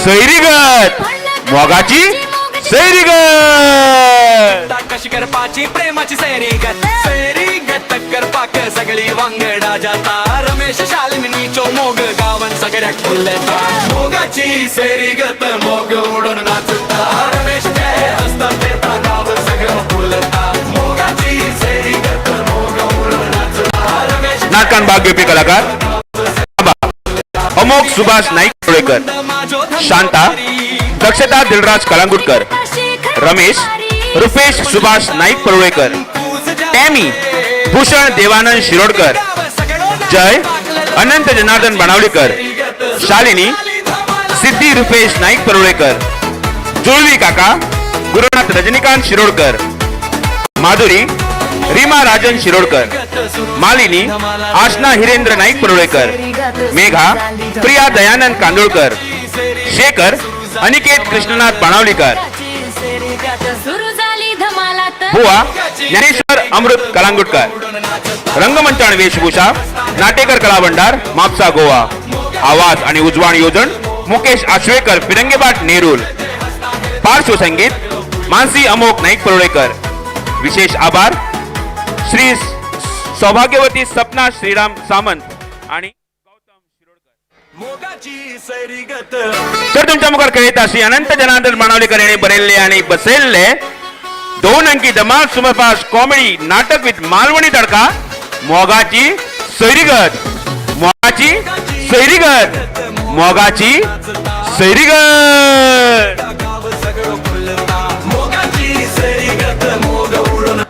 सैरीगत, मोगाची सैरीगत. कशी करपाची प्रेमाची सैरीगत, सैरीगत करपाक सगळी वांगडा जाता. रमेश शालिनीचो मोग गावन सगळ्याक फुलता. मोगाची सैरीगत, मोग उडून नाचता. रमेश जय हसता तेता गाव सगळं फुलता. मोगाची सैरीगत, मोग उडून नाचता. रमेश नाटकान भाग घेवपी कलाकार: अमोक सुभाष नाईक परुळेकर, शांता दक्षता दिलराज कलांगुटकर, रमेश रुपेश सुभाष नाईक परुळेकर, टॅमी भूषण देवानंद शिरोडकर, जय अनंत जनार्दन बाणावलीकर, शालिनी सिद्धी रुपेश नाईक परुळेकर, जुळवी काका गुरुनाथ रजनीकांत शिरोडकर, माधुरी रीमा राजन शिरोडकर, मालिनी आशना हिरेंद्र नाईक परुळेकर, मेघा प्रिया दयानंद कांदोळकर, शेखर अनिकेत कृष्णनाथ बाणावलीकर, सुरू झाली धमालात. बुवा ज्ञानेश्वर अमृत कलांगुटकर. रंगमंच आणि वेशभूषा: नाटेकर कला भंडार, म्हापसा, गोवा. आवाज आणि उजवाण योजन: मुकेश आश्वेकर, फिरंगेबाट, नेरूल. पार्श्वसंगीत: मानसी अमोक नाईक परुळेकर. विशेष आभार श्री सौभाग्यवती सपना श्रीराम सामंत आणि गौतम शिरोडकर. मोगाची सैरीगत. तर तुमच्या मुखार खेळता श्री अनंत जनार्दन बाणावलीकर यांनी बरयल्ले आणि बसयल्ले दोन अंकी धमाल सुपरफास्ट कॉमेडी नाटक विथ मालवणी तडका, मोगाची सैरीगत, मोगाची सैरीगत, मोगाची सैरीगत. गाव सगळं फुलता. मोगाची सैरीगत, मोग उडून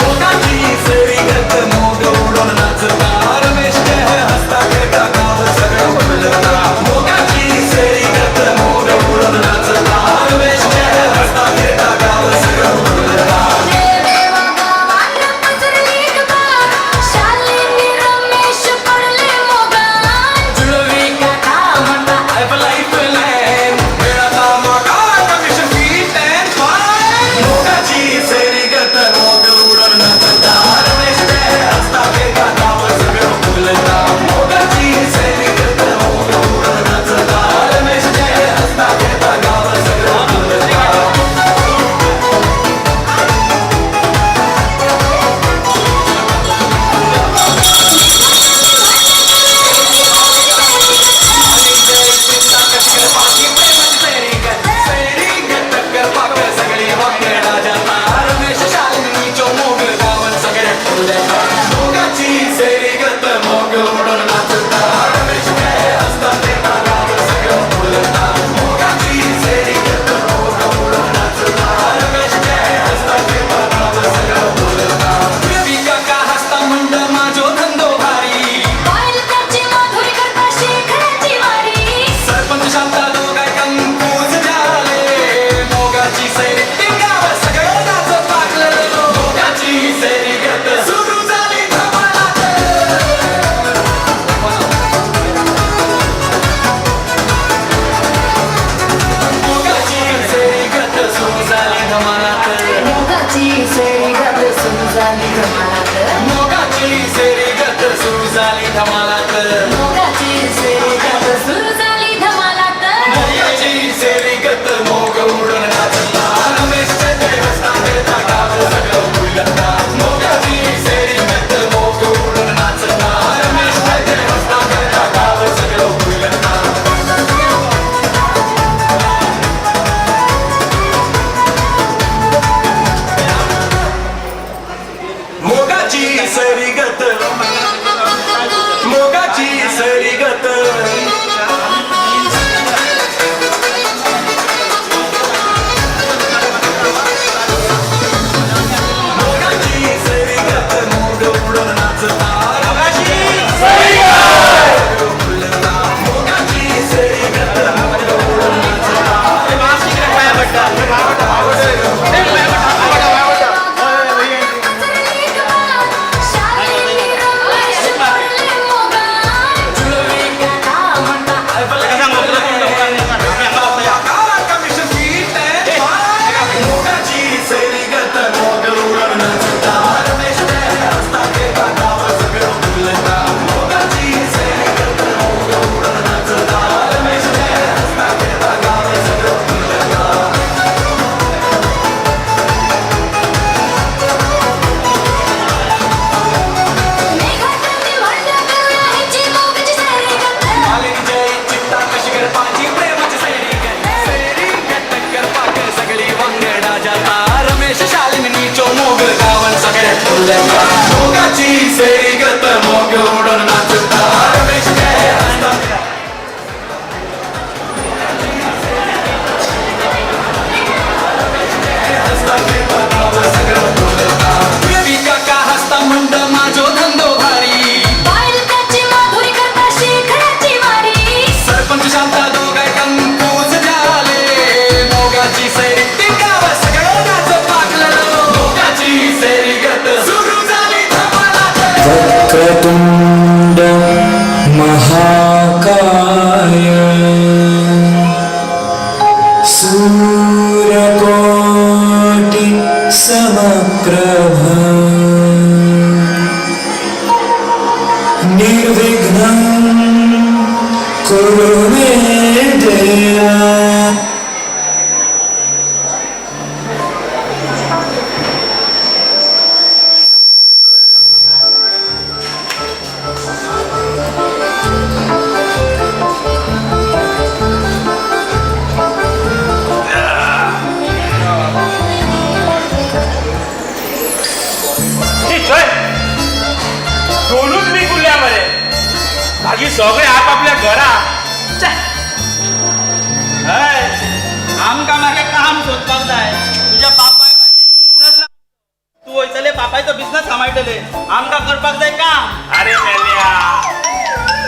मोगाची सैरीगत मोग उडून नाचता रमेश जय हसता खेळता गाव सगळं फुलता. मोगाची सैरीगत मोग उडून नाचता रमेश जय हसता खेळता गाव सगळं फुलता. देवा गावात पसरली गं शालिनी रमेश पडले मोगान. जुळवी काका म्हणता I life line मिळता मोगा कमिशन फीट अँड फाईन. मोगाची सैरीगत मोग उडून नाचता रमेश जय हसता खेळता गाव सगळं फुलता. मोगाची सैरीगत मोग उडून नाचता रमेश जय हसता खेळता गाव सगळं फुलता. माझो धंदो भारी पायलकाची माधुरी करता शेखराची वारी. सरपंच शांता दोघाय कंकूज झाले. मोगाची सैरी गाव सगळं नाच पाकलं. मोगाची सैरी गत सुरू झाली धमालात. मोगाची सैरी गत सुरू झाली धमालात. मोगाची सैरीगत सुरू झाली धमालात. मोगाची सैरी गत सुरू झाली धमालात. मोगाची सैरीगत सुरू झाली धमालात. मोगाची सैरी गत मोग उडून नाचता रमेश जय हसता खेळता गाव सगळं फुलता. मोगाची सैरी गत मोग उडून नाचता रमेश जय हसता खेळता गाव सगळं फुलता. मोगाची सैरी गत मोगाची सैरी गत. मोगाची सैरीगत मोग उडून नाचता मोगाची सैरीगत मोग उडून पसरली गं शालिनी रमेश पडले मोगान. जुळवी काका म्हणता मोगाची सैरीगत मोग उडून नाचता रमेश जय हसता खेळता गाव सगळं फुलता. मोगाची सैरीगत मोग उडून नाचता रमेश जय हसता खेळता गाव सगळं फुलता. मेघातली म्हणता करुणा ह्याची मोगाची सैरीगत. मालिनी जय चित्ता कशी पाची प्रेमाची सैरीगत सैरीगत टक्कर पाक सगळी वांगडा जाता रमेश शालिनीचो मोग गावन सगळ्यात फुलता. मोगाची सैरीगत मोग उडून नाचता रमेश जय हसता रवी काका हसता म्हणता माझो धंदो भारी पायलकाची माधुरी करता शेखराची वारी. सरपंच शांता दोघाय कंकूज झाले. मोगाची सैरी गाव सगळं नाच पाकलं. मोगाची सैरीगत सुरू झाली धमालात. वक्रतुण्ड महाकाय सूर्यकोटि समप्रभ निर्विघ्नं कुरु मे देव. मोगाची मागीर सगळे आपापल्या घरा. हय, आमकां मागे काम सोदपाक जाय. तुज्या बापाय भाशेन बिझनस. तूं वयतले, बापायचो बिझनस सांबाळटले. आमकां करपाक जाय काम. अरे मेल्या,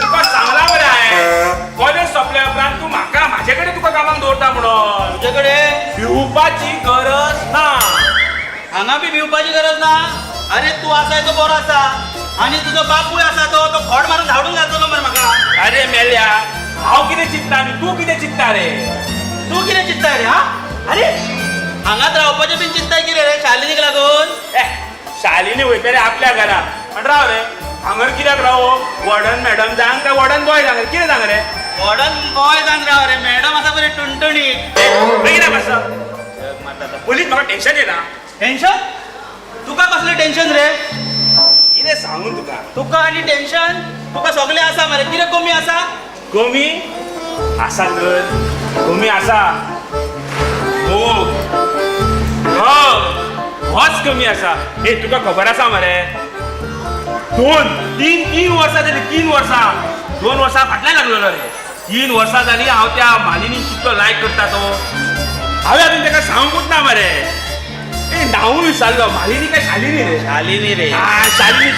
तुका सांगला मरे हांवें, कॉलेज सोंपल्या उपरांत तूं म्हाका म्हाजे कडेन तुका कामाक दवरता म्हणून. तुजे कडेन? भिवपाची गरज ना. हांगा बी भिवपाची गरज ना. अरे, तूं आसाय तो बरो आसा आनी तुजो बापूय आसा तो तो खोड मारून धाडून घालतलो मरे म्हाका. अरे मेल्या, हांव कितें चिंत्ता आनी तूं कितें चिंत्ता रे? तूं कितें चिंत्ताय रे? हा, अरे, हांगाच रावपाचें बीन चिंत्ताय कितें रे, शालिनीक लागून? ए, शालिनी वयतले आपल्या घरा, पण राव रे, हांगर कित्याक राव? वॉर्डन मॅडम जांग काय वॉर्डन बॉय जांग रे? कितें जांग रे? वॉर्डन बॉय जावन राव रे. मॅडम आसा बरी टुणटुणीत. बेगीन मातसो पयलींच म्हाका टेन्शन येना. टेन्शन? तुका कसलें टेन्शन रे? कितें सांगू तुका? तुका आनी टेन्शन? तुका सगळें आसा मरे, कितें कमी आसा? कमी आसा तर, कमी आसा. मोग, मोग होच कमी आसा. हे, तुका खबर आसा मरे, दोन तीन तीन वर्सां जाली, 3 वर्सां, 2 वर्सां फाटल्यान लागलेलो रे. 3 वर्सां जाली हांव त्या मालिनी कितलो लायक करता तो. हांवें अजून ताका सांगूंकूच ना मरे. ए, नांवूय विसरलो. मालिनी काय शालिनी रे? शालिनी रे. हा, शालिनी.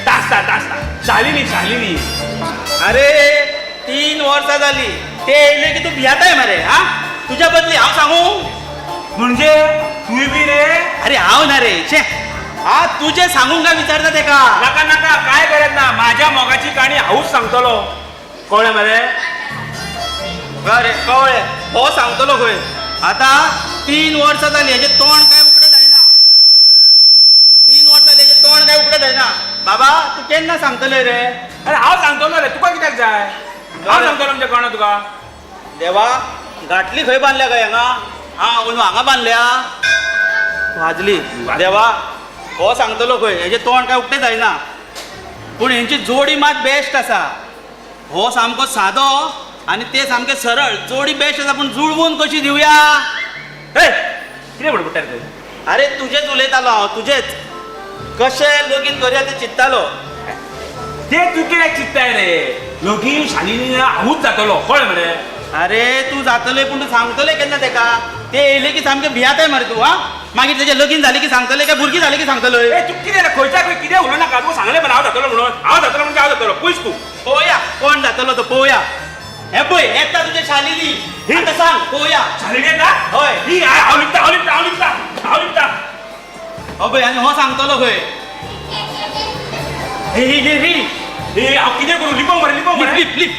तासता तासता, शालिनी, शालिनी. अरे, 3 वर्सां जाली, ते येयले की तूं भियाताय मरे. हा, तुज्या बदली हांव सांगू? म्हणजे तूंय बी रे? अरे, हांव ना रे. छे, हा, तुजें सांगूंक काय विचारता तेका? नाका नाका, काय गरज ना. माझ्या मोगाची काणी हांवूच सांगतलो, कळ्ळें मरे? बरें, कळ्ळें. हो सांगतलो खंय. आतां 3 वर्सां जाली, हेजें तोंड काय उकडें जायना. 3 वर्सां जाली, हेजें तोंड काय उकडें जायना. बाबा, तूं केन्ना सांगतले रे? अरे, हांव सांगतलो रे, तुका कित्याक जाय? हांव सांगतलो म्हणजे कळना तुका? देवा, गांठली खंय बांदल्या काय हांगा? हा, अंदू हांगा बांदल्या. वाजली. देवा, हो सांगतलो खंय, हेजें तोंड काय उकतें जायना. पूण हेंची जोडी मात बेस्ट आसा. हो सामको सादो आनी ते सामके सरळ. जोडी बेस्ट आसा, पूण जुळवून कशी दिवया? हे, कितें बडबडटा रे तूं? अरे, तुजेच उलयतालो हांव, तुजेच. कशें लगीन करया तें चिंत्तालो. ते तूं कित्याक चिंत्ताय रे? लगीन शालिनी हांवूच जातलो, कळ्ळें मरे? अरे, तूं जातले, पूण तूं सांगतले केन्ना तेका? ते येयले की सामकें भियाताय मरे तूं. हा, मागीर तेजें लगीन जालें की सांगतले काय भुरगीं जालें की सांगतले? ए, तूं कितें रे, खंयच्या खंय कितें उलोवं नाका. तुका सांगलें मरे हांव जातलो म्हणून. हांव जातलो म्हणजे हांव जातलो. पयस तूं. पळोवया कोण जातलो तो, पळोवया. हे पळय, येता तुजें शालिनी. आतां सांग, पळोवया. शालिनी येता? हय. ही, हांव लिपता, हांव लिपता, हांव लिपता, हांव लिपता. हो पळय, आनी हो सांगतलो खंय. हे ही ही ही हे, हांव कितें करूं? लिपोवंक मरे, लिपोवंक मरे. लिप, लिप.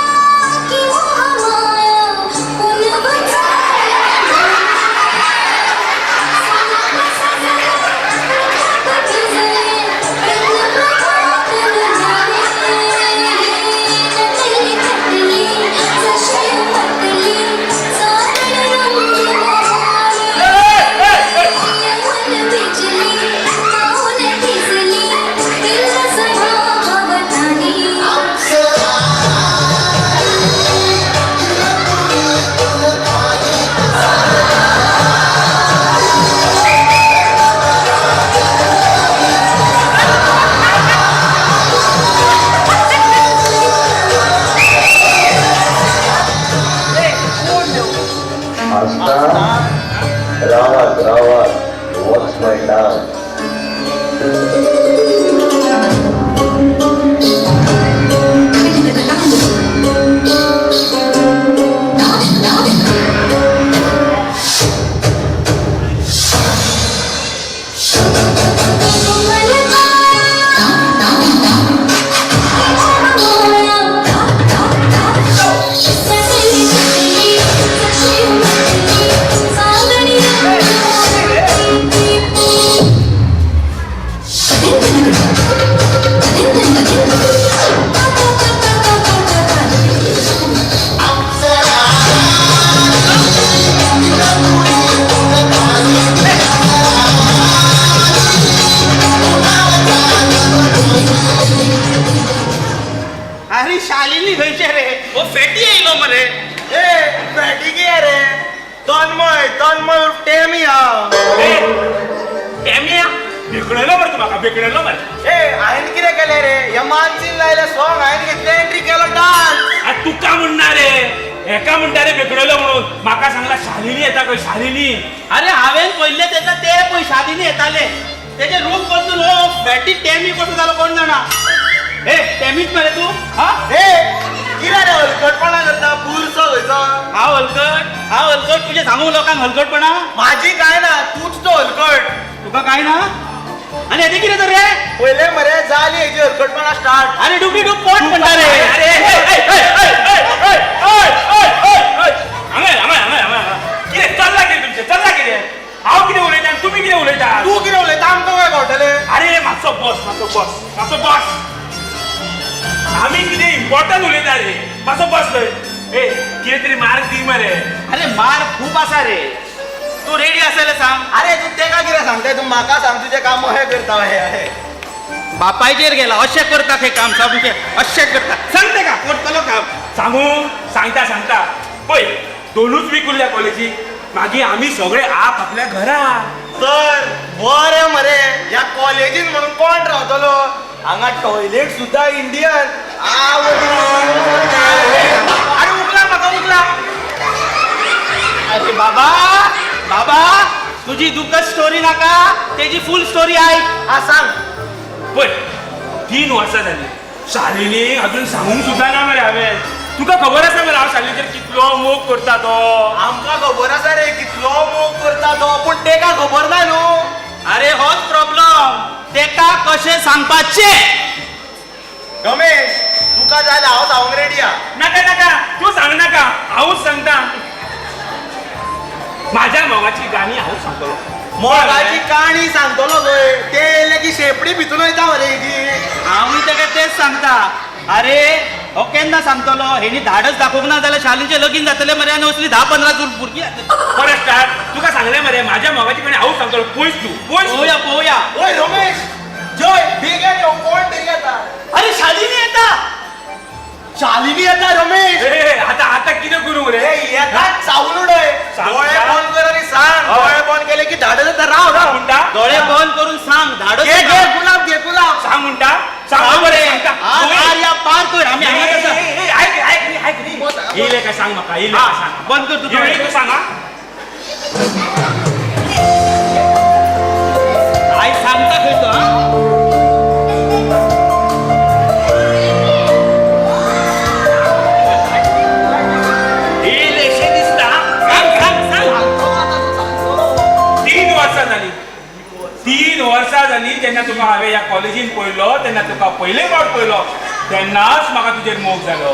कोमल की मोहमाया पुनव. बिजली. आस्था, रावात रावात, watch my dance. Thank you. भेकणयलो मरे तूं म्हाका, भेकणयलो मरे. ए, हांवें कितें केलें रे? ह्या मानसीन लायलें सॉंग, हांवें घेतलें एंट्री, केलो डान्स. आनी तुका म्हणना रे, हेका म्हणटा रे भेकणयलो म्हणून. म्हाका सांगला शालिनी येता खंय, शालिनी. अरे हांवें पळयल्लें तेन्ना ते पळय शालिनी येताले. तेजें रूप बदलून हो फॅटी टॅमी कसो जालो कोण जाणा. ए, टॅमीच मरे तूं? हा, ए, कितें रे हलकटपणा करता पुरसो खंयचो? हांव हलकट? हांव हलकट? तुजें सांगू लोकांक हलकटपणा? माझी काय ना, तूच तो हलकट. तुका काय ना? आनी हेजें कितें तर रे? पयले मरे जाली हेजी हलकटपणा स्टार्ट. अरे डुबली डूब पोट म्हणटा रे. अरे, ए, ए, ए, ए, ए, ए, ए, ए, ए, ए. हांगा ये, हांगा ये, हांगा ये, हांगा ये. कितें चल्ला कितें तुमचें, चल्ला कितें? हांव कितें उलयता आनी तुमी कितें उलयता? तूं कितें उलयता, आमकां काय कळटलें? अरे मातसो बस, मातसो बस, मातसो बस. आमी कितें इम्पॉर्टंट उलयता रे, मातसो बस थंय. ए, कितें तरी मार्क दी मरे. अरे मार खूब आसा रे, तूं रेडी आसा जाल्यार सांग. अरे तूं तेका कितें सांगताय, तूं म्हाका सांग तुजें काम अहें करता अहें अहें. बापायचेर गेला, अशें करता खंय काम सामकें, अशें करता. सांग तेका करतलो काम. सांगू? सांगता सांगता. पळय, 2च वीक उरल्या कॉलेजीक, मागीर आमी सगळे आप आपल्या घरा. तर बरें मरे, ह्या कॉलेजीन म्हणून कोण रावतलो? हांगा टॉयलेट सुद्दां इंडियन. अरे उखला म्हाका, उखला. अरे बाबा बाबा, तुजी दुखद स्टोरी नाका, तेजी फूल स्टोरी आयक. हा सांग. पळय, 3 वर्सां जाली शालिनी अजून सांगूंक सुद्दां ना मरे हांवें. तुका खबर आसा मरे हांव शालिनीचेर कितलो मोग करता तो? आमकां खबर आसा रे कितलो मोग करता तो, पूण तेका खबर ना न्हू. अरे होच प्रॉब्लम, तेका कशें सांगपाचें? रमेश, तुका जाय जाल्यार हांव सांगूंक रेडी आहा. नाका नाका, तूं सांग नाका, हांवूच सांगता. माझ्या मोगाची गाणी हांवूच सांगतलो. मोगाची काणी सांगतलो खंय, ते येयले की शेपडी भितून वयता मरे हेजी. हांवूय तेका तेच सांगता. अरे हो केन्ना सांगतलो? हेणी धाडस दाखोवंक ना जाल्यार शालीचें लगीन जातलें मरे, आनी असली 10-15 भुरगीं जातलीं. परत स्टार्ट. तुका सांगलें मरे माझ्या मोगाची काणी हांवूच सांगतलो. पयस तूं, पयस तूं. पळोवया पळोवया. ओय रमेश, जय बेगीन यो, कोण तरी येता. अरे शालिनी येता. शालिनी येता रमेश. ए, आता आता कितें करूं रे? ए, येता चावून उडय. सांग. दोळे बंद कर आनी सांग. हय. दोळे बंद केले की धाडस येता. राव राव. म्हणटा? दोळे बंद करून सांग, धाडस घे येता. घे गुलाब, घे गुलाब. सांग म्हणटा? सांग मरे, सांगता. आर आर या पार कर, आमी हांगाच आसा. ए, ए, ऐक ऐक रे, ऐक रे. येयलें काय सांग म्हाका, येयलें काय सांग. बंद कर तूं येयलें दोळे. तूं सांग हा. आई सांगता खंय तो, हा? येयलें शें दिसता. सांग सांग सांग. 3 वर्सां जाली, 3 वर्सां जाली जेन्ना तुका हांवें ह्या कॉलेजीन पळयलो, तेन्ना तुका पयले फावट पळयलो, तेन्नाच म्हाका तुजेर मोग जालो.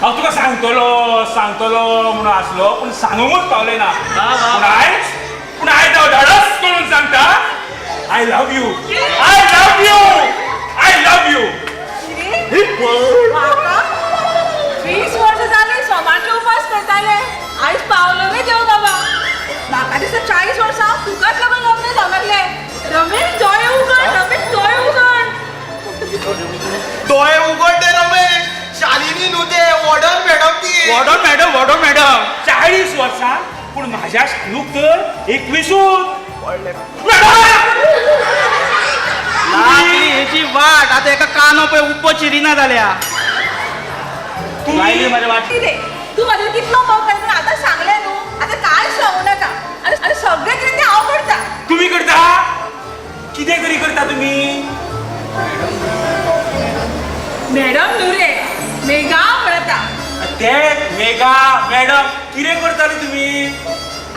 हांव तुका सांगतलो सांगतलो म्हणून आसलो, पूण सांगूंकच पावलें ना. वा, वा. पूण आयज, पूण आयज हांव धाडस करून सांगता, I love you, I love you, I love you. म्हाका 20 वर्सां जालीं सोमारचे उपास करताले, आयज पावलो रे देव बाबा. म्हाका दिसता 40 वर्सां हांव तुकाच लागून लग्न जावंक. रमेश दोळे उगड, रमेश दोळे उगड. दोळे उगड रे रमेश, शालिनी न्हू ते, वॉर्डन मॅडम ती. Warden madam, warden madam. 40 वर्सां, पूण म्हाज्या शालूक तर 21. लागली हेची वाट, आतां एका कानो पळय उब्बो चिरिना जाल्या. लायली मरे वाट. कितें तूं म्हाजेर कितलो मोग करता आतां सांगलें न्हू, आतां कांय सांगू नाका. आनी आनी सगळें कितें तें हांव करता. तुमी करता कितें तरी करता तुमी? मॅडम न्हू रे, मेघा म्हणता. ते मेघा मॅडम कितें करता रे तुमी?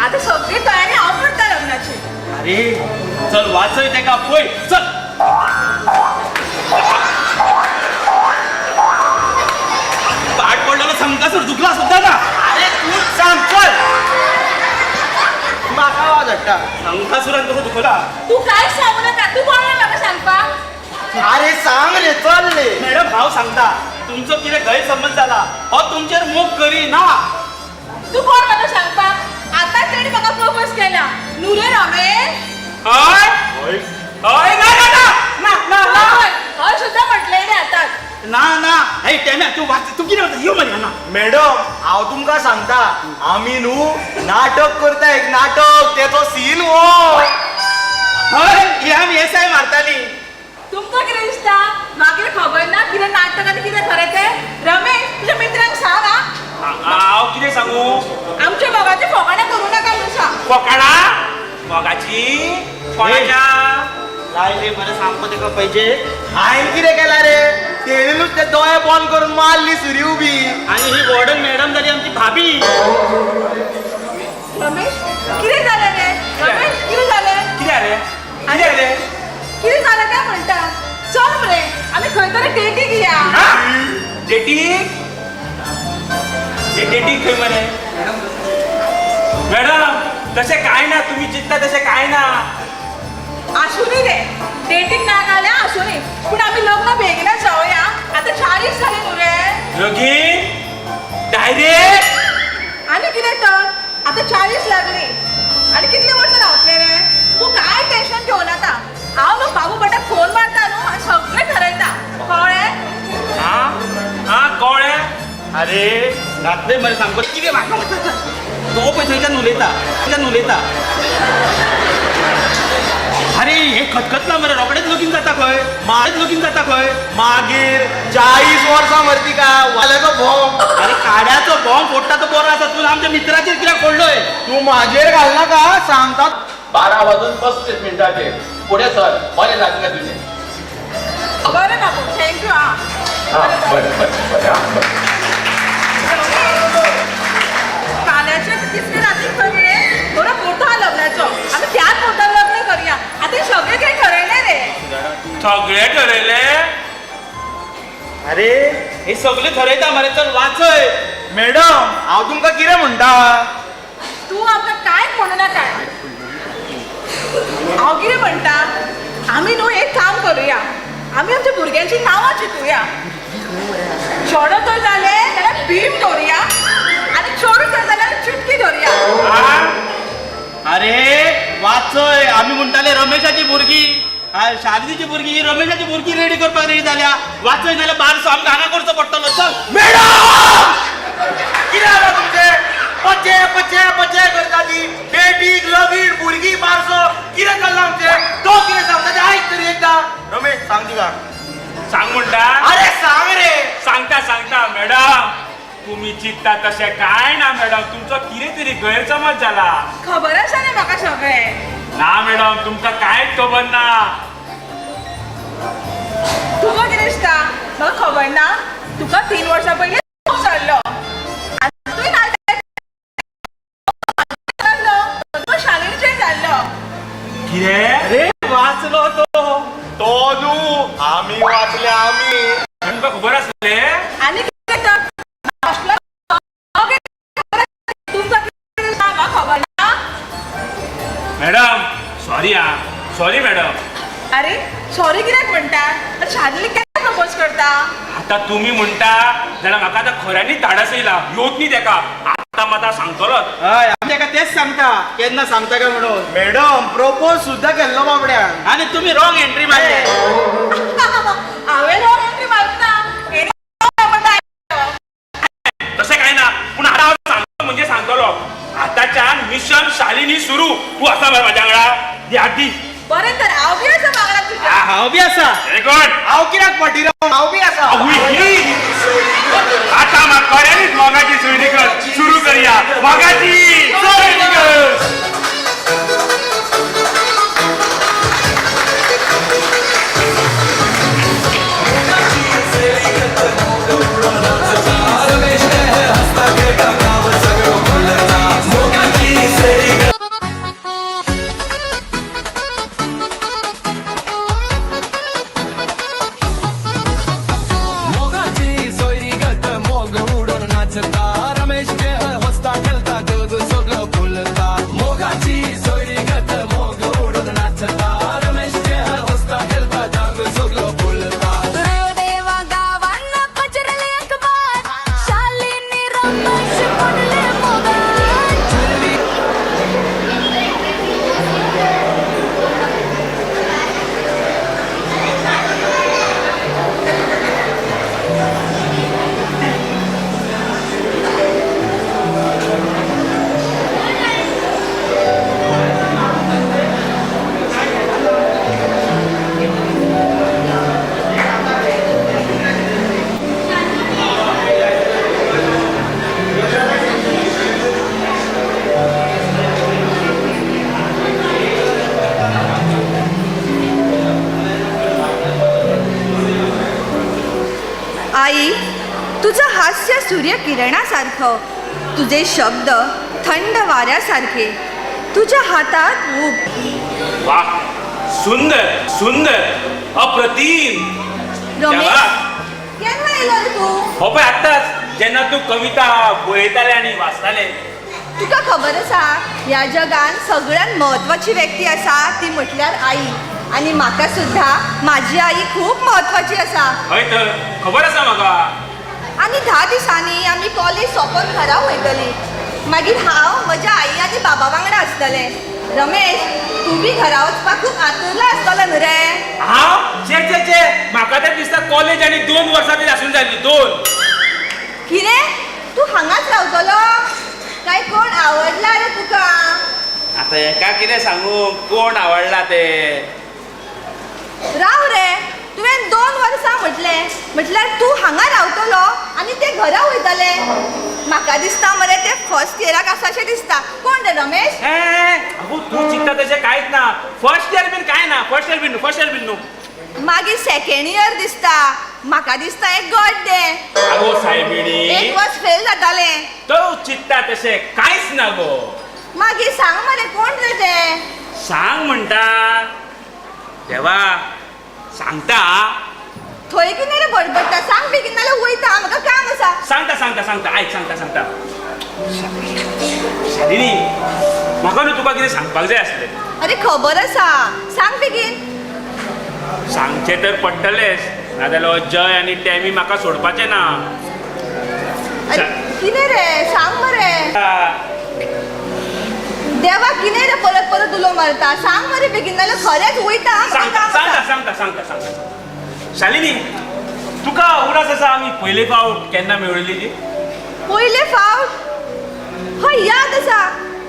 आतां सगळी तयारी हांव करता लग्नाची. अरे चल वाचय तेका पळय, चल. पाट पडलेलो संकासूर दुखला सुद्दां ना. अरे तूच सांग, चल. म्हाका वाज हाडटा. संकासुरान कसो दुखला. तूं कांयच सांगू नाका, तूं कोण रे म्हाका सांगपाक? अरे सांग रे, चल रे. मॅडम हांव सांगता, तुमचो कितें गैरसमज जाला, हो तुमचेर मोग करिना. तूं कोण म्हाका सांगपाक? आतांच तेणी म्हाका प्रपोज केला न्हू रे रमेश? हय हय, ना ना ना ना ना ना हय हय सुद्दां म्हटलें रे आतांच. ना ना, हे तेन्ना तूं वाच, तूं कितें म्हणटा? यो मरे हांगा. मॅडम, हांव तुमकां सांगता, आमी न्हू नाटक करता, एक नाटक, तेचो सीन हो. हय, हे आमी एसआय मारता. मोगाची कोणाच्या लायले मरे सामको तेका पाहिजे. हांवें कितें केला रे? तेणेनूच ते दोळे बंद करून मारली सुरी उबी. आणि ही वॉर्डन मॅडम झाली आमची भाभी. रमेश कितें जालें रे? रमेश कितें जालें? कितें जालें? कितें जालें? कितें जालें काय म्हणटा? चल मरे आमी खंय तरी डेटीक या. डेटीक? डेटीक खंय मरे? मॅडम तशें कांय ना, तुमी चिंतता तशें कांय ना. आसूनी रे, डेटीक ना जाल्यार आसूनी, पूण आमी लग्न बेगिनच जावया. आतां 40 जाली न्हू रे. लगीन डायरेक्ट? आनी कितें तर, आतां 40 लागली आनी कितली वर्सां रावतले रे? तूं कांय टेन्शन घेवं नाका. हांव न्हू बाबू भटाक फोन मारता न्हू आनी सगळें ठरयता. कळ्ळें? आं आं कळ्ळें? अरे घातले मरे सामको कितें म्हाका तो पळय थंयच्यान उलयता, थंयच्यान उलयता. अरे हे खतखतला मरे, रोखडेच लगीन जाता खंय, मागीर लगीन जाता खंय. मागीर 40 वर्सां मरे तिका वाल्याचो बॉम्ब. अरे काड्याचो बॉम्ब फोडटा तो बरो आसा, तूं आमच्या मित्राचेर कित्याक फोडलोय? तूं म्हाजेर घालनाका सांगता. 12 वाजून 35 मिनटाचेर फुडें सर, बरें जातलें तुजें. बरें बाबू, thank you. आं बरें बरें बरें आं बरें. फाल्यांचे तिसरे रातीक खंय मरे बरो मुहूर्त आहा लग्नाचो, आमी त्याच मुहूर्तार लग्न करुया. आतां सगळें कितें ठरयलें रे? सगळें ठरयलें? अरे हे सगळें ठरयता मरे, चल वाचय. मॅडम हांव तुमकां कितें म्हणटा? तूं आमकां कांय म्हणू नाका. हांव कितें म्हणटा, आमी न्हू एक काम करुया, आमी आमच्या भुरग्यांची नांवां चिंतुया. चेडो तर जालें जाल्यार भीम दवरुया आनी चेडूं तर जाल्यार चिटकी दवरुया. अरे वाचय, आमी म्हणटाले रमेशाची भुरगीं, शालिनीची भुरगीं, ही रमेशाची भुरगीं रेडी करपाक रेडी जाल्या. वाचय जाल्यार बारसो आमकां हांगा करचो पडटलो. चल मॅडम कितें जालां तुमचें? पचे पचे पचे करता ती डेटीक लगीन भुरगीं बारसो कितें चल्लां आमचें? तो कितें सांगता तें आयक तरी एकदां. रमेश सांग तिका. सांग म्हणटा? अरे सांग रे. सांगता सांगता मॅडम, तुमी चिंतता तशें कांय ना मॅडम, तुमचो कितें तरी गैरसमज जाला. खबर आसा न्ही म्हाका सगळें. ना मॅडम, तुमकां कांयच खबर ना. तुका कितें दिसता म्हाका खबर ना? तुका 3 वर्सां पयलीं जाल्लो आनी तुवें तुका शालिनीचेर जाल्लो. कितें? अरे वाचलो तो. तो न्हू, आमी वाचले आमी. तुमकां खबर आसलें? आनी कितें तर तुमकां कितें दिसता म्हाका खबर ना? मॅडम सॉरी आं, सॉरी मॅडम. अरे सॉरी कित्याक म्हणटा? शालिनी केन्ना प्रपोज करता? आतां तुमी म्हणटा जाल्यार म्हाका आतां खऱ्यांनीच धाडस येयला, येवच न्ही तेका. आतां मात सांगतलोच. हय आमी तेका तेच सांगता, केन्ना सांगता काय म्हणून. मॅडम प्रपोज सुद्दां केल्लो बाबड्यान. आनी तुमी रॉंग एंट्री मारले. हांवें रॉंग एंट्री मारूंक ना. तशें कांय ना, पूण आतां हांव सांगतलो म्हणजे सांगतलो. आतांच्यान मिशन शालिनी सुरू. तूं आसा मरे म्हाज्या वांगडा? दी हात दी. बरें तर हांव बी आसा वांगडा तुज्या. हांव बी आसा. Very good. हांव कित्याक फाटीं राव? हांव बी आसा. आतां म्हाका खऱ्यांनीच मोगाची सोयरीगत सुरू करया. मोगाची सोयरीगत. रमेश हसता खेळता जग सगळो फुलता. आई, तुझं हास्य सूर्यकिरणासारखं, तुझे शब्द थंड वाऱ्यासारखे, तुझ्या हातात ऊब. वा, सुंदर सुंदर, अप्रतिम. रमेश, देवा. केन्ना येयलो रे तूं? हो पळय आत्ताच, जेन्ना तूं कविता बरयतालें आनी वाचतालें. तुका खबर आसा, ह्या जगान सगळ्यात म्हत्वाची व्यक्ती आसा ती म्हटल्यार आई, आनी म्हाका सुद्दां म्हाजी आई खूब म्हत्वाची आसा. हय तर, खबर आसा म्हाका. आनी 10 दिसांनी आमी कॉलेज सोंपोवन घरा वयतली. मागीर हांव म्हज्या आई आनी बाबा वांगडा आसतलें. रमेश, तूं बी घरा वचपाक खूब आतुरला आसतलो न्हू रे? हांव? चे चे चे, म्हाका तर दिसता कॉलेज आनी 2 वर्सां तरी आसून जाल्ली 2. कितें, तूं हांगाच रावतलो काय? कोण आवडला रे तुका? आतां हेका कितें सांगू कोण आवडला ते? राव रे, तुवें 2 वर्सां म्हटलें, म्हटल्यार तूं हांगा रावतलो आनी ते घरा वयतले. म्हाका दिसता मरे ते फर्स्ट इयराक आसा अशें दिसता. कोण रे रमेश? अगो तूं चिंता तशें कांयच ना. फर्स्ट इयर बीन कांय ना. फर्स्ट इयर बीन न्हू, फर्स्ट इयर बीन न्हू. मागीर सेकेंड इयर दिसता. म्हाका दिसता एक गड्डे. आगो सायबिणी, एक वर्स फेल जातालें. तो चिंता तशें कांयच ना गो. मागीर सांग मरे कोण रे ते? सांग म्हणटा देवा, सांगता. थंय कितें रे बडबडटा? सांग बेगीन नाल्यार वयता, म्हाका काम आसा. सांगता सांगता सांगता, आयक सांगता सांगता. शालिनी, म्हाका न्हू तुका कितें सांगपाक जाय आसलें. अरे खबर आसा, सांग बेगीन. सांगचें तर पडटलेंच, नाजाल्यार जय आनी टॅमी म्हाका सोडपाचें ना. अरे कितें रे, सांग मरे. देवा, कितें रे परत परत उलो मारता? सांग मरे बेगीन नाल्यार खरेंच वयता. सांगता सांगता सांगता सांगता सांगता. शालिनी, तुका उडास आसा आमी पयले फावट केन्ना मेळिल्ली ती? पयले फावट? हय याद आसा.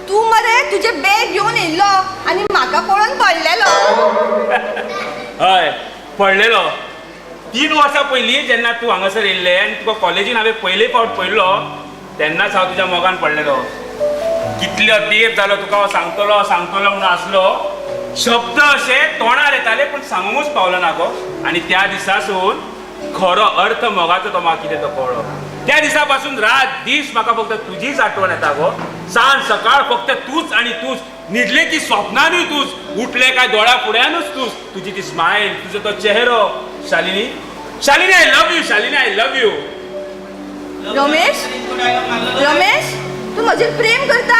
तूं मरे तुजें बॅग घेवन येयल्लो आनी म्हाका पळोवन पडलेलो. हय पडलेलो. 3 वर्सां पयलीं जेन्ना तूं हांगासर येयल्लें आनी तुका कॉलेजीन हांवें पयले फावट पळयल्लो तेन्नाच हांव तुज्या मोगान पडलेलो. कितलो तेंप जालो तुका हांव सांगतलो सांगतलो म्हणून आसलो. शब्द अशे तोंडार येताले पूण सांगूंकच पावलो ना गो. आनी त्या दिसासून खरो अर्थ मोगाचो तो म्हाका कितें तो कळ्ळो. त्या दिसा पासून रात दीस म्हाका फक्त तुजीच आठवण येता गो. सांज सकाळ फक्त तूच आनी तूच. न्हिदले की स्वप्नानूय तूच, उठले काय दोळ्या फुड्यानूच तूच. तुजी ती स्मायल, तुजो तो चेहरो. Shalini, Shalini I love you. Shalini I love you. Ramesh, Ramesh, तूं म्हजेर प्रेम करता?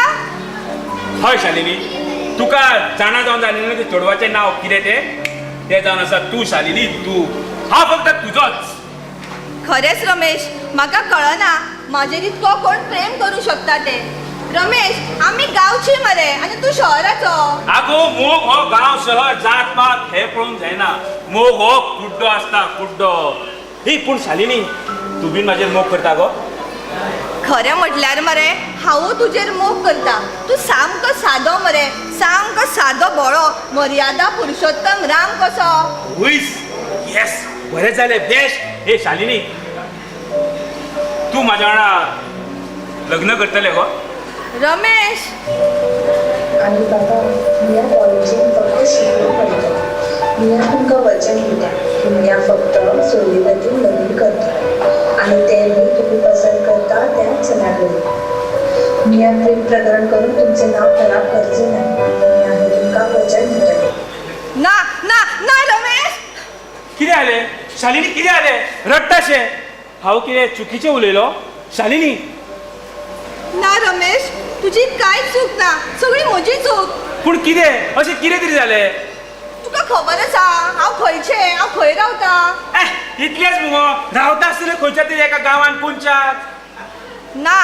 हय शालिनी, तुका जाणा जावन जालें ना ते चेडवाचें नांव कितें तें? तें जावन आसा तूं शालिनी, तूं. हांव फक्त तुजोच. खरेंच रमेश, म्हाका कळना म्हाजेर इतको कोण प्रेम करूं शकता तें. रमेश, आमी गांवची मरे आनी तूं शहराचो. आगो मोग हो गांव शहर जात पात हें पळोवन जायना. मोग हो कुड्डो आसता, कुड्डो. ही पूण शालिनी, तूं बीन म्हाजेर मोग करता गो? खरें म्हटल्यार मरे हांवूय तुजेर मोग करता. तूं सामको सादो मरे, सामको सादो भोळो, मर्यादा पुरुषोत्तम राम कसो. वयस, येस, बरें जालें, बेस्ट. हे शालिनी, तूं म्हाज्या वांगडा लग्न करतलें गो? रमेश. आनी बाबा, मी ह्या कॉलेजीन फक्त शिकूंक मेळटलें. मी ह्या तुमकां वचन दिता की मी ह्या फक्त सोयरी गतीन लगीन करतलें आनी तें बी तुमी पसंत करता त्याच चल्या कडेन. मी ह्या प्रेम प्रकरण करून तुमचें नांव खराब करचें ना. मी हें तुमकां वचन दितलें. ना ना ना रमेश. कितें जालें शालिनी, कितें जालें? रडटाशें? हांव कितें चुकीचें उलयलो शालिनी? ना रमेश, तुजी कांय चूक ना, सगळी म्हजी चूक. पूण कितें अशें कितें तरी जालें? तुका खबर आसा हांव खंयचें, हांव खंय रावता? इतलेंच मुगो, रावता आसतलें खंयच्या तरी एका गांवान कोणच्याच. ना,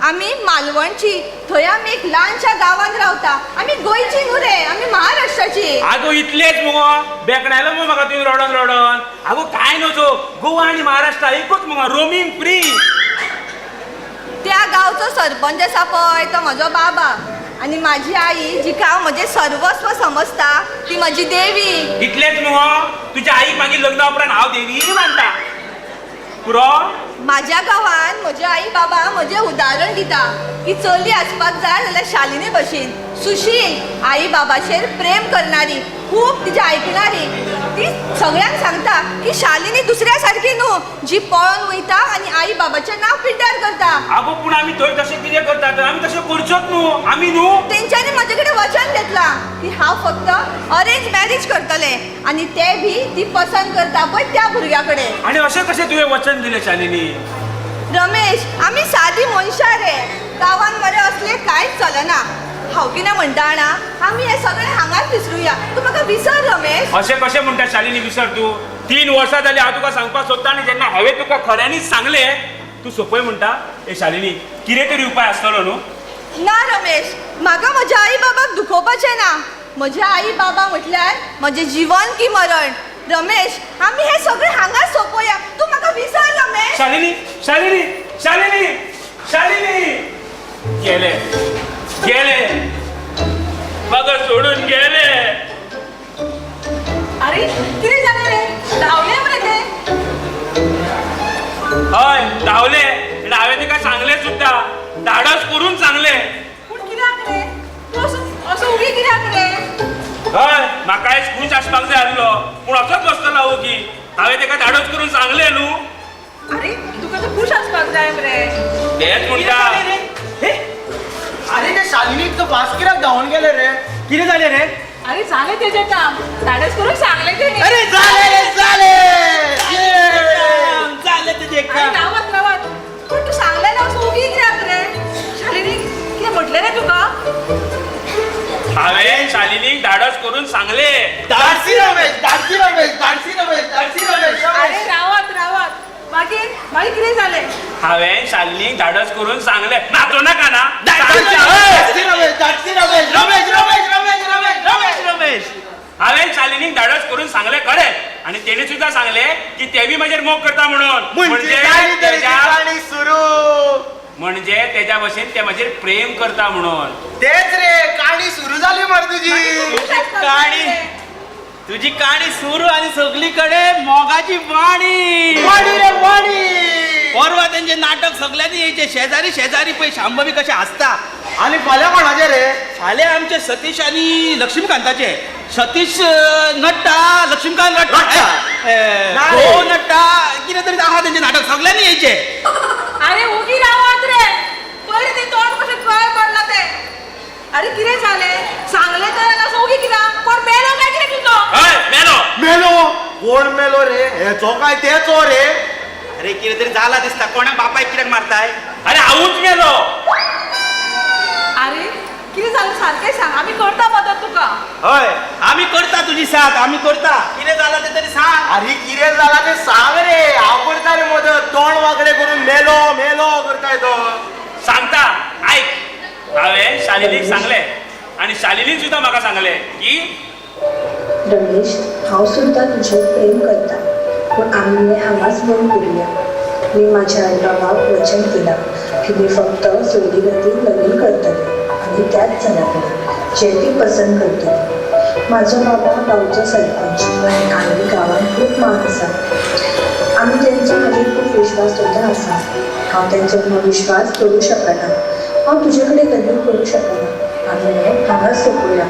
आमी मालवणची. थंय आमी एक ल्हानशा गांवांत रावता. आमी गोंयची न्हू रे, आमी महाराष्ट्राची. आगो इतलेंच मुगो, बेकणायलो मुगो म्हाका तुवें रडोन रडोन. आगो कांय नजो, गोवा आनी महाराष्ट्र एकूच मुगो, रोमींग फ्री. त्या गांवचो सरपंच आसा पळय तो म्हजो बाबा, आनी म्हाजी आई जिका हांव म्हजें सर्वस्व समजता ती म्हजी देवी. इतलेंच मुगो, तुज्या आईक मागीर लग्ना उपरांत हांव देवी मानता. पुरो? म्हाज्या गांवान म्हजे आई बाबा म्हजें उदाहरण दिता की चली आसपाक जाय जाल्यार शालिनी भशेन. सुशील, आई बाबाचेर प्रेम करणारी, खूब तिचे आयकणारी. ती सगळ्यांक सांगता की शालिनी दुसऱ्या सारकी न्हू जी पळोवन वयता आनी आई बाबाचें नांव पिड्ड्यार करता. आगो पूण आमी थंय तशें कितें करतात? आमी तशें करचोच न्हू, आमी न्हू. तेंच्यांनी म्हजे कडेन वचन घेतलां की हांव फक्त अरेंज मॅरेज करतलें आनी ते बी ती पसंत करता पळय त्या भुरग्या कडेन. आनी अशें कशें तुवें वचन दिलें शालिनी? रमेश, आमी सादी मनशां रे, गांवान मरे असलें कांयच चलना. हांव कितें म्हणटा जाणा, आमी हें सगळें हांगाच विसरुया. तूं म्हाका विसर रमेश. अशें कशें म्हणटा शालिनी विसर तूं? 3 वर्सां जालीं हांव तुका सांगपाक सोदता आनी जेन्ना हांवें तुका खऱ्यांनीच सांगलें तूं सोंपय म्हणटा. ए शालिनी, कितें तरी उपाय आसतलो न्हू? ना रमेश, म्हाका म्हज्या आई बाबाक दुखोवपाचें ना. म्हज्या आई बाबा म्हटल्यार म्हजें जीवन की मरण. रमेश, आमी हें सगळें हांगाच सोंपोया. तूं म्हाका विसर रमेश. शालिनी, शालिनी, शालिनी, शालिनी, गेले गेले, म्हाका सोडून गेले. अरे कितें जालें रे? धांवले मरे ते? हय धांवले. हांवें तिका सांगलें सुद्दां, धाडस करून सांगलें. पूण कित्याक रे तूं असो असो उगी कित्याक रे? हय, म्हाका आयज खूश आसपाक जाय आसलो, पूण असोच बसतलो हांव ओगी. हांवें ताका धाडस करून सांगलें न्हू. अरे तुका तर खूश आसपाक जाय मरे. तेंच म्हणटा. अरे ते शालिनी इतकं फास्ट कित्याक धांवून गेले रे? कितें जालें रे? अरे जालें तेजें काम, धाडस करून सांगलें तेणी. अरे जालें रे, जालें जालें तेजें अरे काम. रावात रावात, पूण तूं सांगलें ना असो ओगी कित्याक रे? शालिनी कितें म्हटलें रे तुका? हांवें शालिनीक धाडस करून सांगलें. धाडसी रमेश, धाडसी रमेश, धाडसी रमेश, धाडसी रमेश. अरे रावात रावात, मागीर मागीर कितें जालें? हांवें शालिनीक धाडस करून सांगलें. नाचो नाका ना. धाडसी रमेश, धाडसी रमेश, रमेश, रमेश, रमेश, रमेश, रमेश, रमेश. हांवें शालिनीक धाडस करून सांगलें खरें, आनी तेणी सुद्दां सांगलें की ते बी म्हजेर मोग करता म्हणून. सुरू म्हणजे तेच्या भशेन ते म्हजेर प्रेम करता म्हणून. तेच रे, काणी सुरू जाली मरे तुजी. काणी तुजी काणी सुरू आनी सगळी कडेन मोगाची वाणी. वाणी रे वाणी. परवा तेंचे नाटक सगळ्यांनी येयचे. शेजारी शेजारी पळय शांबवी कशें हांसता. आनी फाल्यां कोणाचें रे? फाल्यां आमचे सतीश आनी लक्ष्मीकांताचे. सतीश नट्टा, लक्ष्मीकांत रडटा, घोव नट्टा, कितें तरी आहा तेंचें नाटक सगळ्यांनी येयचे. अरे ओगी रावात रे, पयर ते तोंड कशें कळ पडलां तें. अरे कितें जालें? सांगलें तर असो ओगी कित्याक? कोण मेलो काय कितें तुजो? हय मेलो. मेलो? कोण मेलो रे? हेचो काय तेचो रे? अरे कितें तरी जाला दिसता. कोणाक बापायक कित्याक मारताय? अरे हांवूच मेलो. अरे कितें जालें सारकें सांग, आमी करता मदत तुका. हय आमी करता तुजी साथ, आमी करता. कितें जालां तें तरी सांग. अरे कितें जालां तें सांग रे, हांव करता रे मदत. तोंड वांकडें करून मेलो मेलो करताय तो. सांगता आयक, हांवें शालिनीक सांगलें आनी शालिनीन सुद्दां म्हाका सांगलें की रमेश, हांव सुद्दां तुजेर प्रेम करता, पूण आमी हें हांगाच बंद करुया. मी माझ्या आई बाबाक वचन दिलां की मी फक्त सोयरीगतीन लगीन करतले आनी त्याच जना कडेन जे ती पसंत करतली. म्हाजो बाबा गांवचो सरपंच आनी आमी गांवांत खूब मान आसा. आमी तेंचो म्हजेर खूब विश्वास सुद्दां आसा. हांव तेंचो विश्वास तोडूं शकना. हांव तुजे कडेन लग्न करूं शकना. आमी हें हांगाच सोंपोया.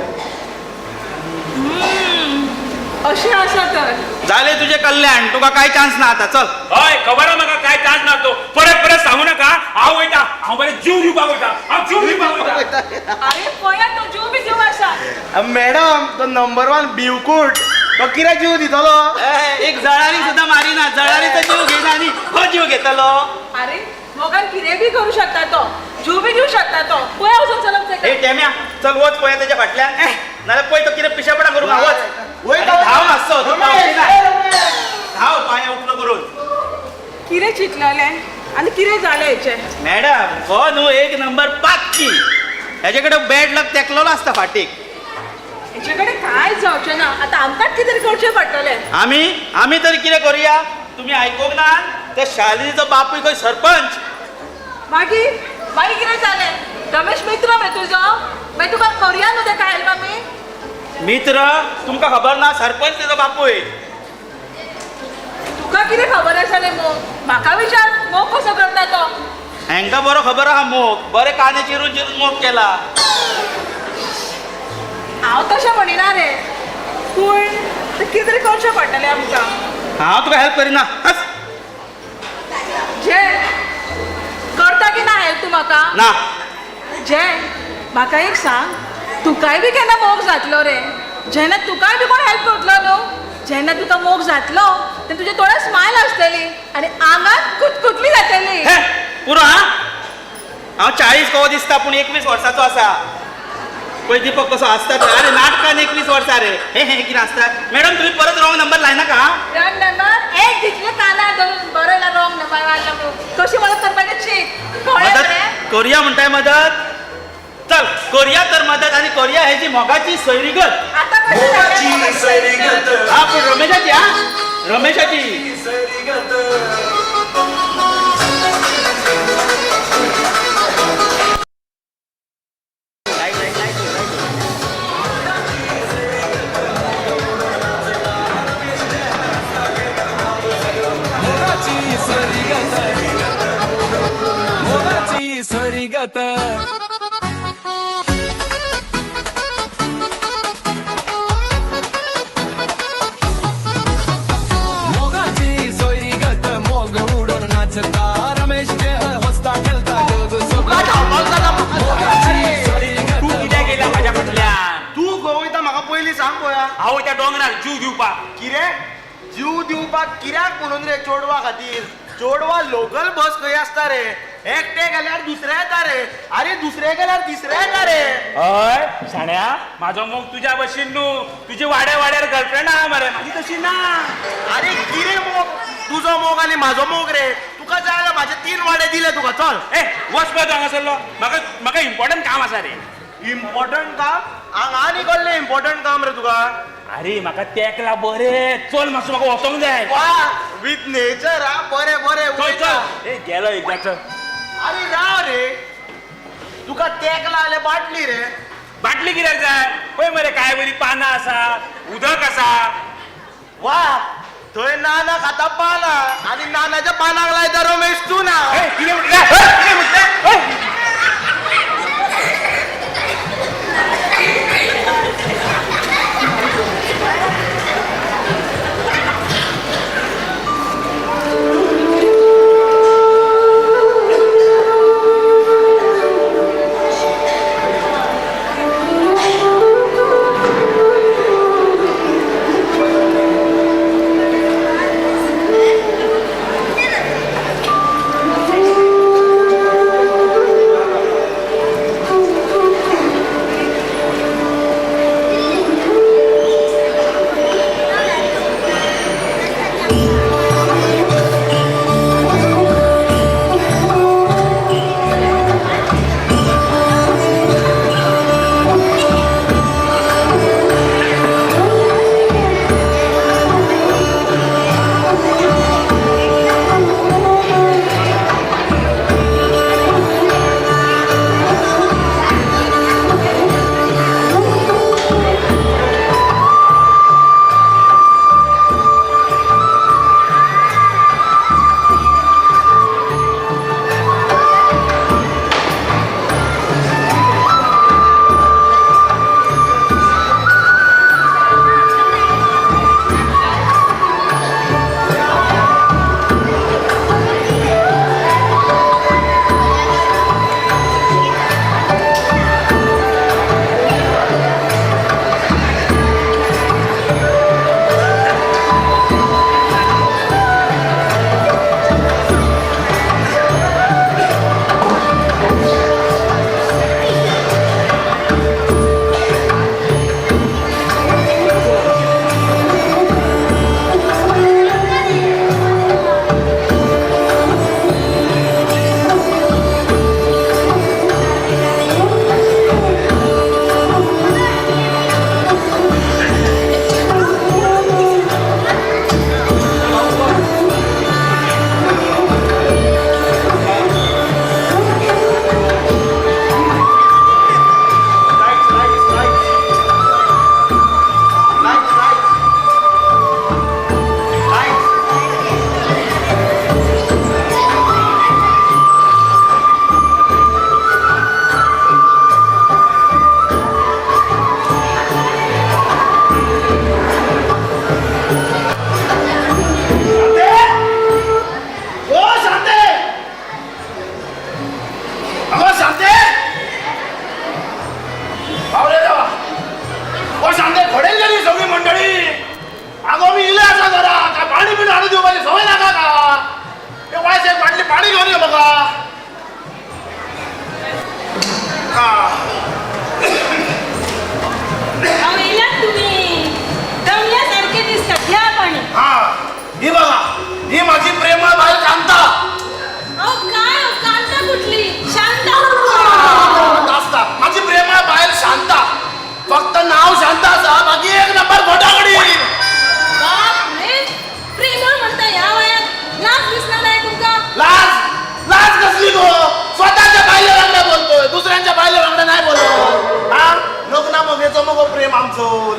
अशें आसा तर जालें तुजें कल्याण, तुका काय चान्स ना आतां. चल. हय खबर आहा म्हाका काय चान्स ना तो. परत परत सांगू नाका. हांव वयता, हांव बरें जीव दिवपाक वयता, हांव जीव दिवपाक वयता. अरे पळयात तो जीव बी जीव आसा. मॅडम तो नंबर 1 बिवकूट, तो कितें जीव दितलो? एक जळारी सुद्दां मारिना, जळारीचो जीव घेयना आनी हो जीव घेतलो. अरे मोगान कितें बी करूं शकता तो, जीव बी दिवं शकता तो. पळय वचून चलप ए टेम्या, चल वच पळया तेच्या फाटल्यान, नाल्यार पळय तो कितें पिशेपणां करूंक. वच धांव मातसो, धांव पांय उकलो करून. कितें चिंतलेलें आनी कितें जालें हेचें? मॅडम हो न्हू एक नंबर पाक्की. हेजे कडेन बॅड लक तेकलेलो आसता फाटीक. हेचे कडेन कांय जावचें ना आतां, आमकांच कितें तरी करचें पडटलें. आमी आमी तरी कितें करुया? तुमी आयकूंक ना? त्या शालिनीचो बापूय खंय सरपंच. मागीर मागीर कितें जालें? रमेश मित्र मरे तुजो, मागीर तुका करुया न्हू तेका हेल्प आमी. मित्र तुमकां खबर ना? सरपंच तेजो बापूय. तुका कितें खबर आसा रे मोग? म्हाका विचार मोग कसो करता तो. हांकां बरो खबर आहा मोग, बरे काने चिरून चिरून मोग केला. हांव तशें म्हणिना रे, पूण कितें तरी करचें पडटलें आमकां. हांव तुका हेल्प करिना. जे करता की ना हेल्प तूं म्हाका? ना. जे म्हाका एक सांग, तुकाय बी केन्ना मोग जातलो रे? जेन्ना तुकाय बी कोण हेल्प करतलो न्हू, जेन्ना तुका मोग जातलो तेन्ना तुज्या तोंडार स्मायल आसतली आनी आंगात कुतकुतली जातली. पुरो. हा, हांव 40 कहो दिसता पूण 21 वर्साचो आसा. पळय दीपक कसो आसता. अरे नाटकान 21 वर्सां रे. हे हे कितें आसता मॅडम, तुम्ही परत रॉंग नंबर लायनाका. रॉंग नंबर एक दितले कानार धरून बरो ना रॉंग नंबर मारला म्हणून. कशी मदत करपाची शीक. मदत करूया म्हणटाय? मदत चल करूया तर मदत. आनी करूया हेजी मोगाची सैरीगत. हा पूण रमेशाची. हा रमेशाची. तूं कित्याक येयला म्हाज्या फाटल्यान? तूं खंय वयता म्हाका पयलीं सांग पळोवया. हांव वयता दोंगरार जीव दिवपाक. कितें जीव दिवपाक? कित्याक म्हणून रे? चेडवा खातीर? चेडवा लोकल बस खंय आसता रे? एकटे गेल्यार दुसरे येता रे. अरे दुसरे गेल्यार तिसरे येता रे. हय शाण्या, म्हाजो मोग तुज्या भशेन न्हू. तुजी वाड्या वाड्यार गर्लफ्रेंड आहा मरे, म्हाजी तशी ना. अरे कितें मोग? तुजो मोग आनी म्हाजो मोग रे. तुका जाय जाल्यार म्हाजे 3 वाडे दिले तुका. चल ए वच पळय तूं हांगासरलो. म्हाका म्हाका इम्पॉर्टंट काम आसा रे. इम्पॉर्टंट काम? हांगा आनी कसलें इम्पॉर्टंट काम रे तुका? अरे म्हाका तेकला बरें. चल मातसो म्हाका वचोंक जाय. वा विथ नेचर. हा बरें बरें. चल चल. ए गेलो एकदां चल. अरे राव रे, तुका तेकला जाल्यार बाटली रे. बाटली कित्याक जाय? पळय मरे काय बरी पानां आसा, उदक आसा. वा थंय नाना खाता पानां आनी नानाच्या पानाक लायता रमेश तूं ना. कितें म्हटलें? कितें म्हटलें?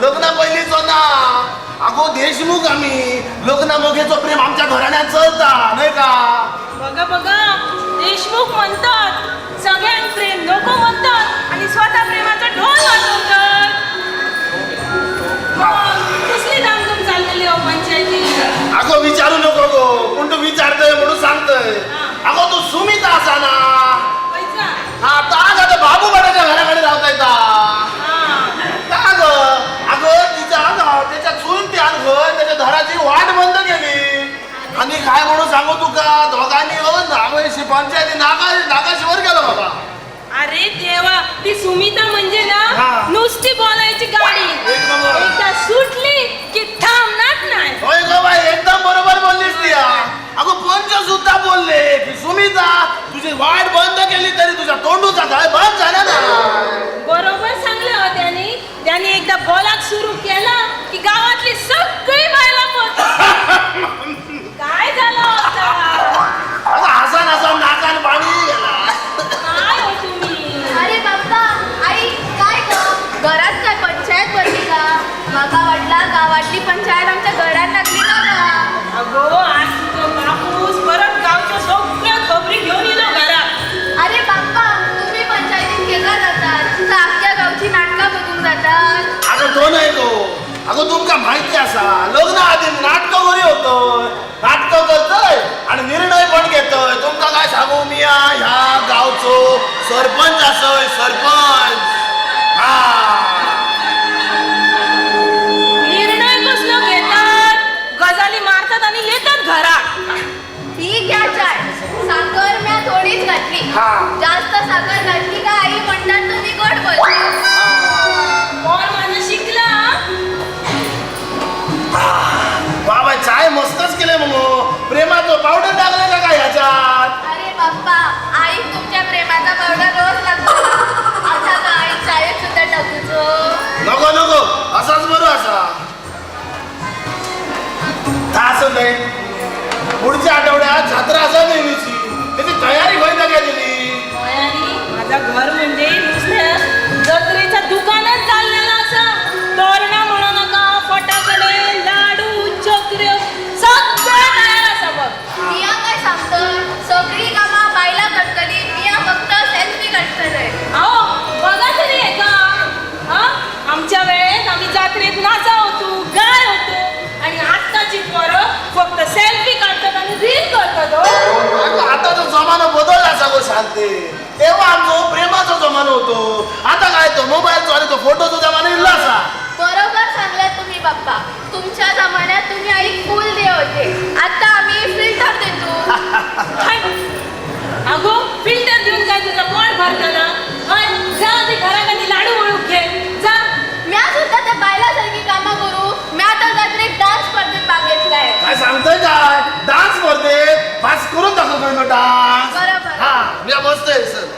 लग्ना पयलींचो ना. अगो देशमुख आम्ही, लग्ना मोगेचो प्रेम आमच्या घराण्यात चलता न्हय का? बघा बघा, देशमुख म्हणतात सगळ्यांक प्रेम नको म्हणतात आणि स्वतः प्रेमाचा ढोल वाजवतात. मग कसली धामधूम चाललेली हो पंचायती? अगो विचारू नको गो, पण तू विचारतय म्हणून सांगतय. अगो तू सुमिता असा ना, हा ता ग बाबू भटाच्या घराकडे रावता येता का ग? अगं तिच्या त्याच्या चुलत्यान घर त्याच्या घराची वाट बंद केली. आणि काय म्हणून सांगू तुका, दोघांनी नागेशी पंचायती नागा नागाशीवर गेलो बाबा. अरे देवा, ती सुमिता म्हणजे ना नुसती बोलायची गाडी, एकदा सुटली की थांबणार नाही. होय ग बाई, एकदम बरोबर बोललीस ती. अगं पंच सुद्धा बोलले की सुमिता तुझी वाट बंद केली तरी तुझ्या तोंडूचा काय बंद झाला ना. बरोबर सांगलं हो त्यांनी. त्यांनी एकदा बोलाक सुरू केला की गावातली सगळी बायला काय झालं होता? अगं हसन हसन नाकान पाणी गेला. काय हो तुम्ही? अरे बाप्पा, आई काय ग घरात काय पंचायत भरली का? माका वाटला गावातली पंचायत आमच्या घरात लागली का गा? अगो आज तुझो बापूस परत गावच्या सगळ्या खबरी घेऊन येलो घरात. अरे बाप्पा, तुम्ही पंचायतीत केला जातात तर अख्ख्या गावची नाटका बघून जातात. अगं तो नाही गो, अगं तुमका माहिती असा लग्न आधी नाटकं बरी होतोय, नाटकं करतोय आणि निर्णय पण घेतोय. तुमका काय सांगू मी ह्या गावचो सरपंच असोय, सरपंच. हा निर्णय कसलो घेतात, गजाली मारतात आणि येतात घरात. ही घ्या चाय, साखर म्या थोडीच घातली, जास्त साखर घातली का आई म्हणतात तुम्ही गोड बोलता. कोण माझं शिकला? बाबा चाय मस्तच केले मग, प्रेमाचं पावडर टाकले का काय ह्याच्यात? अरे बाप्पा, आई तुमच्या प्रेमाचा पावडर रोज लागतो. आता का आई चायत सुद्धा टाकूचो? नको नको, असाच बरं असा. असं नाही, पुढच्या आठवड्यात जत्रा असा देवीची, त्याची तयारी होईना काय दिली? माझा घर म्हणजे नुसत्या जत्रेचं दुकानच चाललेलं असं. तोरणा म्हणू नका, फटाकडे, लाडू, चक्र सगळं तयार असा बघ. मिया काय सांगतो, सगळी कामा बायला करतली, मिया फक्त सेल्फी काढतलंय. अहो बघा तरी आहे का? हा आमच्या वेळेत आम्ही जत्रेत नाचा होतो, गाय होतो, आणि आत्ताची पोरं फक्त सेल्फी काढतात आणि रील करतात. हो आता तो जमाना बदलला सगळं शांती. तेव्हा आमचो प्रेमाचो जमानो होतो, आता काय तो मोबाईलचो आणि तो फोटोचो जमानो इल्ला असा. बरोबर सांगलात तुम्ही बाप्पा, तुमच्या जमान्यात तुम्ही आई फुल दे होते, आता आम्ही फिल्टर देतो. अगो फिल्टर देऊन काय तुझं पोट भरतं ना? जा आधी घरामध्ये लाडू वळू घे जा. म्या सुद्धा त्या बायलासारखी कामं करू. म्या तर जत्रेत डान्स स्पर्धेत भाग घेतलाय. काय सांगतोय काय? डान्स स्पर्धेत पास करून दाखवतोय तो डान्स. बरोबर. हा मी बसतोय सर.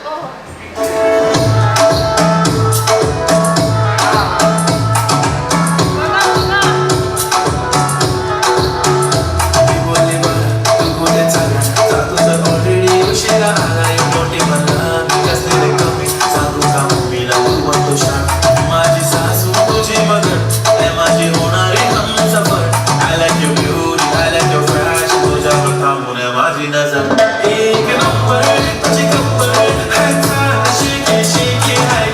एक नंबर तुझी कंबर हाय चाल शेकी हाय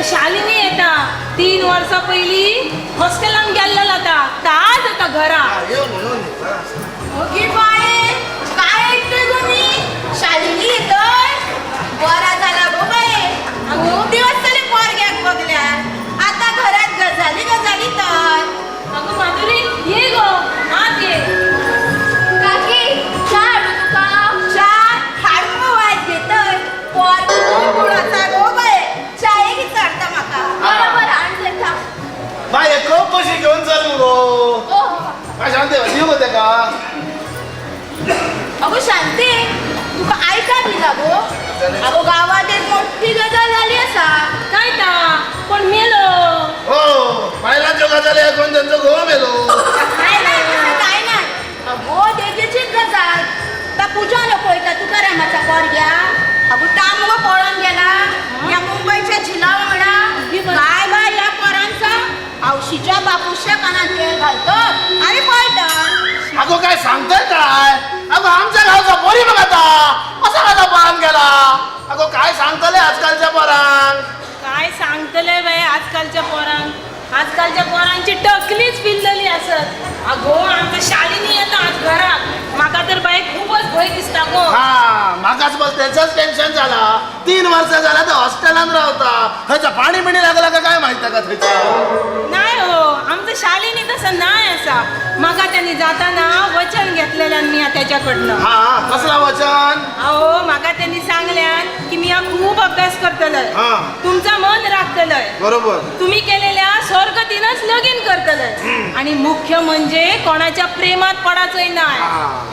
शालिनी येता. 3 वर्सां पयलीं हॉस्टेलान गेल्लें आतां आज येता घरा. ओगी बाये, काय ऐकतोय गो मी? शालिनी येतोय, बरा झाला गो बाये. खूप दिवस झाले पोरग्याक बघल्यार, आता घरात गजाली गजाली तर. अगं माधुरी ये गो, आत ये. काकी च्या हाडू तुका? च्या हाड गो, वाज घेतय. पोर खूप गोड आसा गो बाये, चाये विचारता म्हाका. बरं बरं हाड लेता. बाय कप कशी घेऊन चल मुगो. काय शांती दिव गो तेका. अगो शांती, तुका आयका दिला गो. अगो गावात एक मोठी गजाल झाली आसा. काय ता कोण मेलो? हो, बायलांच्यो गजाली ऐकून त्यांचो घोव मेलो. काय नाही तसं काय नाही. अगो तेजेचीच गजाल. ता पूजा नको वयता तुकारामाचा पोरग्या. अगो ता मुगो पळोन गेला या मुंबईच्या झिला वांगडा. काय बाय या पोरांचा आवशीच्या बापूच्या कानात तेल घालतात आणि पळतात. अगो काय सांगतोय काय? अगो आमच्या गावचा पोरी बघ आता कसा कसा पळून गेला. अगो काय सांगतले आजकालच्या पोरांक? काय सांगतले बाई आजकालच्या पोरांक? आजकालच्या पोरांची टकलीच पिल्लली असत. अगो आमचं शालिनी येता आज घरात. म्हाका तर बाई खूपच भंय दिसता गो. हा, म्हाकाच बस त्याचाच टेन्शन झाला. 3 वर्ष झाला तर हॉस्टेलान रावता. थंयचा पाणी बिणी लागला का काय माहिती का थंयचा? नाही हो, आमचं शालिनी तसं नाही असा. म्हाका त्यांनी जाताना वचन घेतलेल्यान मी त्याच्याकडनं. हा, कसला वचन? अहो म्हाका त्यांनी सांगल्यान की मी खूप अभ्यास करतलय, तुमचा मन राखतलय, बरोबर, तुम्ही केलेल्या स्वर्गतीनच लगीन करतलय, आणि मुख्य म्हणजे कोणाच्या प्रेमात पडायचंय नाही.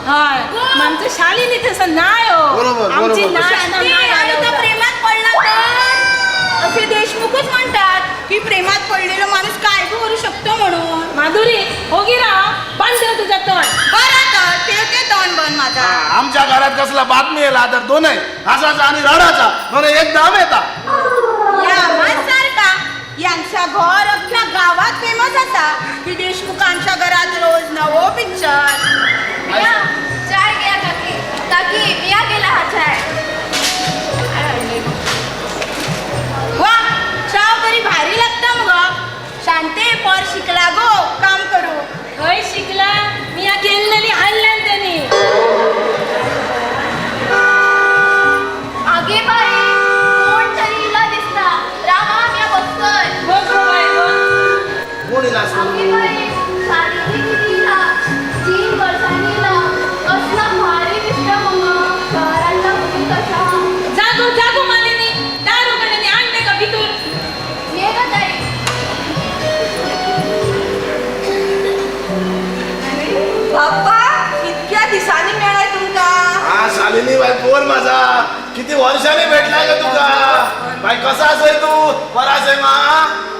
हय, आमचं शालिनी तसं नाही हो. आमची प्रेमात पडला तर असे देशमुखच म्हणतात की प्रेमात पडलेला माणूस काय बी करू शकतो म्हणून. माधुरी होगी राव, बंद ठेव तुझा तोंड. बरं तर ठेवते तोंड बंद माझा. आमच्या घरात कसला बातमी येला तर दोनही हसाचा आणि रडाचा दोन एक दाम येता. या सारखा यांचा घर अख्ख्या गावात फेमस असा की देशमुखांच्या घरात रोज नवो पिक्चर. चाय घ्या काकी. काकी मिया गेला हा चाय. वा, चाव तरी भारी लागता मग. शांते पोर शिकला गो काम करू. खंय शिकला? मी या केल्लेली हाडल्यान त्यांनी. आगे बाई कोण तरी इला दिसता. रामा मिया बघतोय. बघ गो बाई बघ. कोण इला? आगे बाई शालिनी किती इला, 3 वर्षांनी इला, कसला भारी दिसता मग. शहरातला मुली कसा. जागो जागो मालिनी, दार उघड आणि आण तेका भितूर. ये ग ताई. बाप्पा इतक्या दिसांनी मेळ्ळे तुमका. हा शालिनी बाई पोर माझा किती वर्षांनी भेटला ग तुका. बाई कसा असेल तू? बरा असेल मा?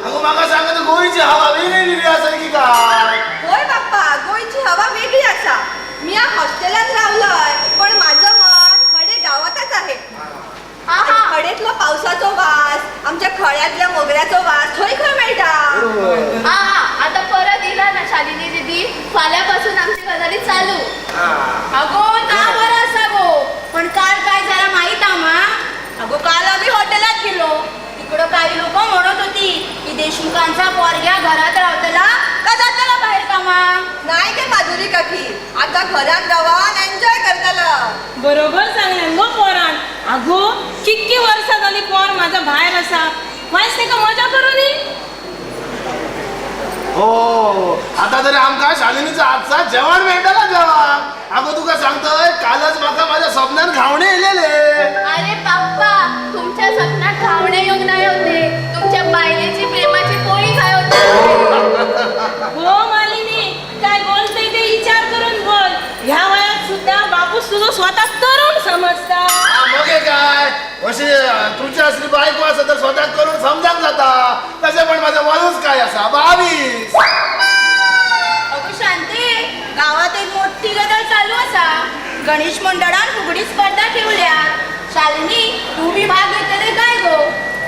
अगो माका सांग तू गोयची हवा वेगळी वेगळी असेल की काय? होय बाप्पा, गोयची हवा वेगळी आसा. मी या हॉस्टेलात रावलय पण माझं मन हडे गावातच आहे. हडेतलो पावसाचो वास, आमच्या खळ्यातल्या मोगऱ्याचो वास थंय खंय मेळटा. हा हा, आता परत इला ना शालिनी दीदी, फाल्यापासून आमची गजाली चालू. अगो ता बरं आसा गो, पण काल काय झाला माहित आमा? अगो काल आम्ही हॉटेलात गेलो, तिकडं काही लोक म्हणत होती की देशमुखांचा पोरग्या घरात रावतला का जातला बाहेर कामा. नाही गे माधुरी काकी, आता घरात रावान एन्जॉय करतला. बरोबर सांगल्यान गो पोरान. अगो कितकी वर्सां जाली पोर माझा भायर आसा, मायस तेका मजा करूं दी. हो, आता तरी आमका शालिनीचा हातचा जेवण मेळटला जेवण. अगो तुका सांगतोय कालच म्हाका माझ्या स्वप्नात घावणे येलेले. अरे बाप्पा, तुमच्या स्वप्नात घावणे येऊन नाही होते, तुमच्या बायलेची प्रेमाची पोळी काय होते. हो मालिनी, काय बोलतोय ते विचार करून बोल. ह्या वयात सुद्धा बापूस तुझं स्वतः तरुण समजता. मग काय अशी तुमची असली बायको असा तर स्वतः करून समजान जाता. तसे पण माझा वयूच काय असा 22. अगो शांती, गावात एक मोठी गजाल चालू असा. गणेश मंडळान फुगडी स्पर्धा ठेवल्या. शालिनी तू बी भाग घेतले काय गो?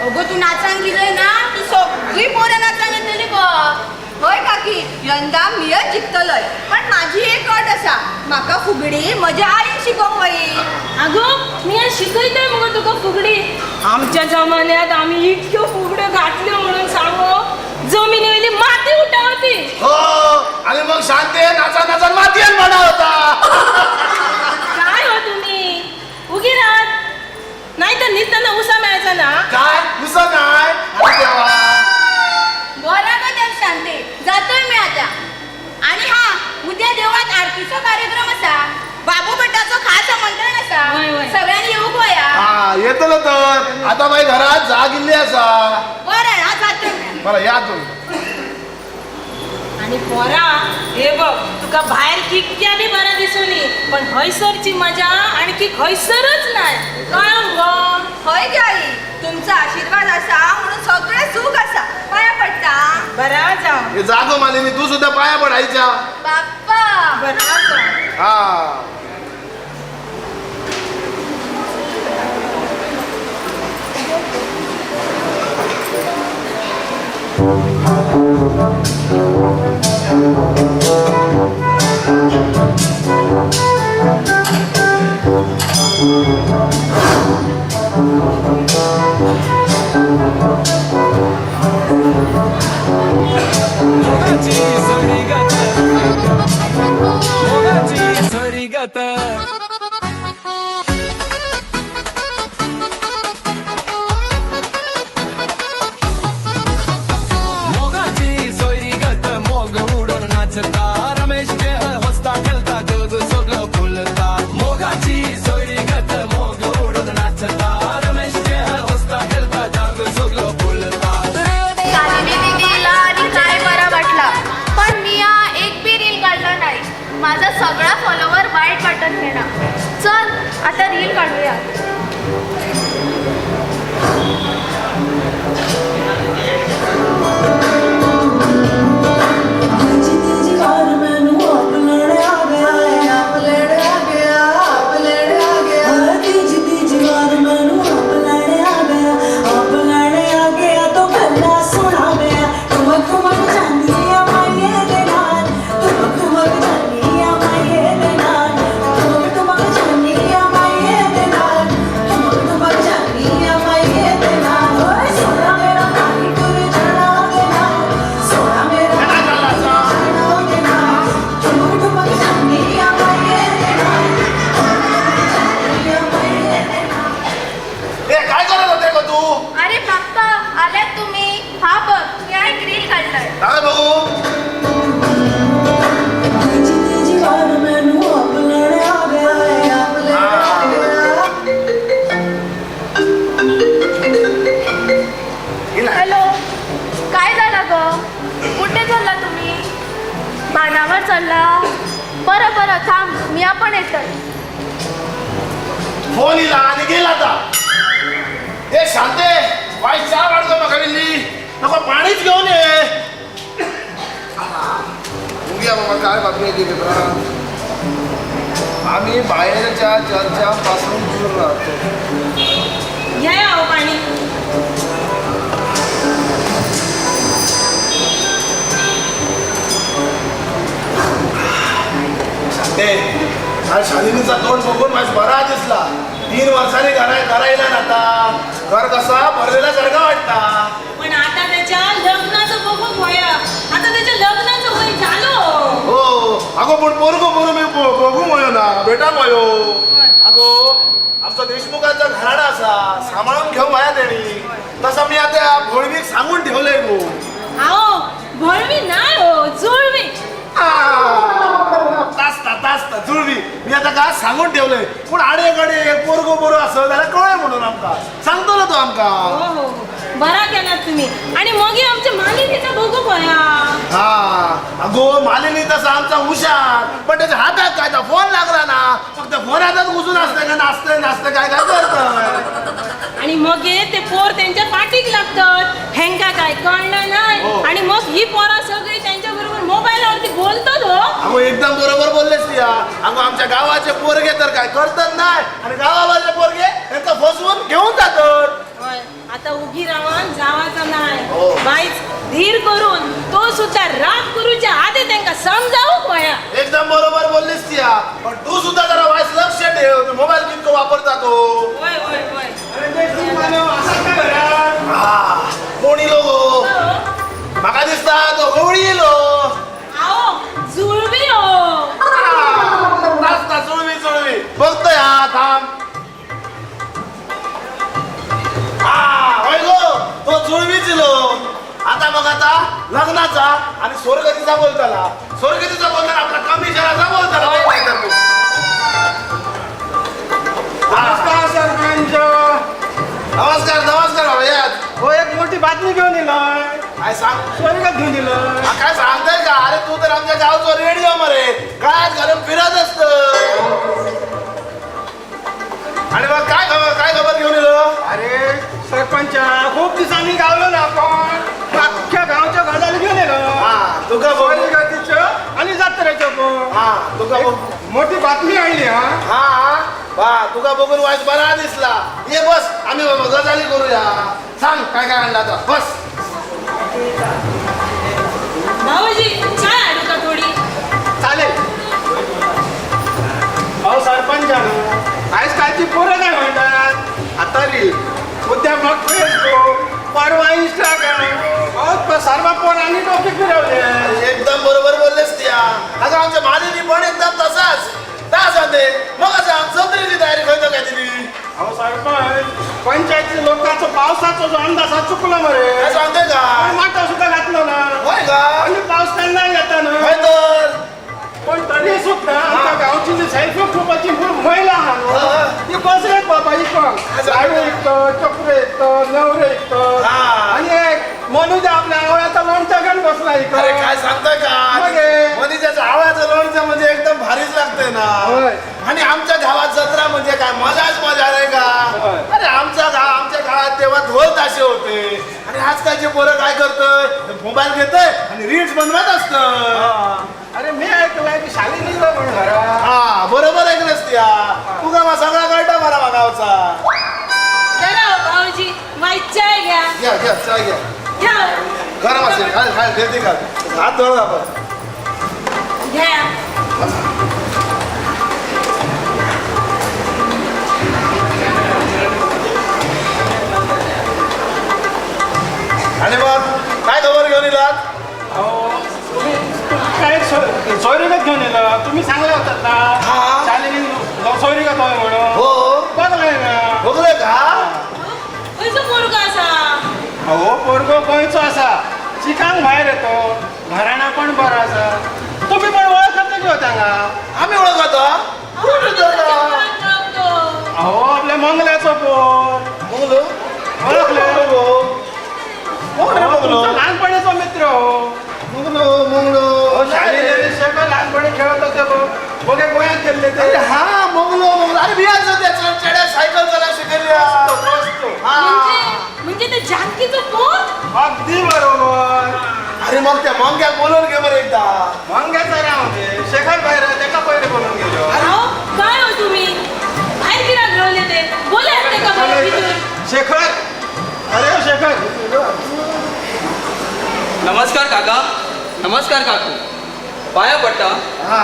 अगो तू नाचांक गेलय ना, ती सगळी पोरं नाचांक येतली गो. हय काकी, यंदा मीच जिखतलय, पण माझी एक अट आसा, म्हाका फुगडी म्हज्या आईन शिकोवंक वयी. अगो मी शिकयतय मगो तुका फुगडी. हा आमच्या जमान्यात आम्ही इतक्यो फुगड्यो घातल्यो म्हणून सांगो, जमिनी वयली माती उठावती. हो, आणि मग शांते नाचा नाचा मातयेन म्हणा होता. काय हो तुम्ही उगी राहत नाही तर निघताना उसा मिळायचा ना. काय उसा नाही? अरे देवा. बरं गं तर शांते, जातोय मी आता. आणि हा उद्या देवळात आरतीचो कार्यक्रम असा, बाबू भटाचो खास आमंत्रण असा, सगळ्यांनी येऊक वया. हा येतलो तर, आता बाई घरात जाग इल्ली असा. बरं हा जातोय मी. बरं या तुम्ही. आणि पोरा हे बघ, तुका बाहेर कितक्या बी बरं दिसूनी, पण हयसरची मजा आणखी खंयसरच नाही. काय गो? हय गे आई, तुमचा आशीर्वाद असा म्हणून सगळे सुख असा. पाया पडता. बरा जाव. हे जागो मालिनी, तू सुद्धा पाया पडायच्या. बाप्पा बरा जाव. हा मोगाची सोयरीगत, मोगाची सोयरीगत. मोगाची सोयरीगत, मोग उडून नाचता, रमेश खेळ हसता खेळता, जग सगळं फुलता. मोगाची सोयरीगत, मोग उडून नाचता, रमेश खेळ हसता खेळता, जग सगळं फुलता. शालिनी दिदीला आणि काय बरा वाटला, पण मी हा एक बी रील काढला नाही. माझा सगळा फॉलोवर वाईट वाटत घेणार. चल आता रील काढूया. ए काय करत होते गं तू? अरे बाप्पा आल्यात तुम्ही. हा बघ मी एक रील काढलाय. काय बघू? हॅलो, काय झालं ग? कुठे चालला तुम्ही? बाणावर चालला? बरं बरं थांब, मी आपण येतोय. फोन इला आणि गेला आता. ए शांते, वाई चहा वाढतो म्हाका इल्ली. नको पाणीच घेऊन ये. बघूया बाबा काय बातमी येते पेपरात. आम्ही बाहेरच्या चर्चापासून दूर राहतो. घ्या अहो पाणी. शांते, आज शालिनीचा तोंड बघून माझ बरा दिसला. 3 वर्षांनी घरा येणार आता. घर कसा भरलेला सारखा वाटता. पण आता त्याच्या लग्नाचं बघू होया. आता त्याच्या लग्नाचं वय झालं. हो अगो पण पोरगो बरो मी बघू मयो ना, बेटा मयो. अगो आमचा देशमुखाचा घराणा असा सांभाळून घेऊ माया तेणी. तसा मी आता भोळवीक सांगून ठेवलंय गो. आओ भोळवी नाही हो, जुळवी. तासता तासता जुळवी. मी आता का सांगून ठेवलंय, पण आडे कडे पोरगो बरो असं जाल्यार कळ्ळें म्हणून आमकां सांगतलो तो आमकां. हो हो बरा केला तुम्ही. आणि मग आमच्या मालिनीचा बघू पया. हा अगो मालिनी तसा आमचा हुशार, पण त्याच्या हातात काय फोन लागला ना, फक्त फोन हातात घुसून असतं का नाचतंय नाचतं काय काय करतं. आणि मग ते पोर त्यांच्या पाठीक लागतात, हेंका काय कळणार नाही. आणि मग ही पोरा सगळी त्यांच्या बरोबर मोबाईलवरती बोलतात. हो अगो एकदम बरोबर बोललेस या. अगो आमच्या गावाचे पोरगे तर काय करतात नाही, आणि गावावरचे पोरगे त्यांचा फसवून घेऊन जातात. आता उगी रावान जावाचा नाही, बाईच धीर करून तो सुद्धा राग करूच्या आधी त्यांका समजावूक वया. एकदम बरोबर बोललीस तिया, पण तू सुद्धा जरा वाईस लक्ष ठेव, मोबाईल कितको वापरता तो. होय होय होय. अरे आता मग आता लग्नाचा आणि स्वर्गतीचा बोलताला, स्वर्गतीचा बोलताना आपला कमिशनराचा बोलताला. नमस्कार सरपंच. नमस्कार नमस्कार बाबा. हो, एक मोठी बातमी घेऊन दिलं. काय सांग? स्वर्गात घेऊन दिलं. काय सांगताय का? अरे तू तर आमच्या गावचा रेडिओ मरे, काय घालून फिरत असत. आणि मग काय खबर, काय खबर घेऊन येलो? अरे सरपंच, खूप दिवसांनी गावलो ना आपण, अख्ख्या गावच्या गजाली घेऊन येलो. तुका स्वर्गतीचं आणि जत्रेचं पण. हा तुका मोठी बातमी आणली. हा हा वा, तुका बघून वाईट बरा दिसला. ये बस, आम्ही गजाली करूया. सांग काय काय आणला आता, बस. भाऊजी चाय आणू का थोडी? चालेल. अहो सरपंच, आजकालची पोरं काय म्हणतात, आता रील, उद्या मग फेसबुक, परवा इंस्टाग्राम, सर्व पोरांनी डोके फिरवले. एकदम बरोबर बोललेस त्या. अगं आमच्या मालिनी पण एकदम तसाच सांगते. मग असं जत्रेची तयारी करतो काय तिने? अहो सरपंच, पंचायती लोकांचा पावसाचा जो अंदाज हा चुकला मरे. काय सांगतोय का? माटा सुद्धा घातलं ना. होय का? आणि पाऊस त्यांना येता ना. होय तर. पण तरी सुद्धा आमच्या गावची जी सेल्फ ग्रुपाची महिला आहा ती बसलेत बाबा इकत, लाडू इकत, चक्र इकत, नवरे इकत, आणि एक मनुजा आपल्या आवळ्याचा लोणचा घेऊन बसला इकत. अरे काय सांगतोय का? मनुजाच्या आवळ्याचं लोणचं म्हणजे एकदम भारीच लागतंय ना. आणि आमच्या गावात जत्रा म्हणजे काय मजाच मजा नाही का? अरे आमच्या गाव, आमच्या काळात तेव्हा ढोल ताशे होते. आणि आजकालचे पोरं काय करतोय, मोबाईल घेतोय आणि रील्स बनवत असत. अरे मी ऐकलंय की शालिनी पण घरा. हा बरोबर ऐकलंस त्या. तुका मग सगळा कळटा मला गावचा. चला भाऊजी, माई चाय घ्या. घ्या घ्या चाय घ्या. घ्या. गरम असेल, खाल खाल घेते खाल, हात धुवा आपण. घ्या. आणि मग काय खबर घेऊन येलात? तुम्ही काय सोयरीगत घेऊन येलं? तुम्ही सांगले होतात ना शालिनी सोयरीगत होय म्हणून. हो बघलंय ना. बघलंय का? खंयचो पोरगो आसा? अहो पोरगो खंयचो आसा, चिकांक भायर येतो, घराणा पण बरो आसा. तुम्ही पण वळखत की होता का? आम्ही ओळखतो. अहो आपल्या मंगल्याचो पोर. मंगलो? ओळखलं? कोण रे मंगलो? लहानपणीचो मित्र. हो मंगलो मंगलो शालिनी सगळं लहानपणी खेळत होते बघे, गोव्यात गेले ते. हा मंगलो मंगलो. अरे बियाचं त्याच्या चेड्या सायकल चालवायला शिकवली. म्हणजे ते जानकीचं पोर? अगदी बरोबर. अरे मग त्या मंग्याक बोलवून घे बरं एकदा. मंग्याचा राव दे, शेखर बाहेर त्याका पहिले बोलवून गेलो. काय हो तुम्ही बाहेर किरा घेऊन ते बोलायत ते का बरं भितून? शेखर, अरे हो शेखर. नमस्कार काका. नमस्कार काकू. पाया पडता. हा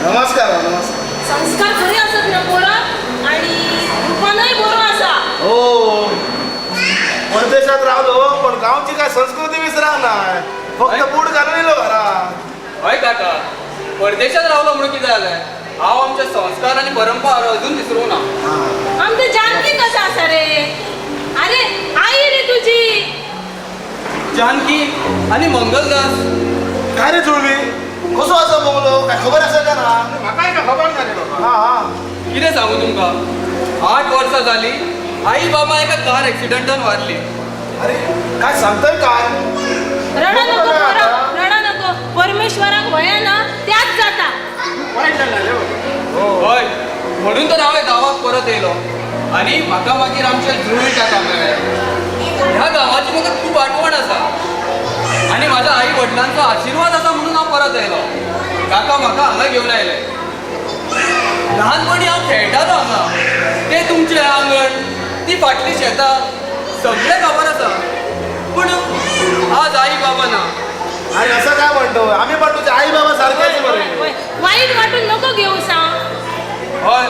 नमस्कार नमस्कार. संस्कार बरे असत ना पोरा, आणि रूपानय बरो आसा. हो परदेशात रावलो पण गावची काय संस्कृती विसरा नाही, फक्त बूट घालून येलो घरात. हय काका, परदेशात रावलो म्हणून कितें जालें, हांव आमचे संस्कार आनी परंपरा अजून विसरूंक ना. आमचं जानकी कसं आसा रे? अरे आई रे तुझी जानकी आणि मंगलदास. काय रे जुळवी, कसो आसा मंगलो, काय खबर आसा का ना? म्हाका काय खबर ना रे बाबा. हा हा कितें सांगू तुमकां, 8 वर्सां जाली आई बाबा एका कार एक्सिडंटान वारली. अरे काय सांगतोय काय? रडा नको पोरा, रडा नको, परमेश्वराक व्हया ना त्याच जाता. वाईट झालं रे. हय म्हणून तर हांव गांवाक परत येयलो आनी म्हाका मागीर आमच्या जुळवी काका मेळ्ळे. ह्या गांवाची म्हाका खूब आठवण आसा आनी म्हाज्या आई वडिलांचो आशिर्वाद आसा म्हणून हांव परत आयलो. काका म्हाका हांगा घेवन आयले. ल्हानपणी हांव खेळटालो हांगा, तें तुमचें आंगण, ती फाटली शेतां सगळें खबर आसा, पूण आज आई बाबा ना. अरे असं काय म्हणतो, आम्ही पण तुझ्या आई बाबा सारखेच बरे. वाईट वाटून नको घेऊ सांग. हय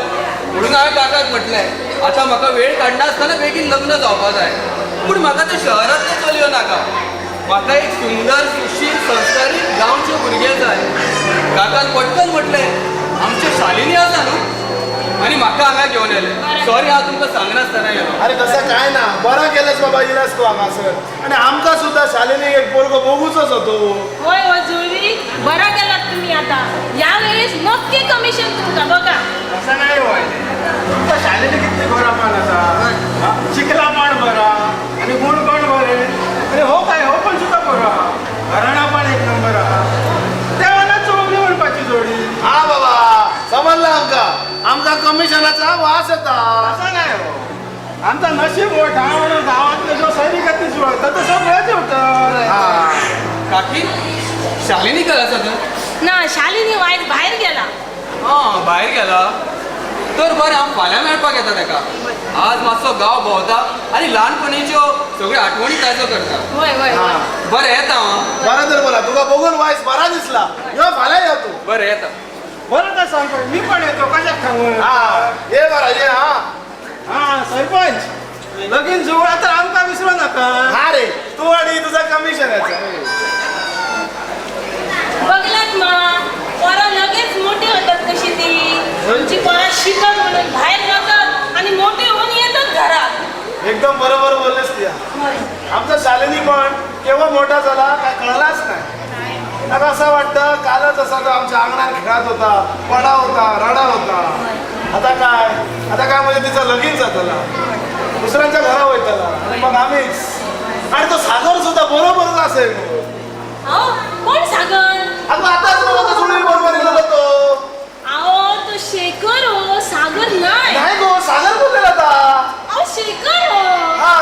म्हणून हांवें काकाक म्हटलें आतां म्हाका वेळ काडना आसतना बेगीन लग्न जावपा जाय, पूण म्हाका ते शहरांतले चलयो नाका, म्हाका एक सुंदर सुशील संस्कारी गांवच्यो भुरगें जाय. काकान पटकन म्हटलें आमचें शालिनी आसा न्हू, आनी म्हाका हांगा घेवन येयलें. सॉरी हांव तुमकां सांगनासतना येयलो. अरे तसं काय ना, बरं केलंस बाबा इलास तू हांगासर. आनी आमकां सुद्दां शालिनी एक पोरगो बघूचोच होतो. होय हो जुळवी, बरं केलात तुम्ही. आता या वेळेस नक्की कमिशन तुमका बघा. असं नाही होय, तुमच्या शालेने किती बरा पण असा शिकला पण बरा आणि गुण पण बरे, आणि हो काय हो पण सुद्धा बरा, घराणा पण एक नंबर आहा, तेव्हा चोगली म्हणपाची जोडी. हा बाबा समजलं आमका, आमका कमिशनाचा वास येता. असं नाही हो, आमचा नशीब मोठा म्हणून गावातले जो सैनिकांनी जुळतं तो सगळंच होतं. काकी शालिनी काय आसा तर? ना शालिनी वायट भायर गेला. हा भायर गेला तर बरें, हांव फाल्यां मेळपाक येता ताका. आज मातसो गांव भोंवता आनी ल्हानपणीच्यो सगळ्यो आठवणी ताज्यो करता. वय वय बरें येता हांव. बरें तर बोला, तुका बघून वायस बरा दिसला, यो फाल्यां यो तूं. बरें येता. बरें तर सांग, मी पण येतो कशाक सांगू. हा ये बरा ये. हा हा सरपंच, लगीन जुळा तर आमकां विसरू नाका. हा रे, तू आणि तुझा कमिशनाचा. बघलात मा पोरां लगेच मोठी होतात कशी ती. आमची पोरां शिकत म्हणून भायर जातात आणि मोठी होऊन येतात घरात. एकदम बरोबर बोललेस ती. आमचा शालिनी पण केव्हा मोठा झाला काय कळलाच नाही. आता असं वाटतं कालच असा तो आमच्या अंगणात खेळत होता, पडा होता, रडा होता. आता काय, आता काय म्हणजे तिचा लगीन जातला, दुसऱ्यांच्या घरा वयतला, मग आम्हीच. आणि तो सागर सुद्धा बरोबरच असेल. कोण सागर? अगं आताच मला जुळवी बरोबर येलो तो. अहो तो शेखर हो, सागर नाही. नाही गो, सागर बोललेला आता. अहो शेखर हो. हा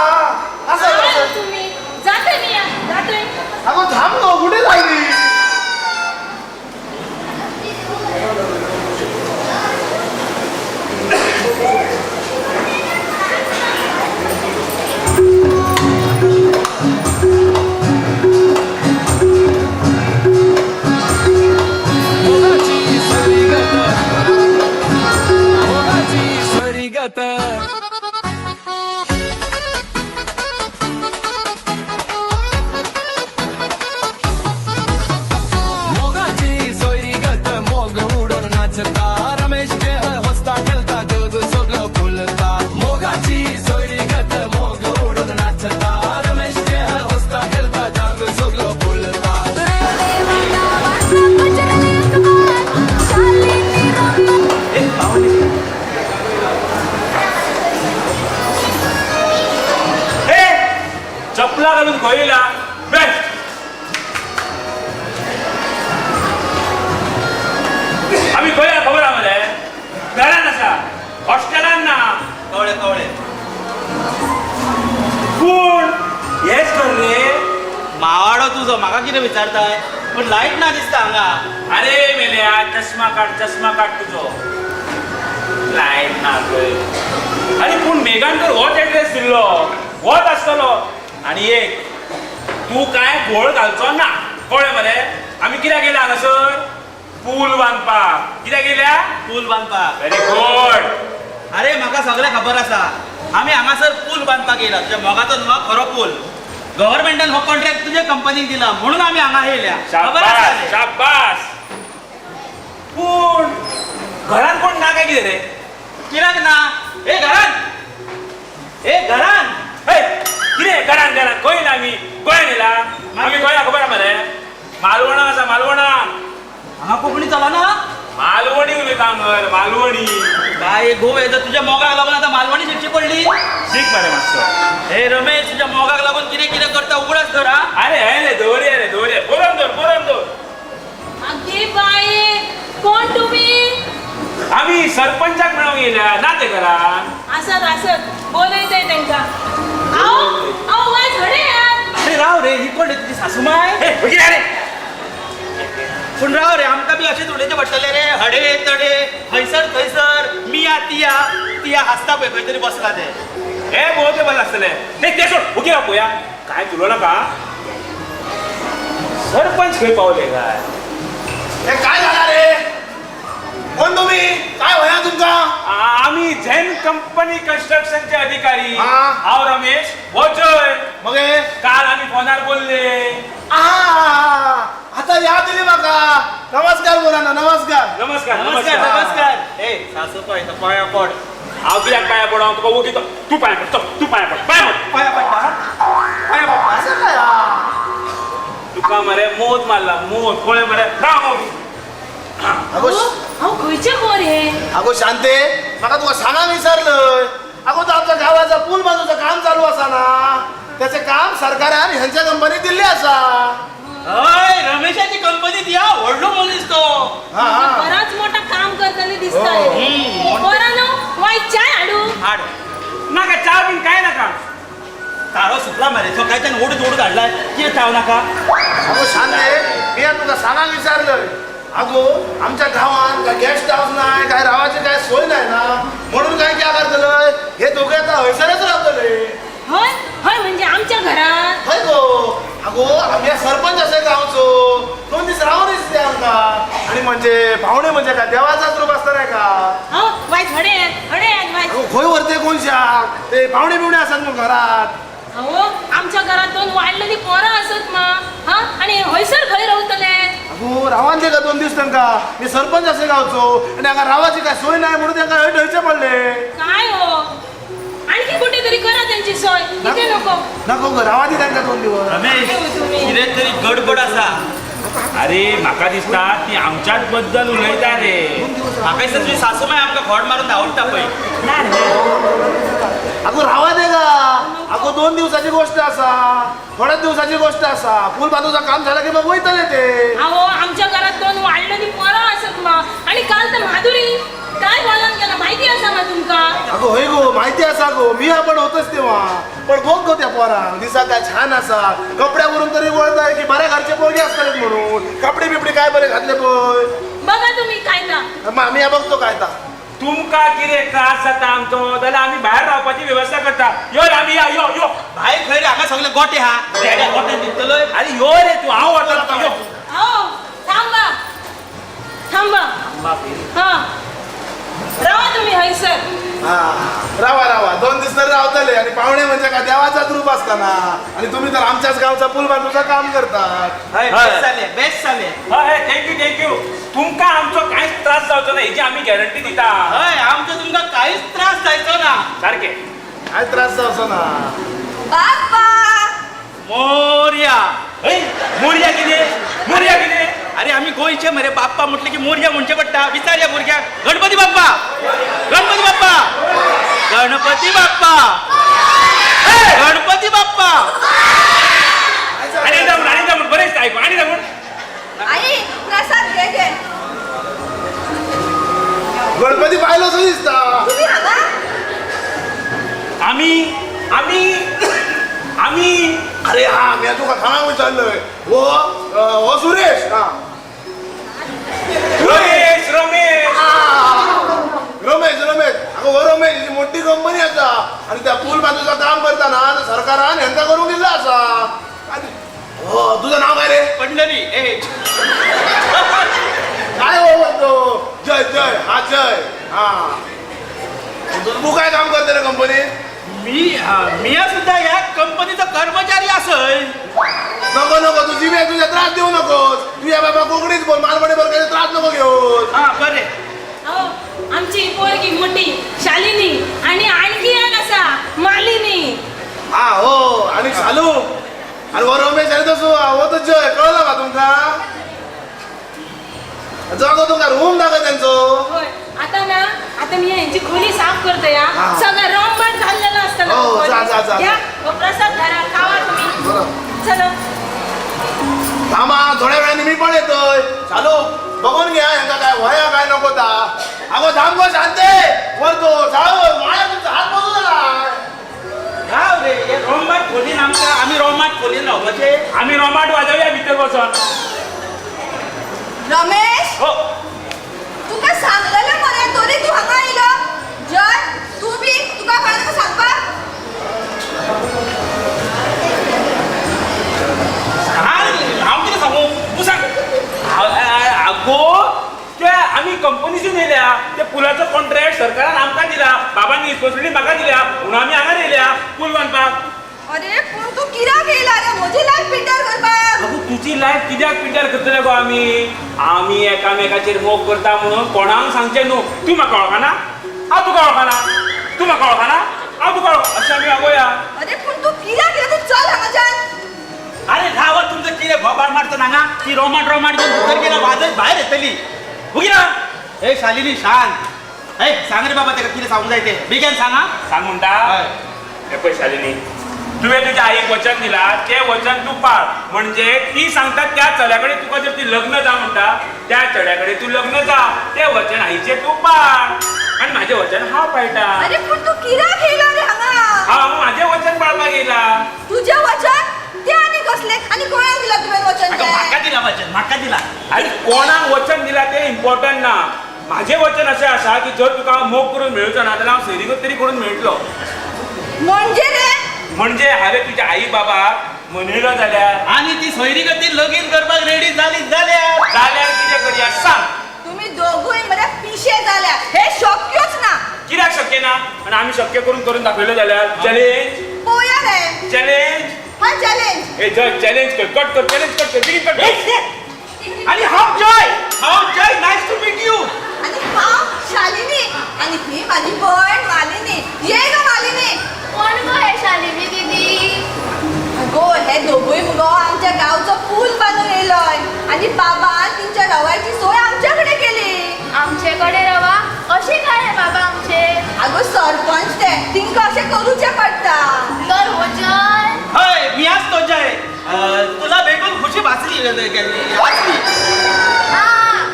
असं तुम्ही जाते, मी जाते. अगं थांब गो, कुठे लागली? मोगाची सोयरीगत मोग उडून नाचता, रमेश हसता खेळता जग सगळं फुलता. मोगाची सोयरीगत मोग उडून नाचता, रमेश हसता खेळता जग सगळं फुलता. चपला घालून खंय बेस्ट. आम्ही खंय खबर आहा मरे, घरान आसा, हॉस्टेलान ना. कवळे कवळे पूण हेच कर रे मावाडो तुजो, म्हाका कितें विचारताय? पण लायट ना दिसता हांगा. अरे मेल्या चष्मा काड, चष्मा काड तुजो, लायट ना खंय. आनी पूण मेघान तर होच एड्रेस दिल्लो, होच आसतलो. आनी एक तूं काय घोळ घालचो ना, कळ्ळें मरे? आमी कित्याक गेल्या हांगासर? पूल बांदपाक. कित्याक गेल्या? पूल बांदपाक. Very good. अरे म्हाका सगळें खबर आसा, आमी हांगासर पूल बांदपाक येयला. तुज्या मोगाचो न्हू खरो पूल, गव्हर्मेंटान हो कॉन्ट्रॅक्ट तुज्या कंपनीक दिला म्हणून आमी हांगा येयल्या. खबर आसा. शाबास. पूण घरान कोण ना काय कितें रे? कित्याक ना? ए घरान, ए घरान, कितें घरान? घरान खंय येयला आमी? गोंयान येयला आमी? गोंया खबर आहा मरे? मालवणा आसा, मालवणा. हांगा कोंकणी चलना? मालवणी उलयता हांगर, मालवणी. बाय गो, हेजो तुज्या मोगाक लागून आतां मालवणी शिकची पडली. शीक मरे मातसो. हे रमेश, तुज्या मोगाक लागून कितें कितें करता उगडास धर. अरे हे रे दवरया रे, दवरया, बरोवन दवर, बरोवन दवर. आगे बाये, कोण तुम्ही? आमी सरपंचाक मेळोंक येयल्या ना ते घरान. आसत आसत बोलयतय तेंकां. आओ आओ वायज हडे यार. अरे राव रे, ही कोण रे तुजी सासूमाय? अरे पूण राव रे, आमकां बी अशेंच उलयचें पडटलें रे. हडे तडे, हयसर थंयसर, मिया तिया तिया हांसता पळय खंय तरी बसला ते. हे भोंवते बरें आसतलें. ते सोड, उगी राव पळोवया. काय उलोवं नाका. सरपंच खंय पावले काय? हे काय झाला रे? कोण तुम्ही? काय होया तुमका? आम्ही झेन कंपनी कन्स्ट्रक्शनचे अधिकारी. हांव रमेश, हो जय. मगे काल आम्ही फोनार बोलले. आता याद दिली म्हाका. नमस्कार बोला ना. नमस्कार नमस्कार नमस्कार नमस्कार. ए सासू पाय पाया पड. हांव कित्याक पांया पडों तुका वगी तूं पांया पड चल तूं पांया पड पांया पड पांया पडटा पांया पडटा असं काय तुका मरे मोद मारला मोद पळय मरे राव अगो हांव खंयचें पोर हें अगो शांते म्हाका तुका सांगा विसरलंय. अगो तो आमच्या गावाचा पूल बांदूचं काम चालू आसा ना त्याचे काम सरकारान ह्यांच्या कंपनीत दिल्ले आसा. हय रमेशाची कंपनी ती व्हडलो मनीस तो. बराच मोठा काम करताना दिसता. पोरानो वाय चाय हाडू हाड नाका चा बीन काय नाका. तारो सुकला मरे सकाळच्यान ओडून ओडून हाडलाय कितें चाव नाका. अगो शांते मी तुका सांगा विसरलंय. अगो आमच्या गावान काय गेस्ट हाऊस नाही काय रावाची काय सोय नाही ना म्हणून काय काय करतलंय हे दोघे आता हयसरच रावतले. हय हय म्हणजे आमच्या घरात. हय गो. अगो आमी सरपंच असे गावचो 2 दीस रावून दिसते आमकां. आणि म्हणजे पाहुणे म्हणजे काय देवाचाच रूप असता नाही का. हो वाय हडे हडे वाय. खंय व्हरते कोणशाक ते पाहुणे बिवणे आसात मग घरात. अहो आमच्या घरात 2 वाडलेली पोरां असत मा हा आणि हयसर खंय रावतले. अगो रावान ते का 2 दीस तांकां मी सरपंच असे गावचो आणि हांगा रावाची काय सोय नाही म्हणून तांकां हय ठेवचे पडले. काय हो आणखी कुठेतरी करा त्यांची सोय इथे नको. नको गो रावा दी तांकां 2 दिवस. रमेश कितें तरी गडबड आसा. अरे म्हाका दिसता ती आमच्याच बद्दल उलयता रे. म्हाका दिसता तुजी सासूमाय आमकां खोड मारून धांवडटा पळय. अगो रावा दे गा. अगो 2 दिवसाची गोष्ट आसा थोड्याच दिवसाची गोष्ट आसा. पूल बांदूचा काम झाला की मग वयतले ते. अहो आमच्या घरात 2 वाडलेली पोरां आसत मा आणि काल तर माधुरी काय बोलान गेला माहिती आसा मा तुमका. अगो हय गो माहिती आसा गो मी आपण होतच तेव्हा. पण बघ गो त्या पोरांक दिसा काय छान आसा कपड्यावरून तरी वळताय की बऱ्या घरचे पोरगे असतले म्हणून. कपडे बिपडे काय बरे घातले पळय. बघा तुम्ही काय ता आमी बघतो काय ता. तुमका कितें त्रास जाता आमचो जाल्यार आमी भायर रावपाची वेवस्था करता. यो रे आमी या यो यो भायर खंय रे हांगा सगळे गोटे हा गोटे दिसतलो. अरे यो रे तूं हांव व्हरता यो. हो थांबा थांबा हा रावा तुम्ही हयसर. हा रावा रावा 2 दीस तर रावतले. आणि पाहुणे म्हणजे काय देवाचाच रूप असताना आणि तुम्ही तर आमच्याच गावचा पूल बांधूचा काम करतात. बेस्ट जाले बेस्ट जाले. हय thank you thank you. तुमकां आमचो कांयच त्रास जावचो ना हेची आमी गॅरंटी दिता. हय आमचो तुमकां कांयच त्रास जायचो ना. सारकें काय त्रास जावचो ना. बाप्पा मोरया. हय मोरया कितें मोरया कितें. अरे आमी गोंयचे मरे बाप्पा म्हटले की मोरया म्हणचें पडटा. विचारया भुरग्याक. गणपती बाप्पा गणपती बाप्पा गणपती बाप्पा गणपती बाप्पा. आनी एकदां म्हण आनी एकदां म्हण बरें दिसता आयकून. आनी एकदां म्हण. आई प्रसाद घे घे. गणपती पायलो सो दिसता. तुम्ही हांगा. आमी आमी आमी अरे हा मी तुका खाणाक विचारलंय. हो हो सुरेश. हा रमेश रमेश रमेश रमेश. अगो हो रमेश ही मोठी कंपनी आसा आणि त्या पूल बांदूचा काम करताना सरकारान हेंका करूंक दिल्लो आसा. हो तुझं नाव काय रे. पंढरी. ए काय हो म्हणतो जय जय हा जय. हा तू काय काम करते रे कंपनीत. मी मी सुद्धा ह्या कंपनीचा कर्मचारी असय. नको नको तुझी बी तुझ्या त्रास देऊ नकोस. तुझ्या बाबा कोकणीच बोल मालवणी बोल काही त्रास नको घेऊस. हा बरे. अहो आमची पोरगी मोठी शालिनी आणि आणखी एक असा मालिनी. हा हो आणि शालू आणि हो रमेश आणि तसो हो तर जय. कळलं का तुमका. जागो तुमका रूम दाखय त्यांचो. होय आता ना आता मी यांची खोली साफ करते या सगळं रंबाट झालेलं असतं. घ्या प्रसाद धरा खावा तुम्ही. चला थांबा थोड्या वेळाने मी पण येतोय. चालू बघून घ्या ह्यांका काय वया काय नको ता. अगो थांब गो शांते वरतो जाओ माया तुमचा हात बसू नका. हाव रे हे रोमाट खोलीन आमकां आमी रोमाट खोलीन रावपाचे. आमी रोमाट वाजोवया भितर बसून. रमेश हो तुका सांगलेलं मरे तरी तू हांगा आयलो. जय तू बी तुका कळना सांगपाक. हांव कितें सांगू तूं सांग. अगो ते आमी कंपनीसून येयल्या ते पुलाचो कॉन्ट्रॅक्ट सरकारान आमकां दिला. बाबांनी रिस्पॉन्सिबिलिटी म्हाका दिल्या म्हणून आमी हांगा येयल्या पूल बांदपाक. अरे पूण तूं कित्याक येयला रे म्हजी लायफ पिड्ड्यार करपाक. अगो तुजी लायफ कित्याक पिड्ड्यार करतले गो आमी. आमी एकामेकाचेर मोग करता म्हणून कोणाक सांगचें न्हू. तूं म्हाका वळखना हांव तुका वळखना. तूं म्हाका वळखना, हांव तुका वळख, अशें आमी वागोया. अरे पूण तूं कित्याक येयला? तूं चल हांगाच्यान. अरे राव, तुमचं कितें घोबाड मारता हांगा? ती रोमाण रोमाण घेवन भितर गेला, वाजत भायर येतली. उगी ना. ए शालिनी शांत. ए सांग रे बाबा तेका कितें सांगूंक जाय तें बेगीन सांग. सांग म्हणटा. हे पळय शालिनी, तुवें तुज्या आईक वचन दिला तें वचन तूं पाळ. म्हणजे ती सांगता त्या चल्या कडेन तुका जर ती लग्न जा म्हणटा त्या चल्या कडेन तूं लग्न जा, तें वचन आईचें तूं पाळ आनी म्हाजें वचन हांव पाळटा. अरे पूण तूं कित्याक येयला रे हांगा? हांव म्हाजें वचन पाळपाक येयला. तुजें वचन तें आनी कसलें? आनी कोणाक दिलां तुवें वचन तें? म्हाका दिला वचन, म्हाका दिला. आनी कोणाक वचन दिला तें इम्पॉर्टंट ना. म्हाजें वचन अशें आसा की जर तुका हांव मोग करून मेळचो ना जाल्यार हांव सैरीगत तरी करून मेळटलो. म्हणजे रे? म्हणजे हांवें तुज्या आई बाबाक मनयलो जाल्यार आनी ती सोयरीगती लगीन करपाक रेडी जाली जाल्यार जाल्यार कितें करया सांग. तुमी दोगूय मरे पिशे जाल्या, हे शक्यूच ना. कित्याक शक्य ना? आनी आमी शक्य करून करून दाखयलो जाल्यार चॅलेंज पळोवया रे. चॅलेंज. हा चॅलेंज. ए जय चॅलेंज कर, कट कर, चॅलेंज कट कर, बेगीन कट कर. आनी हांव जय, हांव Jay, nice to meet you. आनी हांव शालिनी आनी ही म्हाजी भयण मालिनी. ये गो मालिनी. कोण गो हे शालिनी दीदी? अगो हे दोगूय मुगो आमच्या गांवचो पूल बांदून येयलोय आनी बाबान तेंच्या रवायची सोय आमच्या कडेन केली. आमचे कडेन रवा? अशें काय रे बाबा आमचे? अगो सरपंच ते, तिंकां अशें करूचें पडटा. तर हो जय. हय मी आज तो जय. तुला भेटून खुशी भासली वाचली.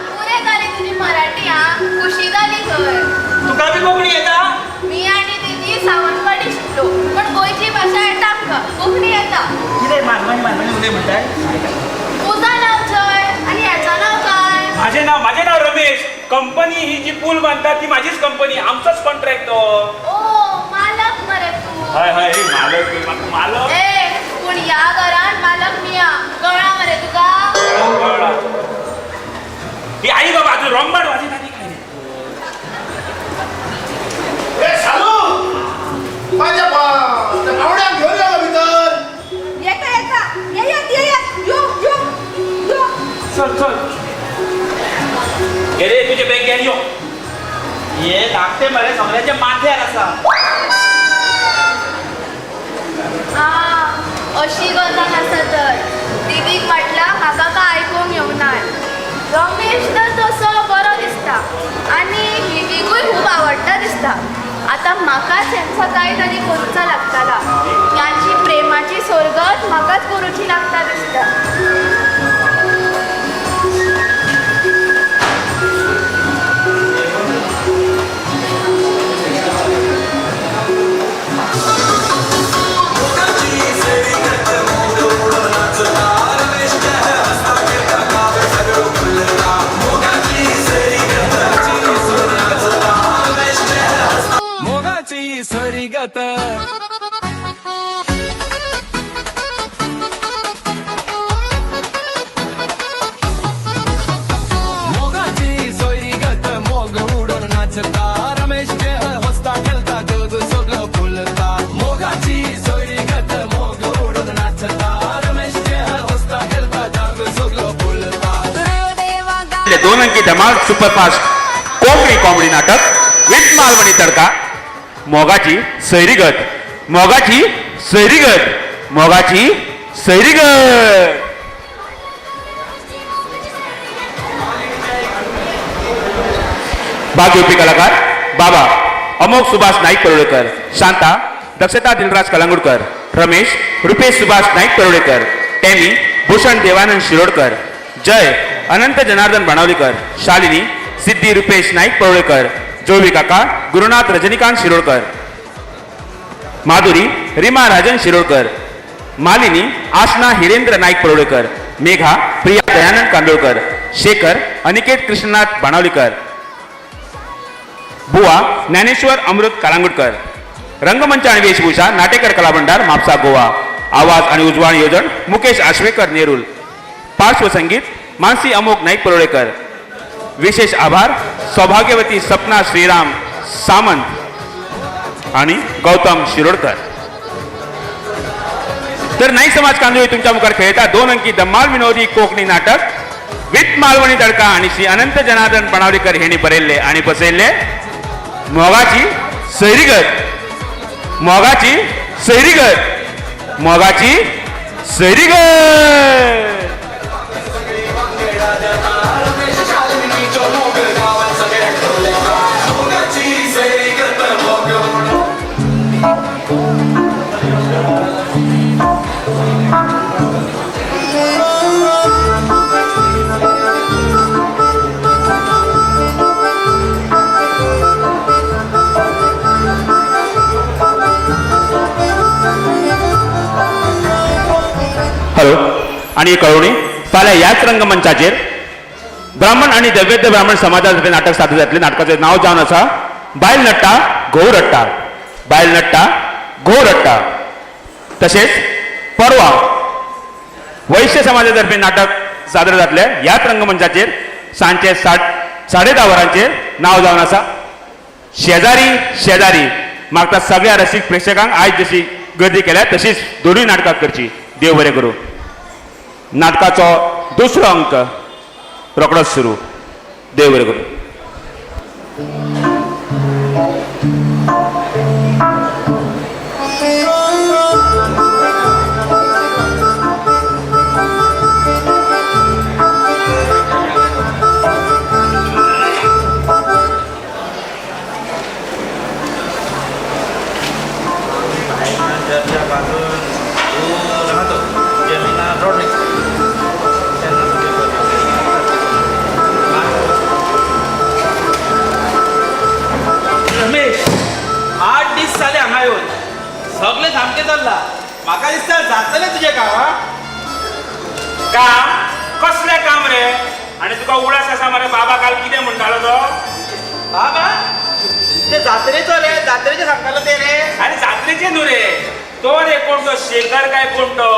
पुरे जाली तुजी मराठी. हा खुशी जाली खंय. तुका बी कोंकणी येता? मी आनी दीदी सावंतवाडी शिकलो पण गोंयची भाशा येता आमकां, कोंकणी येता. कितें मानवणी मानवणी उलय म्हणटाय? तुझं नाव जय आनी हेचो नाव काय? म्हाजें नाव, म्हाजें नाव रमेश. कंपनी ही जी पूल बांदता ती म्हाजीच कंपनी, आमचोच कॉन्ट्रॅक्ट तो. ओ मालक मरे तूं. हय हय मालक मालक. ए पूण ह्या घरान मालक मिया, कळ्ळां मरे तुका? कळ्ळां. ही आई बाबा अजून रोंबाड वाजयता ती काय? ए शालू, माझ्या पावड्यांक घेवन यो भितर. येता येता, येयात येयात, यो यो यो. चल चल हे रे तुजे बॅग घेवन यो. हे धाकटे मरे सगळ्याच्या माथ्यार आसा. अशी गजाल आसा तर दीदीक म्हटल्यार म्हाका काय आयकूंक येवंक ना. रमेश तर तसो बरो दिसता आनी दीदीकूय खूब आवडटा दिसता. आतां म्हाकाच हेंचो कांय तरी करूचा लागताला. ह्यांची प्रेमाची सोरगत म्हाकाच करूची लागता दिसता. सरीगत मोगाची सोयरीगत मोग उडून नाचता रमेश जय हसता खेळता जग सगळं फुलता. मोगाची सोयरीगत मोग उडून नाचता रमेश जय हसता खेळता जग सगळं फुलता. दोन अंकी धमाल सुपरफास्ट कोंकणी कॉमेडी नाटक विथ मालवणी तडका. मोगाची सैरीगत, मोगाची सैरीगत, मोगाची सैरीगत. भाग घेवपी कलाकार बाबा अमोक सुभाष नाईक परुळेकर, शांता दक्षता दिलराज कलंगुडकर, रमेश रुपेश सुभाष नाईक परुळेकर, टॅमी भूषण देवानंद शिरोडकर, जय अनंत जनार्दन बाणावलीकर, शालिनी सिद्धी रुपेश नाईक परुळेकर, जोवी काका गुरुनाथ रजनीकांत शिरोडकर, माधुरी रीमा राजन शिरोडकर, मालिनी आसना हिरेंद्र नाईक परुळेकर, मेघा प्रिया दयानंद कांदोळकर, शेखर अनिकेत कृष्णनाथ बाणावलीकर, बुवा ज्ञानेश्वर अमृत कालांगुटकर. रंगमंच आणि वेशभूषा नाटेकर कलाभंडार म्हापसा गोवा. आवाज आणि उजवाड योजन मुकेश आश्वेकर नेरुल. पार्श्वसंगीत मानसी अमोक नाईक परुळेकर. विशेष आभार सौभाग्यवती सपना श्रीराम सामंत आणि गौतम शिरोडकर. तर नाईक समाज कांदोळी तुमच्या मुखार खेळता दोन अंकी धम्माल विनोदी कोंकणी नाटक विथ मालवणी तडका आणि श्री अनंत जनार्दन बाणावलीकर हेणी बरयल्ले आणि बसयल्ले मोगाची सैरीगत, मोगाची सैरीगत, मोगाची सैरीगत. हॅलो आनी कळवणी, फाल्यां ह्याच रंगमंचाचेर ब्राह्मण आनी दव्यद्य ब्राह्मण समाजाचे नाटक सादर जातलें. नाटकाचें नांव जावन आसा बायल नट्टा घोव रडटा, बायल नट्टा घोव रडटा. तशेंच परवा वैश्य समाजा तर्फे नाटक सादर जातलें ह्याच रंगमंचाचेर सांजचे 10:30 वरांचेर. नांव जावन आसा शेजारी शेजारी. मागता सगळ्या रसीक प्रेक्षकांक आयज जशी गर्दी केल्या तशीच दोनूय नाटकां करची. देव बरें करूं. नाटकाचो दुसरो अंक रोकडोच सुरू. देव बरें करूं. रमेश, 8 दीस जाले हांगा येवन सगळें सामकें चल्लां. म्हाका दिसता जातलें तुजें काम. काम कसलें काम रे? आनी तुका उगडास आसा मरे बाबा काल कितें म्हणटालो तो? बाबा ते जात्रेचो रे, जात्रेचें सांगतालो ते रे. आनी जात्रेचें न्हू रे, तो रे कोण तो शेखर काय कोण तो,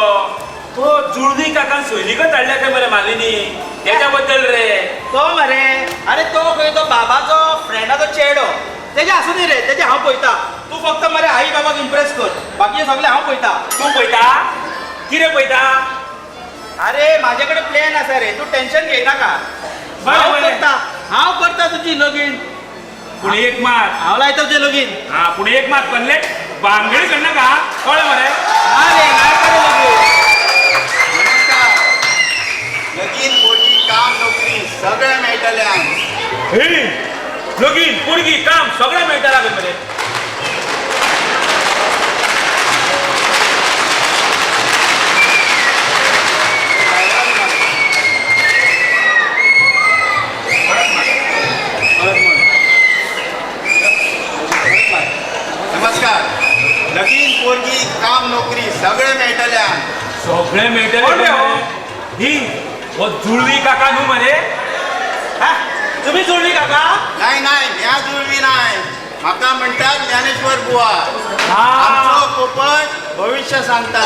तो जुळवी काकान सोयरीगत हाडल्या खंय मरे मालिनी, तेच्या बद्दल रे तो मरे. अरे तो खंय तो बाबाचो फ्रेंडाचो चेडो, तेजें आसूं दी रे, तेजें हांव पळयता. तूं फक्त मरे आई बाबाक इम्प्रेस कर, बाकीचें सगळें हांव पळयता. तूं पळयता? कितें पळयता? अरे म्हाजे कडेन प्लॅन आसा रे, तूं टेन्शन घेयनाका. हांव करता, हांव करता तुजी लगीन. पूण एक मात हांव लायता तुजें लगीन. हा, पूण एक मात कसलें बांगडी करनाका, कळ्ळें मरे? ना रे, लायता रे लगीन. नमस्कार. लगीन पोरगी काम नोकरी सगळें मेळटलें. लगीन पोरगी काम सगळें मेळटलें मरे. नमस्कार. लगीन पोरगी काम नोकरी सगळें मेळटलें. सगळें मेळटलें. कोण रे हो? ही हो जुळवी काका न्हू मरे? तुमी जुळवी काका? नाही नाही, म्या जुळवी नाही. म्हाका म्हणटात ज्ञानेश्वर बुवा. आमचो पोपट भविष्य सांगता,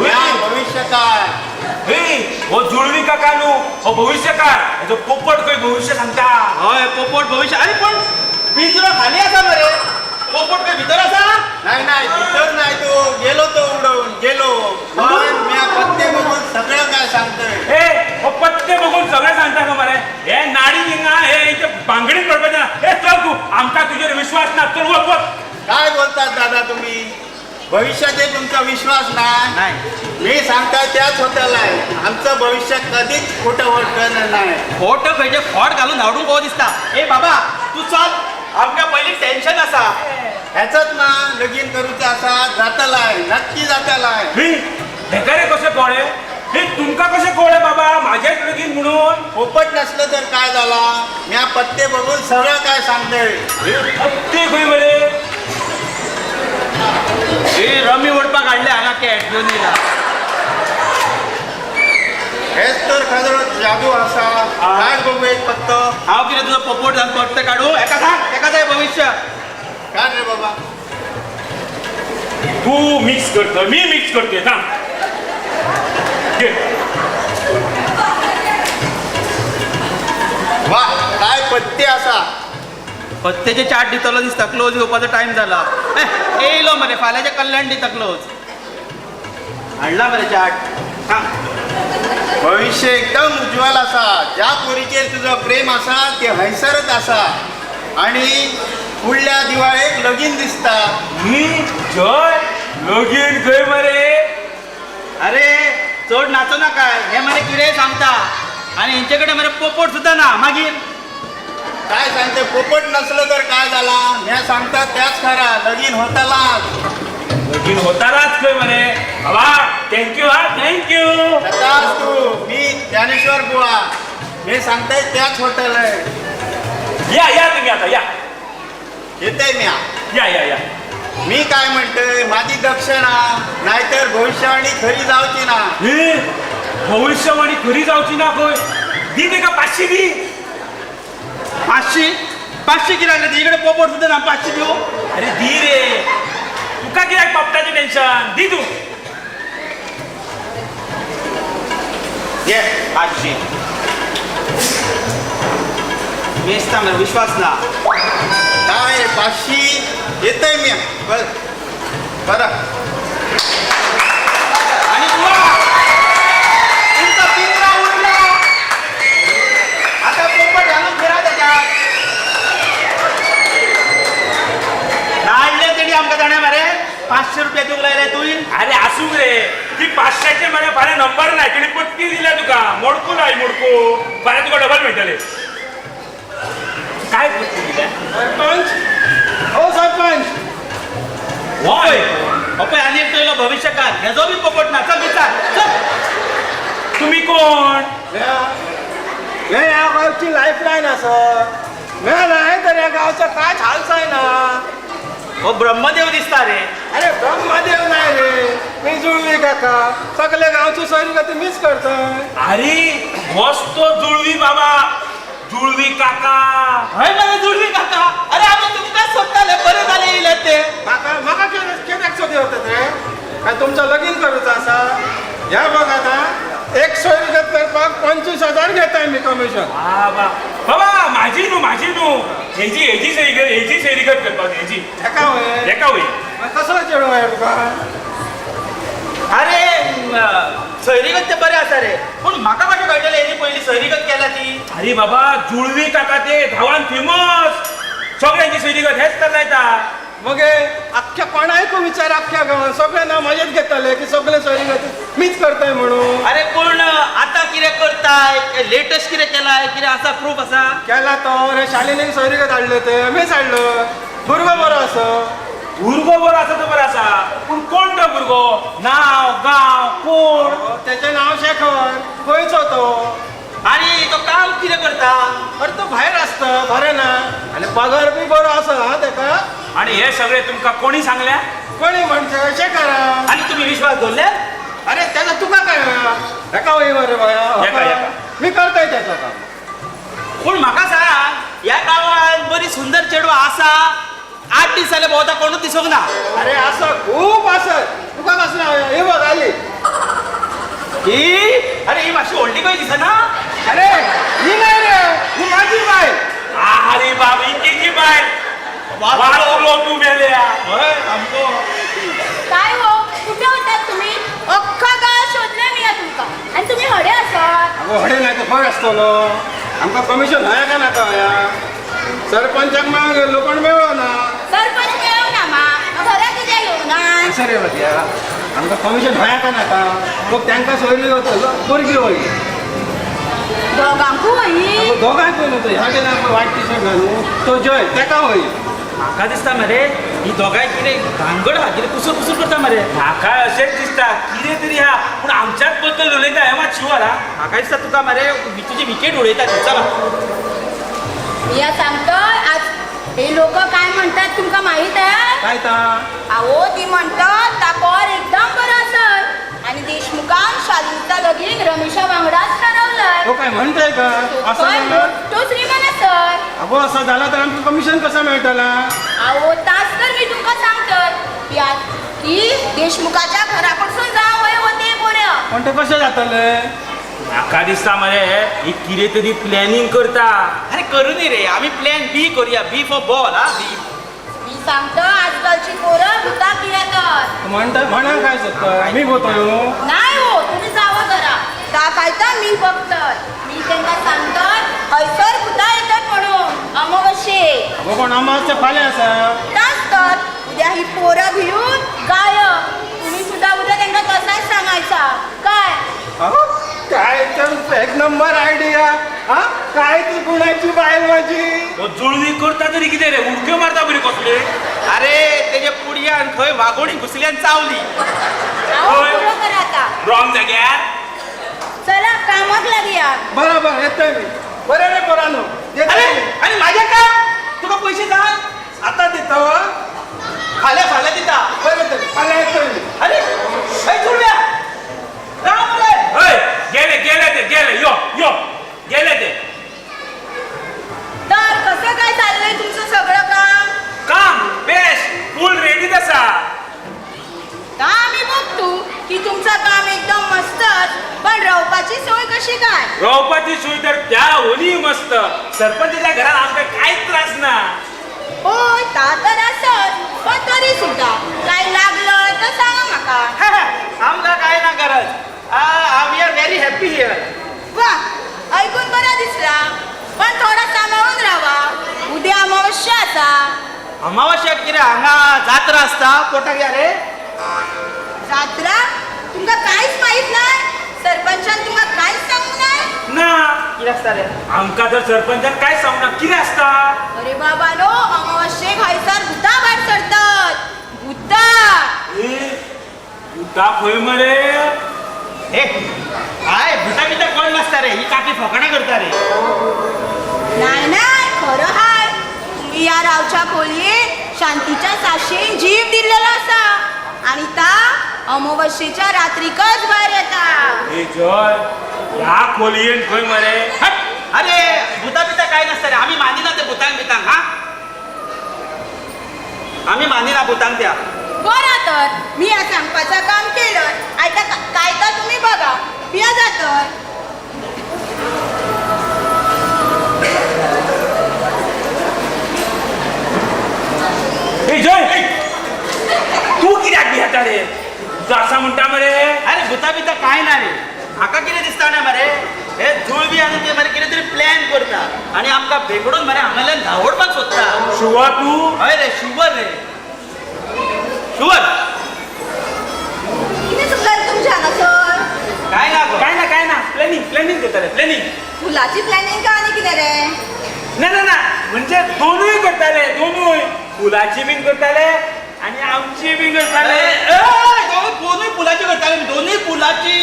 म्या भविष्यकार. हो जुळवी काका न्हू, हो भविष्यकार. हेजो पोपट खंय भविष्य सांगता. हय पोपट भविष्य. अरे पण पिंजरो खाली आसा मरे, पोपट खंय भितर आसा? नाही नाही, भितर नाही, तो गेलो, तो उडवून गेलो. पण म्या पत्ते बघून सगळं काय सांगतोय. ए हो पत्ते बघून सगळें सांगता खबर मरे. हे नाडी हिंगा हे बांगडीत पडपाचें ना. हे चल तूं, आमकां तुजेर विश्वास ना, चल वच वच. काय बोलतात दादा तुम्ही? भविष्याचेर तुमचा विश्वास नाही? मी सांगता त्याच होताला. आमचं भविष्य कधीच खोटं वाटणार नाही. खोटं खंयचें खोट घालून धाडूंक कहो दिसता. ए बाबा तूं चल, आमकां पयलीं टेन्शन आसा. हेचोच ना लगीन करूचें आसा, जातलाय, नक्की जातलाय. हेका रे कशें कळ्ळें? हे तुमकां कशें कळ्ळें बाबा म्हाजेंच लगीन म्हणून? पोपट नसलं तर काय जाला, म्या पत्ते बघून सगळं काय सांगतय. पत्ते खंय मरे? हे रमी ओडपाक हाडले हांगा कॅट घेवन येयला. हेच तर खरो जादू आसा. काड बघू एक पत्तो. हांव कितें तुजो पोपट जावन पत्ते काडू? एका सांग, एका जाय भविष्य. काड रे बाबा. तू मिक्स करतो, मी मिक्स करतोय, सांग. वा काय पत्ते आसा. पत्तेचे चार्ट दितलो दिसता. क्लोज घेवपाचो टायम जाला. येयलो मरे फाल्यांचें कल्याण दिता क्लोज. हाडला मरे चार्ट. सांग. भविष्य एकदम उज्ज्वल आसा. ज्या पोरीचेर तुजो प्रेम आसा ते हयसरच आसा. आणि फुडल्या दिवाळेक लगीन दिसता. जय लगीन खंय मरे? अरे चड नाचो नाका, हे मरे कितें सांगता आनी हेंचे कडेन मरे पोपट सुद्दां ना. मागीर काय सांगते, पोपट नसलं तर काय झाला? मी सांगता त्याच खरा, लगीन होतालाच. लगीन होतालाच खंय मरे? बाबा thank you हा, thank you. तू मी ज्ञानेश्वर बुवा, मी सांगताय त्याच हॉटेल आहे. या या तुम्ही आता या. येते मी. या या या. मी काय म्हणतोय, माझी दक्षिणा नाहीतर भविष्यवाणी खरी जावची ना. भविष्यवाणी खरी जावची ना खंय? दी तेका 500 दी. 500 500 कित्याक रे? इकडे पोपट सुद्दां ना, 500 दिवं? अरे दी रे, तुका कित्याक पोपटाचें टेन्शन? दी तूं. घे 500. मेस्ता मरे विश्वास ना. काय 500 येतंय मी. बर बरं. आणि तुमचा पिंजरा उडला, आता पोपट घालून फिरा त्याच्यात. नाडले तेणी आमकां जाणा मरे 500 रुपया दिवंक लायले तुवें. अरे आसूंक रे, ती 500 मरे फाल्यां नंबर ना, तेणी पटकी दिल्या तुका. मोडकू लाय मोडकू, फाल्यां तुका डबल मेळटले. काय पटकी दिल्या? सरपंच, ओ सरपंच. होय पप्पा, आनी एकटो येयलो भविष्यकार, हेजो बी पोपट ना. चल विचार, चल. तुमी कोण? ह्या गावची लायफ लायन आसा. नाही तर ह्या गावचो कांयच हाल जायना. हो ब्रह्मदेव दिसता रे. अरे ब्रह्मदेव नाही रे, मी जुळवी काका. सगळे गावची सोयरीगती मीच करतोय. अरे मस्त जुळवी बाबा, जुळवी काका. हय मरे जुळवी काका. अरे आमी तुमकां सोदताले, बरें जालें येयले ते. म्हाका म्हाका कित्याक सोदी वतात रे? काय तुमचो लगीन करूचो आसा? ह्या बघ आतां एक सोयरीगत करपाक 25,000 घेताय मी कमिशन. बाबा माझी न्हू, माझी न्हू, हेजी हेजी सोयरीगत, हेजी सोयरीगत करपाक, हेजी. हेका वय? हेका वय. कसलो चेडूं वय तुका? अरे सोयरीगत ते बरें आसा रे, पूण म्हाका कशें कळटलें हेणी पयलीं सोयरीगत केल्या ती? अरे बाबा जुळवी काका ते गांवान फेमस, सगळ्यांची सोयरीगत हेच तर लायता. मगे अख्ख्या कोणायकू विचार, अख्ख्या गांवान सगळे नाव म्हजेच घेतले की सगळे सोयरीगत मीच करताय म्हणून. अरे पूण आतां कितें करताय, लेटस्ट कितें केलाय, कितें आसा प्रूफ आसा? केला तो रे, शालिनीक सोयरीगत हाडलो, ते मीच हाडलो. भुरगो बरो आसा. भुरगो बरो आसा तो बरो आसा, पूण कोण तो भुरगो? नांव, गांव, कोण? तेचें नांव शेखर. गोंयचो तो. आनी तो काम कितें करता? अरे तो भायर आसता, बरें ना, आनी पगार बी बरो आसा हा तेका. आनी हे सगळें तुमकां कोणी सांगल्या? कोणी म्हणजे शेखरा. आनी तुमी विश्वास दवरले? अरे तेका तुका काय हेका वय मरे बाया, मी करताय तेचो काम. पूण म्हाका सांग, ह्या गांवांत बरी सुंदर चेडवां आसा, 8 दीस जाले भोंवता कोणूच दिसूंक ना. अरे आसा, खूब आसत. तुका कसलें? हे बघ आली ही. अरे ही मातशी व्हडली खंय दिसना? अरे ही नाही रे, ही माझी बायल. अरे बाब, ही केजी बायल. वाचलो तू मेल्या. हय सामको. काय हो, कुठे होतात तुम्ही? अख्खा गाव शोधले मी तुमका, आनी तुमी हडे आसात. अगो हडे नाही तर खंय आसतलो? आमकां कमिशन हया काय नाका हया? सरपंचाक मागीर लोकांक मेळना. सरपंच मेळना मा, घरा कित्याक येवना? अशें रे बघया, आमकां कमिशन हया काय नाका? मग तांकां सोयरी वतलो, भुरगीं वय दोगांकूय वय. दोगांकूय न्हू, ह्या गेला वायट टी शर्ट घालून तो जय, तेका वय. म्हाका दिसता मरे ही दोगांय कितें भानगड आहा, कितें कुसूर कुसूर करता मरे. म्हाका अशेंच दिसता कितें तरी आहा, पूण आमच्याच बद्दल उलयता हें मात शुअर आहा. म्हाका दिसता तुका मरे तुजी विकेट उडयता ती. चला मी सांगतो, आज हे लोक काय म्हणतात तुमकां माहीत आहे? काय ता? अहो ती म्हणतात तापोर एकदम बरो आसत आनी देशमुखान शालिनीचा लगीन रमेशा वांगडाच ठरवलंय. तो काय म्हणताय का? असं मोठो श्रीमान आसत. अगो असं झाला तर आमकां कमिशन कसं मेळटला? अहो तास तर मी तुमकां सांगतय की देशमुखाच्या घराकडसून जावं वय वते पोऱ्या. पण ते कशें जातले? म्हाका दिसता मरे ही कितें तरी प्लॅनिंग करता. अरे करूं न्ही रे, आमी प्लॅन बी करूया. बी फॉर बॉल. हा बी. मी सांगतो आजकालची पोरं भुता पियेतात. म्हणता म्हणा काय सोदता? मी भोवतलो नाही हो, तुम्ही जावा घरा. ता काय तर मी बघतय. मी त्यांना सांगतय हयसर भुता येतात म्हणून. अमावस्येक. अगो पण अमावस्या फाल्यां आसा. ताच तर उद्या ही पोरं भिवून गायब. तुम्ही सुद्धा उद्या त्यांना तसाच सांगायचा काय? काय तर एक नंबर आयडिया. हा काय ती गुणाची बायल माझी. जुळवी करता तरी कितें रे, उडक्यो मारता बरी कसले. अरे तेजे पुडयान खंय वागोणी घुसली आनी चावली. रॉंग जाग्यार. चला कामाक लागया. बरोबर येतोय मी. बरे रे पोरांनो. अरे आणि माझ्या का तुका पैसे जाय आता देतो. फाल्यां फाल्यां दिता. बरं तर फाल्यां येतोय मी. अरे जुळव्या राम रे. हय गेले गेले ते गेले. यो यो गेले ते. तर कसं काय चाललंय तुमचं सगळं काम? काम बेस्ट, फुल रेडीच आसा. आम्ही बघतो की तुमचं काम एकदम मस्तच, पण रावपाची सोय कशी काय? रावपाची सोय तर त्या होली मस्त. सरपंचाच्या घरात आमकां कांयच त्रास ना. होय ता तर असत, पण तरी सुद्धा काय लागलं तर सांगा म्हाका. आमकां काय ना गरज. We are very happy here. वा ऐकून बरा दिसला, पण थोडा सांभाळून राहा. उद्या अमावस्या आसा. अमावस्या कितें हांगा जात्रा आसता पोटाक या रे. जात्रा तुमका कांयच माहित नाय? सरपंचान तुमका कांयच सांगू नाय? ना कितें आसता रे? आमकां तर सरपंचान कांयच सांगू ना. कितें आसता? अरे बाबा नो, अमावस्येक हयसर भुतां भायर सरतात. भुतां. भुतां खंय मरे? हे I भुतां बितां कोण नासता रे, ही काकी फकाणां करता रे. नाय नाय खरं हाय. तुम्ही ह्या रावच्या खोलयेन शांतीच्या साशेन जीव दिल्लेलो आसा आणि ता अमावस्येच्या रात्रीकच भायर येता. हे जय ह्या खोलयेन खंय मरे? अरे भुतां बितां काय नासता रे, आमी मानिना ते भुतांक बितांक. हा आमी मानिना भुतांक त्या. बरं तर मी ह्या सांगपाचं काम केलं, आयता काय तर तुम्ही बघा. पिया जातर. हे जय तू कित्याक भियेता रे? आसा म्हणटा मरे. अरे भुतां बितां काय ना रे, म्हाका कितें दिसता ना मरे, हे जुळवी आनी ते मरे कितें तरी प्लॅन करता आनी आमकां भेकडून मरे हांगाल्यान धांवडपाक सोदता. शुवर तूं? हय रे शुवर रे शुवर. कितें चुकलं तुमच्या हांगासर? काय ना गो. काय ना काय ना, प्लॅनिंग प्लॅनिंग करताले. प्लॅनिंग फुलाची प्लॅनिंग का आनी कितें रे? ना ना ना म्हणजे दोनूय करताले. दोनूय फुलाची बीन करताले आनी आमची बीन करताले. दोनूय फुलाची करताले. दोनूय फुलाची.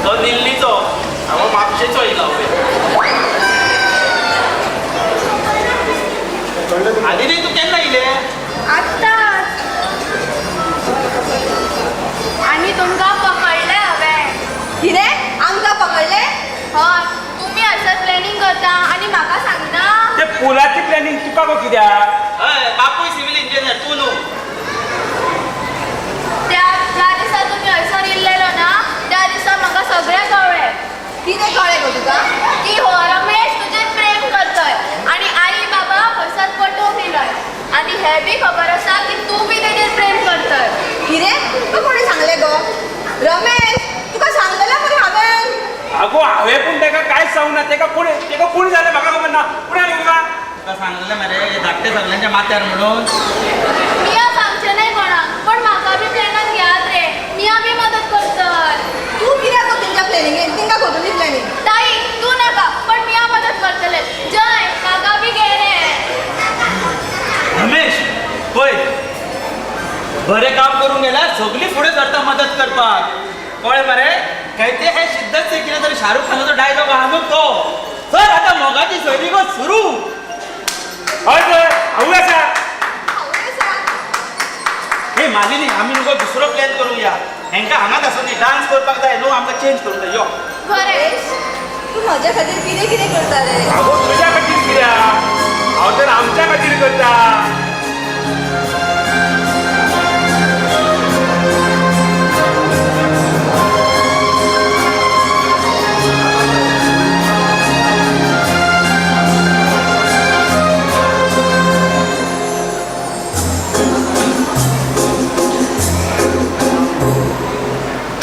तो दिल्लीचो हांव म्हापशेचो येयला. आदी रे तूं केन्ना येयले? आत्ताच. आनी तुमकां पकडले हांवें. कितें आमकां पकडले? हय तुमी असं प्लॅनिंग करता आनी म्हाका सांगना. ते पुलाची प्लॅनिंग तुका गो कित्याक? हय बापूय सिव्हिल इंजिनियर तूं न्हू. त्या ज्या दिसा तुमी हयसर इल्लेलो ना त्या दिसा म्हाका सगळें कळ्ळें. कितें कळ्ळें गो तुका? की हो रमेश तुजेर प्रेम करतय आनी आई बाबा हयसर पटोवंक दिलय आनी हें बी खबर आसा की तूं बी तेजेर प्रेम करतय. कितें तुका कोणें सांगलें गो? रमेश तुका सांगलेलें मरे हांवें. आगो हांवें पूण ताका कांयच सांगूं ना. ताका कोण ताका कोण जालें म्हाका खबर ना. कोण आलें तुका? तुका सांगलेलें मरे हे धाकटे सगल्यांच्या माथ्यार म्हणून. मिया सांगचें न्हय कोणाक, पण म्हाका बी प्लॅनान घेयात रे. मिया बी मदत करतय. तूं कित्याक गो तेंच्या प्लॅनिंगेन? तेंकां करूं दी प्लॅनिंग. ताई तूं नाका, पण मिया मदत करतलें. जय म्हाका बी घे रे. रमेश पळय बरें काम करूंक गेल्यार सगळीं फुडें सरता मदत करपाक. कळ्ळें मरे? कहते हैं शिद्दत से कितें तरी शाहरुख खानाचो डायलॉग आहा न्हू तो. सर आतां मोगाची सोयरीगत सुरू. हय सर हांवूय आसा. हे मालिनी आमी न्हू गो दुसरो प्लॅन करूया. हेंकां हांगाच आसूं दी. डान्स करपाक जाय न्हू आमकां चेंज करूंक जाय. यो बरें. तूं म्हज्या खातीर कितें कितें करता रे? आगो तुज्या खातीर कित्याक? हांव तर आमच्या खातीर करता.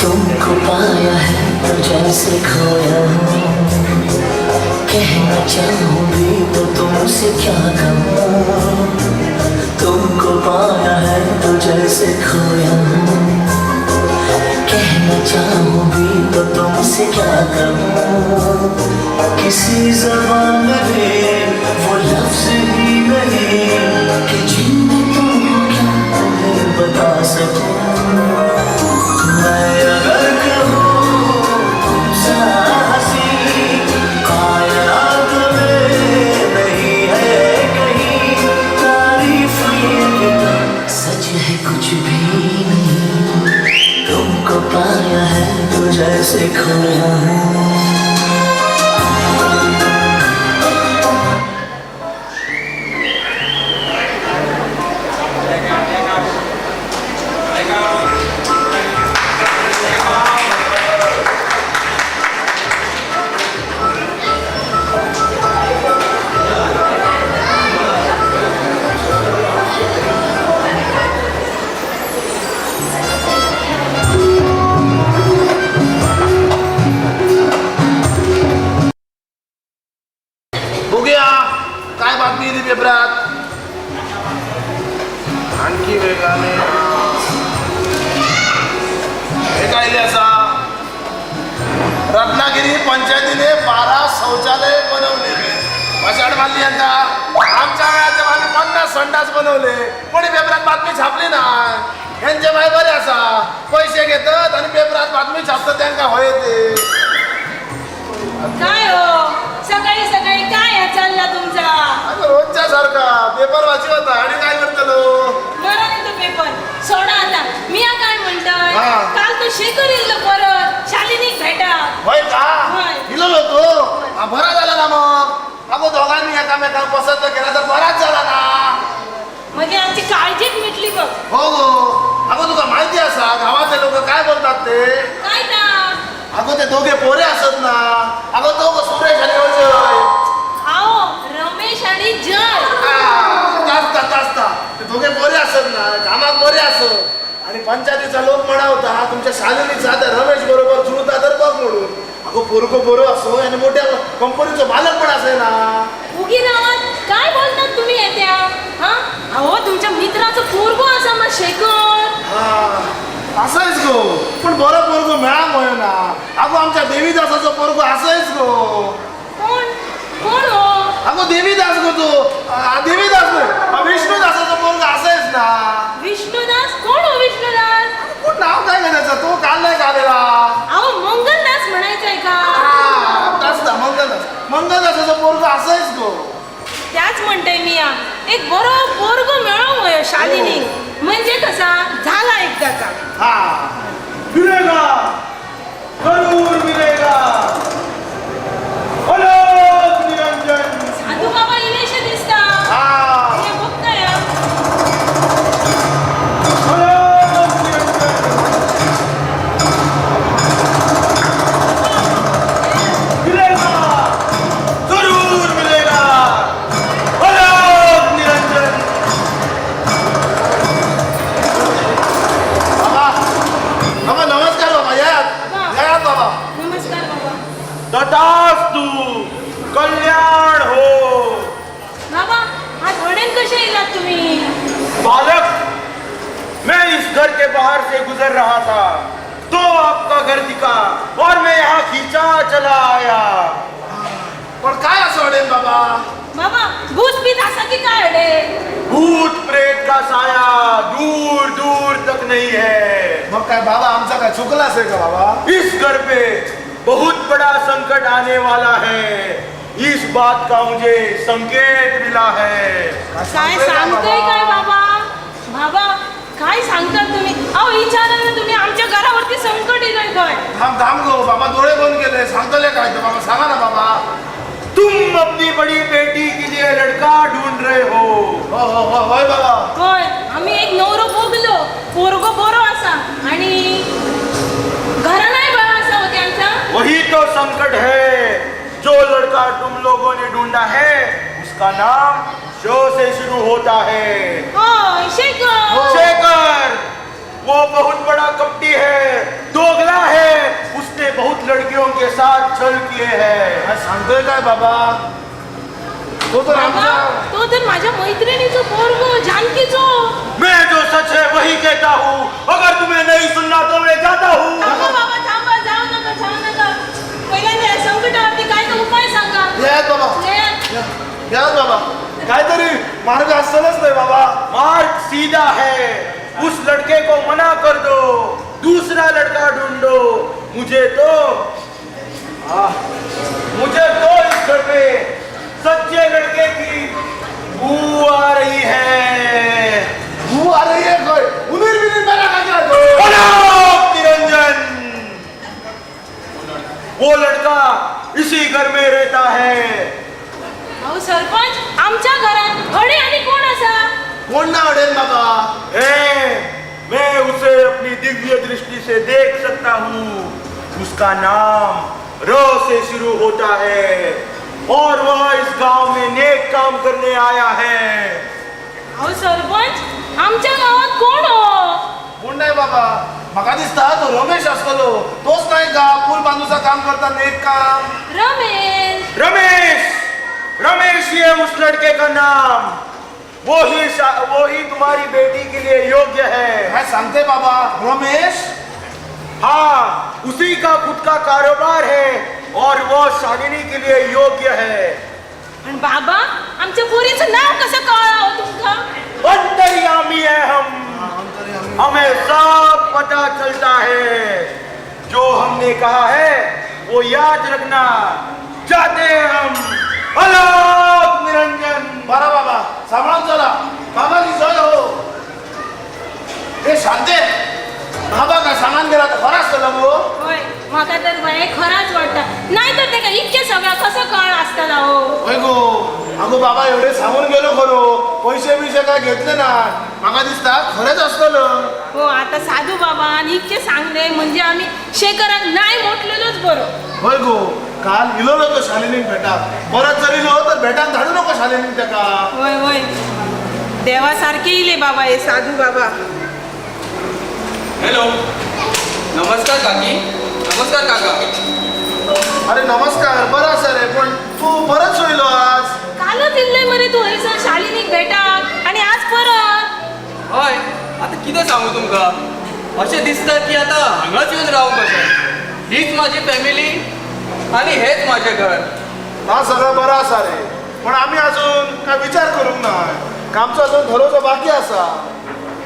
तुमको पाया है तो जैसे खोया हूँ, कहना चाहूंगी तो तुमसे क्या कहूँ, तुमको पाया है तो जैसे खोया हूँ। कहना चाहूंगी तो तुमसे क्या कहूँ, किसी ज़बान में भी वो लफ्ज़ ही नहीं कि जिनमें तुम क्या तुम्हें बता सकूँ। मैं अगर कहूँ तुमसा हसीं कायनात में नहीं है कहीं, तारीफ ये भी तो सच है कुछ भी नहीं, तुमको पाया है तो जैसे खोया हूँ। बघूया काय बातमी येते पेपरात. आणखी वेगाने हे काय असा, रत्नागिरी पंचायतीने 12 शौचालय बनवले. पशाड मारली यांका. आमच्या वेळात आम्ही 50 संडास बनवले. कोणी पेपरात बातमी छापली ना. यांचे माय बरे असा पैसे घेतात आणि पेपरात बातमी छापतात त्यांका होय ते. काय हो सकाळी सकाळी काय चालला तुमचा? रोजच्या सारखा पेपर वाची होता आणि काय करतलो. बरं नाही तो पेपर सोडा आता. मी काय म्हणतोय, काल तो शेखर इल्लो परत शालिनीक भेटा. होय का इलो तो बरा झाला ना मग. अगो दोघांनी एकामेकांक पसंत केला तर बराच झाला ना. म्हणजे आमची काळजीच मिटली बघ. हो गो, अगो तुका माहिती असा गावातले लोक काय बोलतात ते? काय ना अगो ते दोघे पोरे असत ना, अगो तो सुरेश आणि अजय. आओ रमेश आणि जय. तासता ते दोघे पोरे असत ना, कामाक बरे असत. आणि पंचायतीचा लोक म्हणा होता तुमच्या शालिनीचा त्या रमेश बरोबर जुळता तर बघ म्हणून. अगो पोरको बरो असो आणि मोठ्या कंपनीचो मालक पण असे ना. उगी रावात काय बोलतात तुम्ही येत्या. हा अहो तुमच्या मित्राचं पोरगो असा मग शेखर. असंच गो, पण बरं पोरगो मेळा मयो ना. अगो आमच्या देवीदासाचो पोरगो असंच गो. कोण कोण हो? अगो देवीदास गो तो. देवीदास न्हय, विष्णुदासाचो पोरगो असंच ना. विष्णुदास कोण हो विष्णुदास? कोण नाव काय घेण्याचं तो काल नाही आलेला. अहो मंगलदास म्हणायचंय का? तासता मंगलदास, मंगलदासाचो पोरगो असंच गो. त्याच म्हणते मी या एक बरो पोरगो मेळो मयो शालिनी, म्हणजे कसा झाला एकदाचा. हा मिलेगा, जरूर मिलेगा. अलोक निरंजन. साधू बाबा इलेशे दिसता. हे बघताय. अलोक निरंजन. मिलेगा, जरूर मिलेगा. अलोक निरंजन. बाबा नमस्कार बाबा, यात यात बाबा. नमस्कार बाबा. तथास्तु, कल्याण हो. बाबा आज हडेन कसे येलात तुम्ही? बालक, मैं इस घर के बाहर से गुजर रहा था तो आपका घर दिखा और मैं यहाँ खींचा चला आया. पण काय असं हडेन बाबा? बाबा भूत बीत असा की काय हडे? भूत प्रेत का साया दूर दूर तक नहीं है. मग काय बाबा आमचा काय चुकला असेल का बाबा? इस घर पे बहुत बड़ा संकट आने वाला है, इस बात का मुझे संकेत मिला है. काय सांगतोय काय बाबा? बाबा काय सांगता तुम्ही? अहो विचारा ना तुम्ही, आमच्या घरावरती संकट येतोय काय? थांब थांब गो बाबा, डोळे बंद केले सांगतले काय ते बाबा, सांगा ना बाबा. तुम अपनी बड़ी बेटी के लिए लड़का ढूंढ रहे हो. हो हो हो होय बाबा. होय, आम्ही एक नवरो बघलो, पोरगो बरो असा आणि घराणाय बरा असा हो त्यांचा. वही तो संकट है, जो लड़का तुम लोगों ने ढूंढा है उसका नाम शो से शुरू होता है. होय शेखर. शेखर वो बहुत बड़ा कपटी है, दोगला है, उसने बहुत लड़कियों के साथ छल किए है. सांगतोय काय बाबा तो तर आमचा. तो तर माझ्या मैत्रिणीचो पोरगो, जानकीचो. मैं जो सच है वही कहता हूँ, अगर तुम्हें नहीं सुनना तो मैं जाता हूँ. थांबा बाबा, थांबा, जाऊ नका, जाऊ नका. पहिल्यांदा या संकटावरती काय तर उपाय सांगा. यात बाबा, यात बाबा, काहीतरी मार्ग असतानाच नाही बाबा. मार्ग सीधा है, उस लड़के को मना कर दो, दूसरा लड़का ढूंढो. मुझे तो इस घर में सच्चे लड़के की बू आ रही है. बू आ रही है कोई उन्हीं भी मेरा क्या. निरंजन, वो लड़का इसी घर में रहता है. अहो सरपंच, आमच्या घरात हडे आणि कोण असा? कोण ना अडेल बाबा. ए, मैं उसे अपनी दिव्य दृष्टि से देख सकता हूँ. उसका नाम र से शुरू होता है और वह इस गांव में नेक काम करने आया है. अहो सरपंच, आमच्या गावात कोण हो? कोण नाही बाबा, म्हाका दिसता तो रमेश आसतलो. तोच नाही का पूल बांधूचा काम करता, नेक काम. रमेश, रमेश, रमेश ये उस लड़के का नाम. वो ही तुम्हारी बेटी के लिए योग्य है. मैं सांगते बाबा, रमेश. हाँ, उसी का खुद का कारोबार है और वो शालिनी के लिए योग्य है. पण बाबा, आमच्या पोरीचं नाव कसं कळलं हो तुमका? अंतर्यामी है हम, हमें सब पता चलता है. जो हमने कहा है वो याद रखना. जाते हैं हम. अलोक निरंजन. बरा बाबा, सांभाळून चला. बाबा की जय हो. हे शांते, बाबा काय सामान गेला तर खरा आसतलो गो. होय, म्हाका तर बाय खराच वाटता. नाही तर ते काय इतके सगळं कसं कळ आसतला हो. होय गो, अगो बाबा एवढे सांगून गेलो खरो, पैसे बिशे काय घेतले ना. म्हाका दिसता खरेच आसतलो. हो, आता साधू बाबान इतके सांगले म्हणजे आम्ही शेखराक नाही म्हटलेलोच बरो. होय गो, काल इलो तो शालिनीक भेटाक, परत जर इलो तर भेटाक धाडू नको शालिनीक तेका. होय होय, देवासारखे इले बाबा हे साधू बाबा. हॅलो, नमस्कार काकी. नमस्कार काका. अरे नमस्कार, बरं आसा रे, पण तू परत येयलो आज? कालच इल्ले मरे तू हयसर शालिनीक भेटाक आणि आज परत. हय, आतां कितें सांगू तुमकां, अशें दिसता की आतां हांगाच येवन रावूं कशें. हीच म्हाजी फॅमिली आनी हेच म्हाजें घर. ना सगळं बरं आसा रे, पण आमी अजून काय विचार करूंक ना, आमचो अजून थरोवचो बाकी आसा.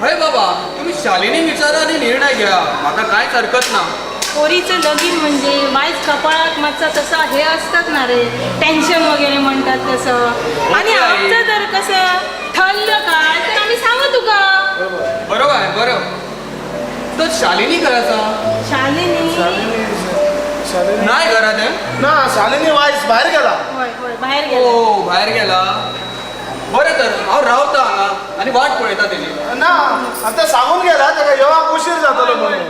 हय बाबा, तुम्ही शालिनी विचारा आनी निर्णय घ्या, म्हाका कांयच हरकत ना. पोरीचं लगीन म्हणजे वायज कपाळात मातसा तसा हे असतात ना रे, टेन्शन वगैरे म्हणतात तसं. आणि आमचं तर कसं ठरलं काय तर आम्ही सांगू तुका. बरोबर आहे, बरं तर शालिनी खंय आसा? शालिनी नाही घरात आहे ना. शालिनी वायज भायर गेला. होय होय, बाहेर गेला. ओ, भायर गेला. बरें तर हांव रावता हांगा आनी वाट पळयता तेजी. ना आतां सांगून गेला तेका येवपाक उशीर जातलो म्हणून.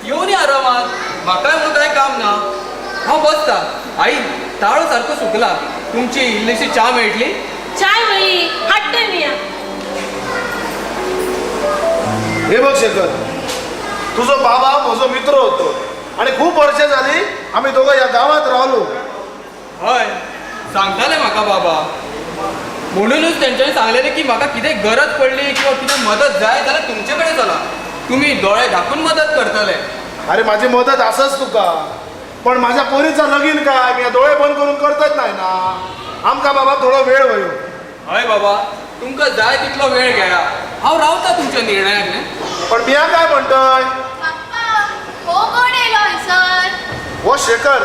येवनी आरामात, म्हाकाय म्हणून कांय काम ना, हांव बसता. आई, ताळो सारको सुकला, तुमची इल्लीशी च्या मेळटली? चाय वही हाडटा मी. हे बघ शेखर, तुझो बाबा म्हजो मित्र होतो आणि खूप वर्षां झाली आमी दोघं ह्या गावात रावलो. हय, सांगताले म्हाका बाबा, म्हणूनच तेंच्यांनी सांगलेलें की म्हाका कितें गरज पडली किंवा कितें मदत जाय जाल्यार तुमचे कडेन चला, तुमी दोळे धाकून मदत करतले. अरे माझी मदत आसाच तुका, पण माझ्या पोरीचा लगीन काय मी दोळे बंद करून करतच नाही ना. आमकां बाबा थोडो वेळ वयो. हय बाबा, तुमकां जाय तितलो वेळ घेया, हांव रावता तुमच्या निर्णयाक न्ही. पण मिया काय म्हणतोय? हो, कोण येयलो हयसर? हो Shekhar.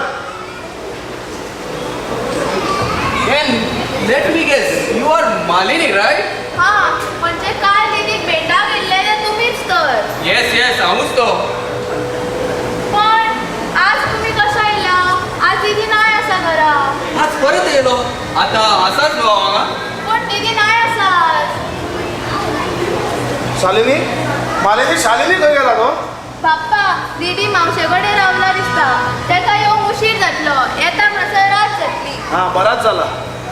Let me guess, you are Malini right? हा, म्हणजे काल दीदीक भेटाक येयल्ले ते तुमीच तर. येस येस, हांवूच तो. पण आज तुमी कशा येयला? आज दीदी नाय आसा घरा. आज परत येयलो, आतां आसाच न्हू हांव हांगा. पण दीदी नाय आसा आज. शालिनी, मालिनी, शालिनी खंय गेला गो? बाप्पा, दीदी मावशे कडेन रावला दिसता, तेका येवंक उशीर जातलो, येता म्हणसर रात जातली. हा, बराच जाला.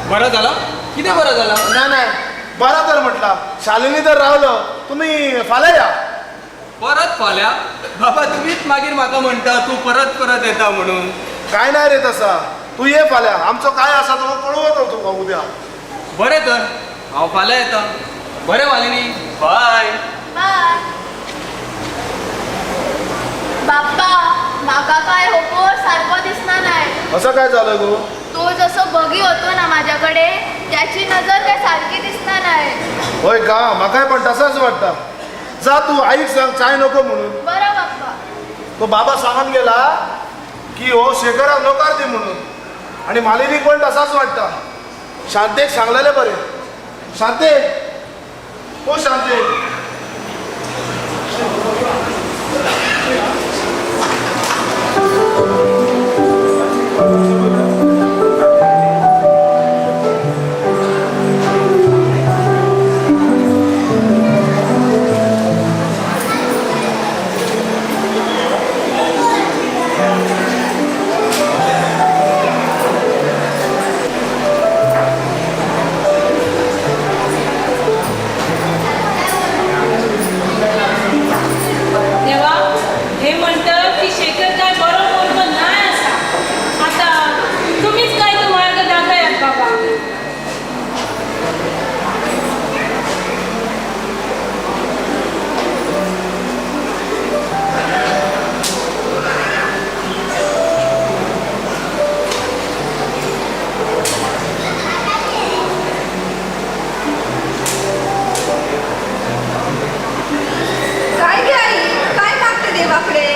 बरं जाला? कितें बरं जाला? नाही नाही, बरा तर म्हटला. शालिनी तर रावलो, तुम्ही फाल्यां या. परत फाल्यां? बाबा तुमीच मागीर म्हाका म्हणटा तूं परत परत येता म्हणून. काय नाही रे तसा, तू ये फाल्यां, आमचो काय आसा तो कळवतो तुका उद्या. बरें तर हांव फाल्यां येता. बरें मालिनी, बाय. बाय. बाप्पा म्हाका काय होपो सारको दिसना नाय. असं काय झालं गो? तो जसो बगी होतो ना माझ्याकडे, त्याची नजर काय सारखी दिसना नाय. होय का? म्हाकाय पण तसाच वाटता. जा तू आईक सांग चाय नको म्हणून. बरं बाप्पा. तो बाबा सांगून गेला की हो शेखराक नकार दी म्हणून, आणि मालिनी पण तसाच वाटता. शांतेक सांगलेले बरे. शांते, ओ शांते. काय गे आई, काय मागते देवाकडे?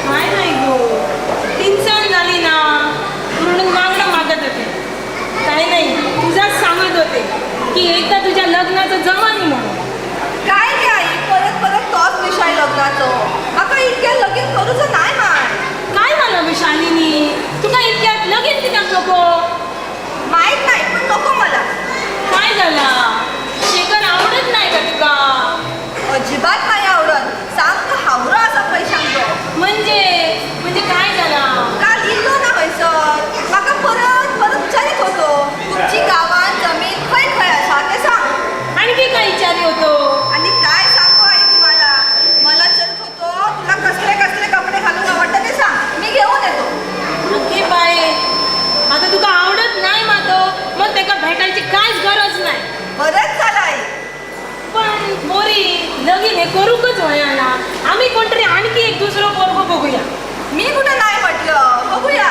काय नाही गो, तिनसांज झाली ना म्हणून मागणं मागत होते. काय नाही, तुझाच सांगत होते की एकदा तुझ्या लग्नाचं जमानी म्हणून. काय गे आई, परत परत तोच विषय लग्नाचो. म्हाका इतक्या लगीन करूचो नाही माय. काय झालं गं शालिनी, तुका इतक्यात लगीन कित्याक नको? माहीत नाही, पण नको मला. काय झाला, शेखर आवडत नाही का तुका? अजिबात नाही आवडत, सामको हावरो आसा पैशांचो. म्हणजे म्हणजे काय झाला? काल इल्लो ना हयसर, म्हाका परत परत विचारीत होतो तुमची गावान जमीन खंय खंय आसा ते सांग. आणखी काय विचारी होतो? आणि काय सांगू आई तुम्हाला, मला विचारत होतो तुला कसले कसले कपडे घालून आवडतं ते सांग, मी घेऊन येतो. ओके बाय, आता तुका आवडत नाही मातो, मग तेका भेटायची कांयच गरज नाही. बरंच झालं आई. पण मोरी लगीन हे करूकच होया ना, आम्ही कोणतरी आणखी एक दुसरो पोरगो बघूया. मी कुठं नाही म्हटलं, बघूया.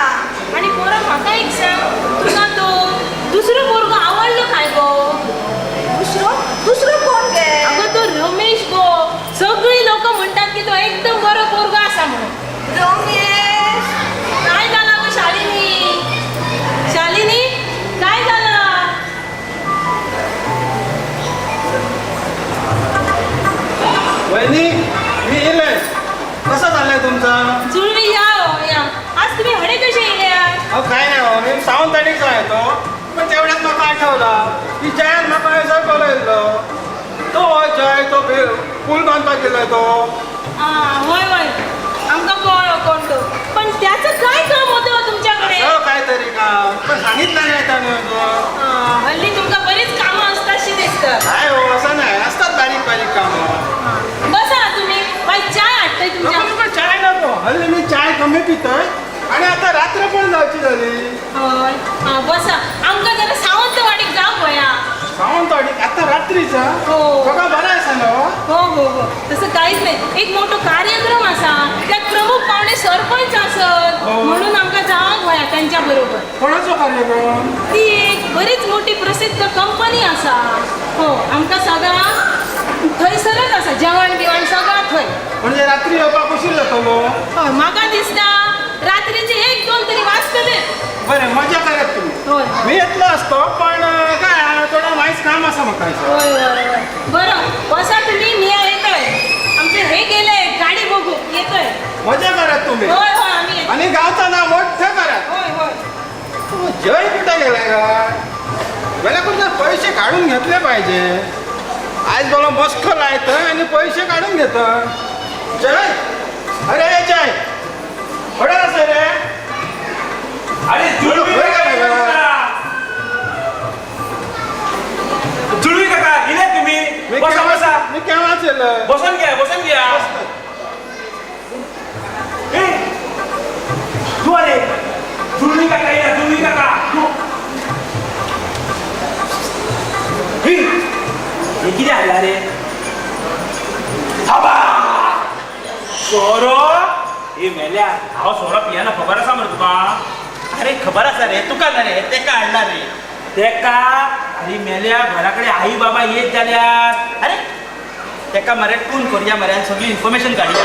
आणि पोरा म्हाका एक सांग, तुका तो दुसरो पोरगो आवडलो काय गो? दुसरो? दुसरो कोण गे? अगं तो रमेश गो, सगळी लोक म्हणतात की तो एकदम बरो पोरगो आसा म्हणून. रमेश? काय झालं गो शालिनी? शालिनी काय झालं? वहिनी मी येले. कसं चाललंय तुमचं? जुळवी या हो या. आज तुम्ही हडे कसे येले? अहो काय नाही हो, मी सावंतवाडीक येतो, पण तेवढ्यात म्हाका आठवला की जयान म्हाका हयसर बोलयल्लो. तो जय तो पूल बांदपाक गेलो तो. होय होय, आमकां कळ्ळो कोण तो. पण त्याचं काय काम होतं तुमच्याकडे? काय तरी काम, पण सांगितलं नाही त्याने. हल्ली तुमकां बरीच कामां असतात दिसतात. काय हो, असं नाही, असतात बारीक बारीक कामं. बसा तुम्ही, बाई चाय हाडटय तुमच्या. नको नको, चाय नको, हल्ली मी चाय कमी पितोय आणि आता रात्र पण जायची झाली. हय हां बसा, आमकां जरा सावंतवाडीक जावंक व्हया. सावंतवाडीक आता रात्रीचा? हो. सगळं बरं आसा न्हू? हो हो हो, तसं काहीच नाही. एक मोठो कार्यक्रम आसा, त्यात प्रमुख पावणे सरपंच आसत म्हणून आमकां जावंक व्हया त्यांच्या बरोबर. कोणाचो कार्यक्रम? ती एक बरीच मोठी प्रसिद्ध कंपनी आसा. हो, आमकां सगळां थंयसरच आसा, जेवण बिवण सगळं थंय. म्हणजे रात्री येवपाक उशीर जातलो? हय, म्हाका दिसता रात्रीचे 1-2 तरी वाजतले. बरें, मजा करात तुमी. हय, मी येतलो आसतो, पण काय थोडा वायच काम आसा म्हाका. हय हय हय, बरं बसा तुम्ही, मी येतोय. आमचे हे गेले गाडी बघू येतोय. मजा करात तुम्ही. हय हय, आम्ही आणि गावचं नाव मोठं करात. हय हय. जय कुठे गेलाय काय? मला कुठे पैसे काढून घेतले पाहिजे. आज बोला मस्क लायतं आणि पैसे काढून घेत. जय, अरे जय, खडे आसा रे? अरे जुळवी जुळवी काका इले तुम्ही? बसा बसा. मी केव्हाच येलं. बसून घ्या, बसून घ्या. तूं अरे जुळवी काका येयला, जुळवी काका तूं. हे कितें हाडला रे? बाबा सोरो. हे मेल्या, हांव सोरो पियेना, खबर आसा मरे तुका? अरे खबर आसा रे तुका, ना रे तेका हाडला रे तेका. अरे मेल्या, घरा कडेन आई बाबा येत जाल्यार. अरे तेका मरे टून करुया मरे आनी सगळी इन्फॉर्मेशन काडया.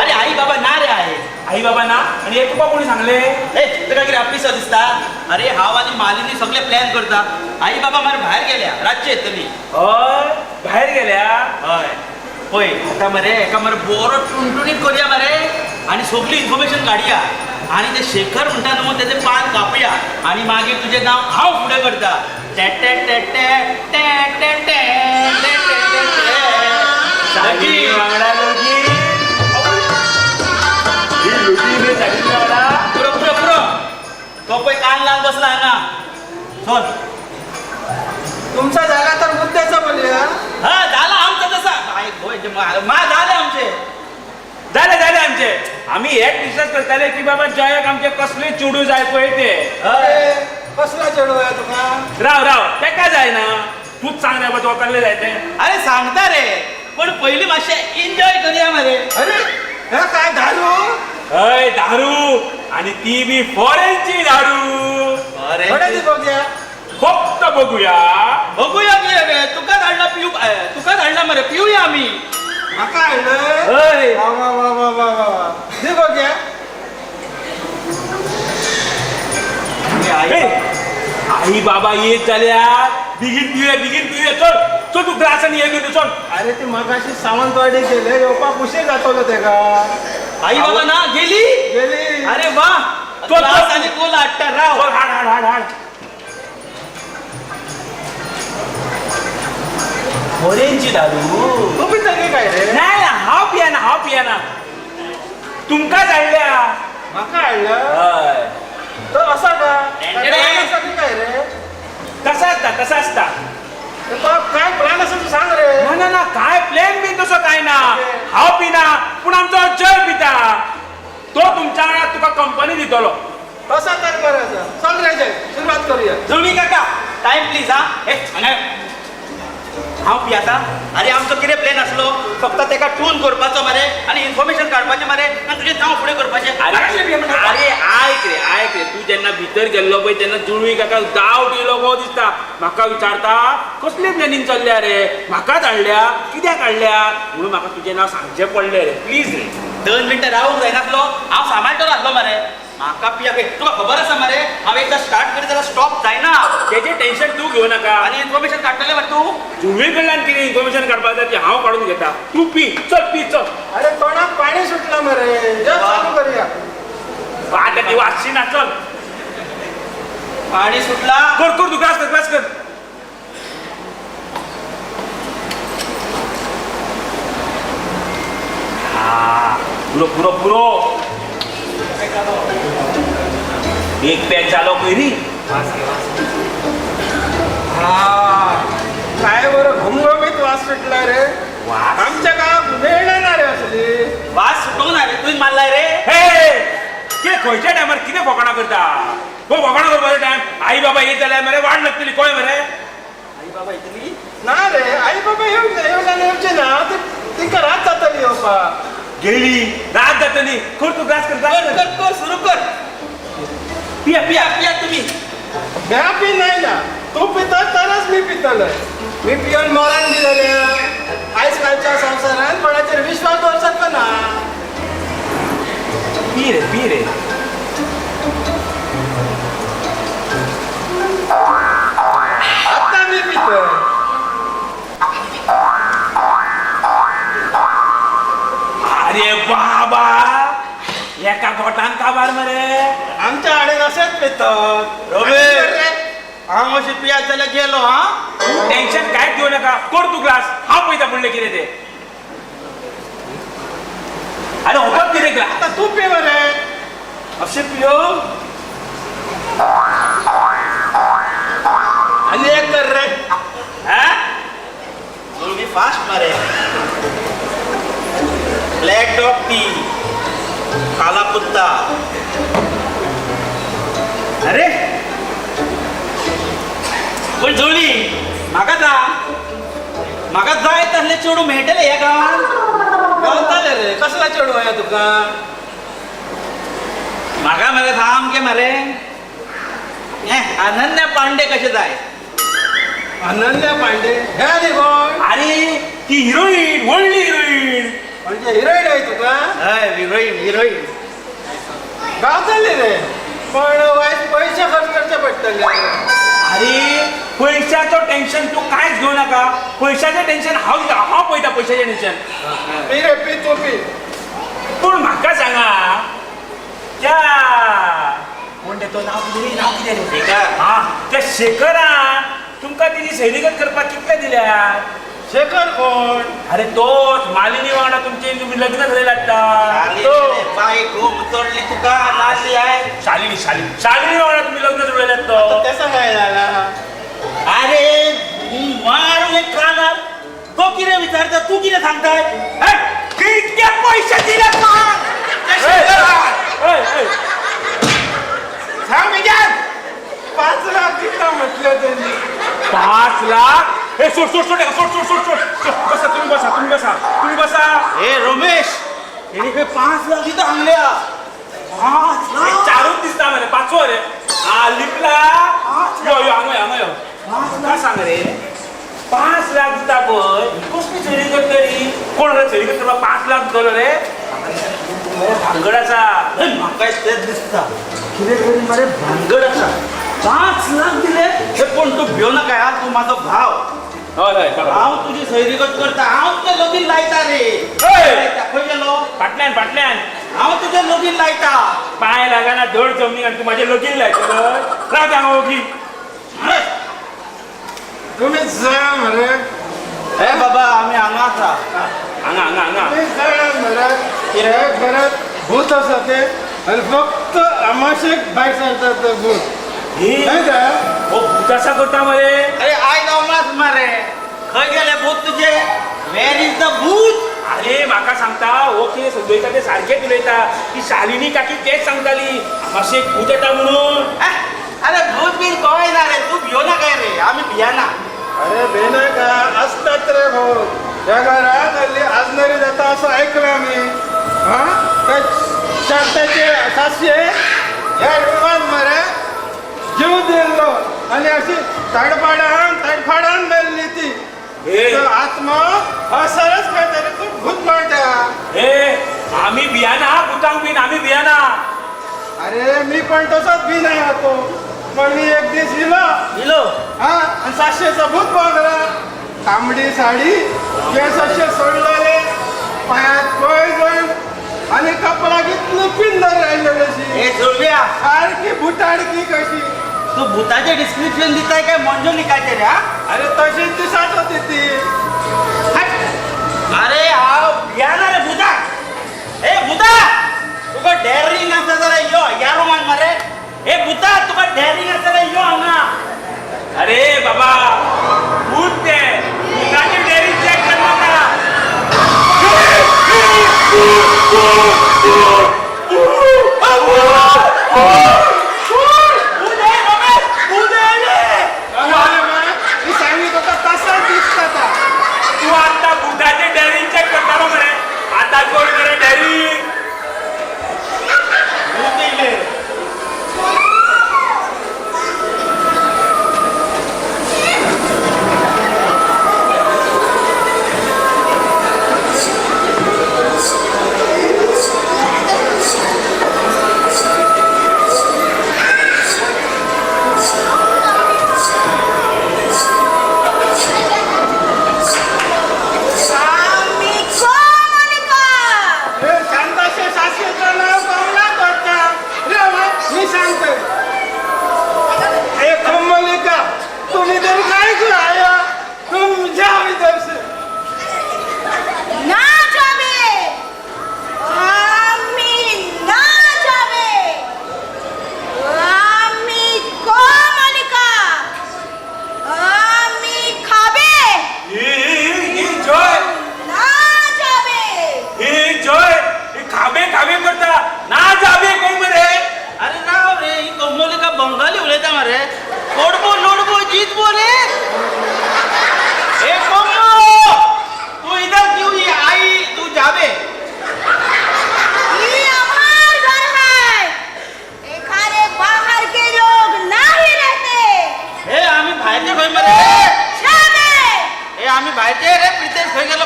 अरे आई बाबा ना रे आहे. आई बाबा ना? आनी हे तुका कोणी सांगले? ए तुका कितें आपलीसो दिसता? अरे हांव आनी मालिनी सगळे प्लॅन करता. आई बाबा मरे भायर गेल्या, रातची येतली. हय भायर गेल्या? हय. पळय आतां मरे एका मरे बरो टुणटुणीत करुया मरे आनी सगळी इन्फॉर्मेशन काडया आनी ते शेखर म्हणटा न्हू तेजें पान कापुया आनी मागीर तुजें नांव हांव फुडें करता. टे टे टे टे टे टे टे टे टे टे. वांगडा लोगी पुरो पुरो पुरो. तो पळय कान लावन बसला हांगा. चल तुमचा झाला तर मुद्द्याचा बोलूया. हा झाला आमचा तसा. मा झाले आमचे, जाले जाले आमचे. आमी हेच डिस्कस करताले की बाबा जयाक आमचे कसले चेडूं जाय पळय ते. कसला चेडूं जाय तुका? राव राव तेका जायना, तूच सांग रे बाबा तुका कसले जाय ते. अरे सांगता रे, पण पयलीं मातशें एन्जॉय करुया मरे. अरे हे काय दारू? हय दारू, आनी ती बी फॉरेनची दारू. अरे बघूया, फक्त बघूया. बघूया कितें रे, तुकाच हाडला पिवू, तुकाच हाडला मरे, पिवया आमी. म्हाका हाडलं? हय. वा वा वा वा वा वा, दी बघूया. आई बाबा येत जाल्यार बेगीन पिवया, बेगीन पिवया. चल चल तूं ग्लास आनी हे घेवन चल. अरे ती मगाशी सावंतवाडी गेले, येवपाक उशीर जातलो तेका. आई बाबा ना गेली? गेली. अरे वा, ग्लास आनी कोला हाडटा. राव हाड हाड हाड हाड. फॉरेनची दारू. तूं पितली काय रे? नाही हांव पियेना, हांव पियेना. तुमकांच हाडल्या. म्हाका हाडलं? हय. तो असा का काय रे? तसा आसता, तसा आसता. काय प्लॅन आसा तूं सांग रे. ना ना ना काय प्लॅन बीन तसो काय ना. हांव पिना पूण आमचो जय पिता, तो तुमच्या वांगडा तुका कंपनी दितलो. तसा तर बरें आसा. चल रे जय, सुरवात करुया. जुळवी काका टायम प्लीज. हा हे हांगा हांव पियाता. अरे आमचो कितें प्लॅन आसलो, फक्त तेका टून करपाचो मरे आनी इन्फॉर्मेशन काडपाचें मरे आनी तुजें नांव फुडें करपाचें. अरे आयक रे, आयक रे, तूं जेन्ना भितर गेल्लो पळय तेन्ना जुळवी काका डावट येयलो गो दिसता. म्हाका विचारता कसली प्लॅनिंग चल्ल्या रे, म्हाकाच हाडल्या, कित्याक हाडल्या म्हणून म्हाका तुजें नांव सांगचें पडलें रे. प्लीज रे. 2 मिनटां रावूंक जायनासलो, हांव सांबाळटलो आसलो मरे. म्हाका पिया तुका खबर आसा मरे, हांव एकदां स्टार्ट करीत जाल्यार स्टॉप जायना. तेजें टेन्शन तूं घेवं नाका. आनी इन्फॉर्मेशन काडटलें मरे तूं? जुळवी कडल्यान कितें इन्फॉर्मेशन काडपाक जाय ती हांव काडून घेता. तूं पी, चल पी चल. अरे तोंडाक पाणी सुटलां मरे, चालू करुया. आतां ती वाचची ना, चल. पाणी सुटला. कर कर तूं ग्लास कर, ग्लास कर. हा पुरो पुरो पुरो. एक पॅक जालो पयरी. हा काय बरं घमघमीत वास सुटला रे. आमच्या गावात मेळना ना रे असली. वास सुटूंक ना रे, तुवें मारलाय रे. हे कितें खंयच्या टायमार कितें फकाणां करता? हो फकाणां करपाचो टायम. आई बाबा येत जाल्यार मरे वाट लागतली, कळ्ळें मरे? आई बाबा येतली ना रे. आई बाबा येवना येवचे ना, तिका रात जातली येवपाक. गेली रात जातली. कर तूं ग्लास कर, कर कर कर, सुरू कर. पिया पिया पिया तुमी. म्या पी नाही ना, तूं पिता तरच मी पितलो. मी पिवन मरण बी जाल्या. आयज कालच्या संवसारान कोणाचेर विश्वास दवरसारको ना. पी रे, पी रे. आतां मी पितो. अरे बाबा एका गोटान काबार मरे. आमच्या आडेन अशेंच पितात. हांव अशें पियात जाल्यार गेलो. हा तूं टेन्शन कांयच घेवं नाका, कर तूं ग्लास. हांव पळयता फुडलें कितें तें. अरे होपत कितें ग्लास. आतां तूं पी मरे. अशें पियो आनी एक कर रे. हा मी फास्ट मरे. ब्लॅक डॉग टी, काला कुत्ता. अरे पूण जुळी म्हाका सांग, म्हाका जाय तसलें चेडूं मेळटलें ह्या गांवांत? गावताले रे. कसला चेडूं वया तुका? म्हाका मरे सामकें मरे हें अनन्या पांडे कशें जाय. अनन्या पांडे हे आनी कोण? अरे ती हिरोईन, व्हडली हिरोईन. म्हणजे हिरोईन आहे तुका? हय हिरोईन हिरोईन गावतले रे, पण वायट पयशे खर्च करचे पडटले. अरे पैशाचो टेन्शन तूं कांयच घेवं नाका. पयशाचें टेन्शन हांव दिता, हांव पळयता पयशाचें टेन्शन. पी रे पी, तूं पी. पूण म्हाका सांगा, त्या कोण तो नांव कितें रे, नांव कितें रे? शेखर. हा, त्या शेखरान तुमकां तेजी सैरीगत करपाक कितले दिल्या? शेखर कोण? अरे तोच मालिनी वांगडा तुमचे तुमी लग्न जालें आतां. तो बाय गोम चडली तुका नासली आहे. शालिनी शालिनी शालिनी वांगडा तुमी लग्न जुळयल्यात तो. तेसा काय जाला? अरे मारून एक कानार तो कितें विचारता तूं कितें सांगताय? कितके पैसे दिले सांग विचार. 5 लाख दिता म्हटलं त्यांनी. 5 लाख? हे सोड सोड सोड सोड सोड सोड सोड. बसा तुम्ही, बसा तुम्ही, बसा तुम्ही, बसा. हे रमेश हेणी खंय 5 लाख दिता सांगल्या. 5 लाख चारूच दिसता मरे, पांचवो रे. आ लिपला. यो यो हांगा यो हांगा यो. म्हाका सांग रे, 5 लाख दिता पळय, कसली चोरी करतली? कोण रे चोरी करता 5 लाख दितलो रे? भानगड आसा. म्हाका तेच दिसता कितें तरी मरे भानगड आसा. 5 लाख दिले हे. पूण तूं भियो नाका यार, तूं म्हाजो भाव. हय हय, हांव तुजी सैरीगत करता, हांव तुजें लगीन लायता रे. खंय गेलो? फाटल्यान फाटल्यान. हांव तुजें लगीन लायता. पांय लागना धड जमनीक आनी तूं म्हाजें लगीन लायतलो? राव हांगा ओगी. तुमी जाणा मरे. हे बाबा आमी हांगा आसा. हांगा हांगा हांगा. तुमी जाणा मरे, हे घरात भूत आसा ते, आनी फक्त अमाशेक भायर सरतात ते भूत. हो भूत आसा करता मरे? अरे आयज अमास मरे, खंय गेले भूत तुजे? वेर is the भूत? अरे म्हाका सांगता, हो कितें उलयता तें सारकेंच उलयता. ती शालिनी काकी तेच सांगताली अमाशेक भूत येता म्हणून. अरे भूत बीन कळना ना रे, तूं भियो नाका रे, आमी भियाना. अरे भिनाका, असतात रे भूत. ह्या घरात हल्ली आजनरी जाता असं ऐकलं आमी. हां, त्या शांताचे सासये ह्या रुमान मरे जीव दिल्लो आनी अशी तडफाडान तडफाडान मेल्ली ती. आत्मा असरच काय तरी तूं भूत म्हणटा. हे आमी भियाना भुतांक बीन, आमी भियाना. अरे मी पण तसोच भी नाही होतो, पण मी एक दीस इलो इलो हा आनी सातशेचा भूत बांगला. तांबडी साडी, केस अशे सोडलेले, पायात पैजण आनी कपलाक इतली पिंदर रायलेली अशी. सारकी भुताडकी कशी. तू भूताचे डिस्क्रिप्शन दिताय काय मंजुलिकाचे रे? अरे तशीच दिसत होती ती. अरे हांव भियाना रे भुता. ए भुता, तुका डेअरिंग आसा जाल्यार यो ह्या रुमान मरे. ए भुता, तुका डेअरिंग आसा जाल्यार यो हांगा. अरे बाबा भूत ते, भुताची डेअरिंग चेक कर नाका. तूं आतां भुताचे डेअरिंग चेक करतालो मरे, आतां कोण मरे डेअरिंग? भूत येयले.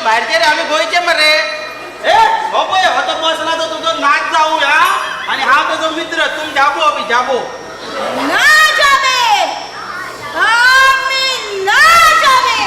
भायरचे रे, आमी गोंयचे मरे. ए हो पळय, हो तो बसला तो तुजो नाच जाऊ हा, आनी हांव तुजो मित्र. तुम जाबो अभी जाबो. ना जावे, आमी ना जावे.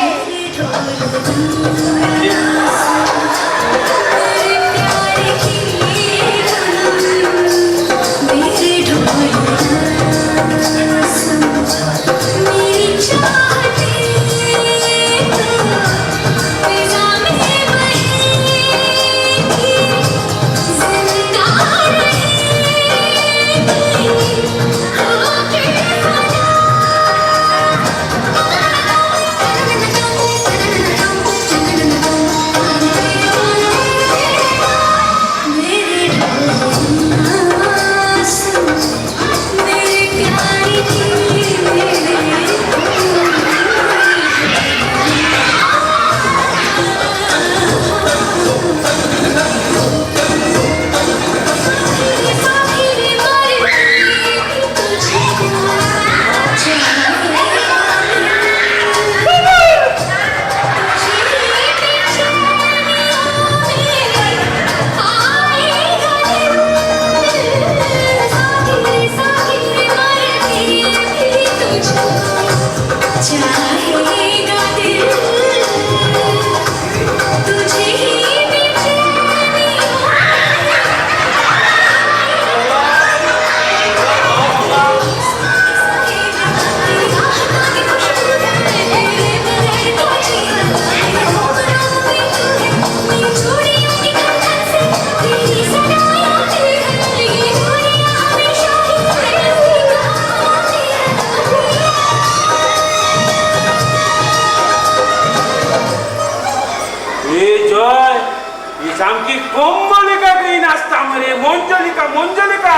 सामकी कोंबलिका कहीं नाचता मरे. मंजलिका मंजलिका.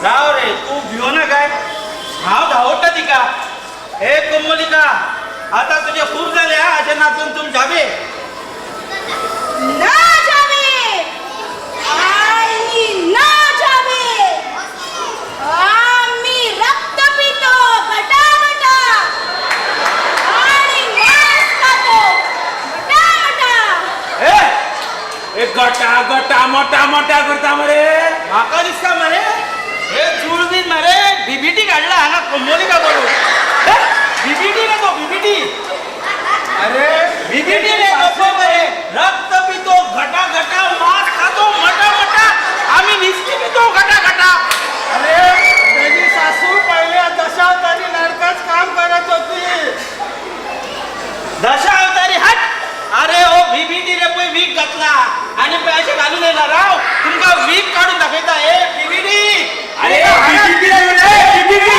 राव रे, तू भियो ना काय, हांव धांवडटा तिका. हे कोंबलिका, आता तुझे खूब जाले हा अशें नाचून. तुम जाबे ना जावे, आनी ना जावे. आमी रक्त पितो गटा गटा आणि मांस खातो गटा गटा. ए गटा गटा मोठा मोठा करता मरे. म्हाका दिसता मरे हे चूळ बीन मरे बीबीटी काडला हांगा कोंबोलिका करून. बीबीटी रे तो, बीबीटी. अरे बीबीटी रे तो मरे. रक्त पितो घटा घटा, मांस खातो मोठा मोठा, आम्ही विस्की पितो घटा घटा. अरे त्याची सासू पहिल्या दशावतारी नाटकाच काम करत होती. दशावतारी हट. अरे हो बीबीटी रे पळय वीक घातला आणि पळय अशें घालून येयला. राव तुमकां वीक काडून दाखयता. ए बीबीटी. अरे बीबीटी रे, बीबीटी.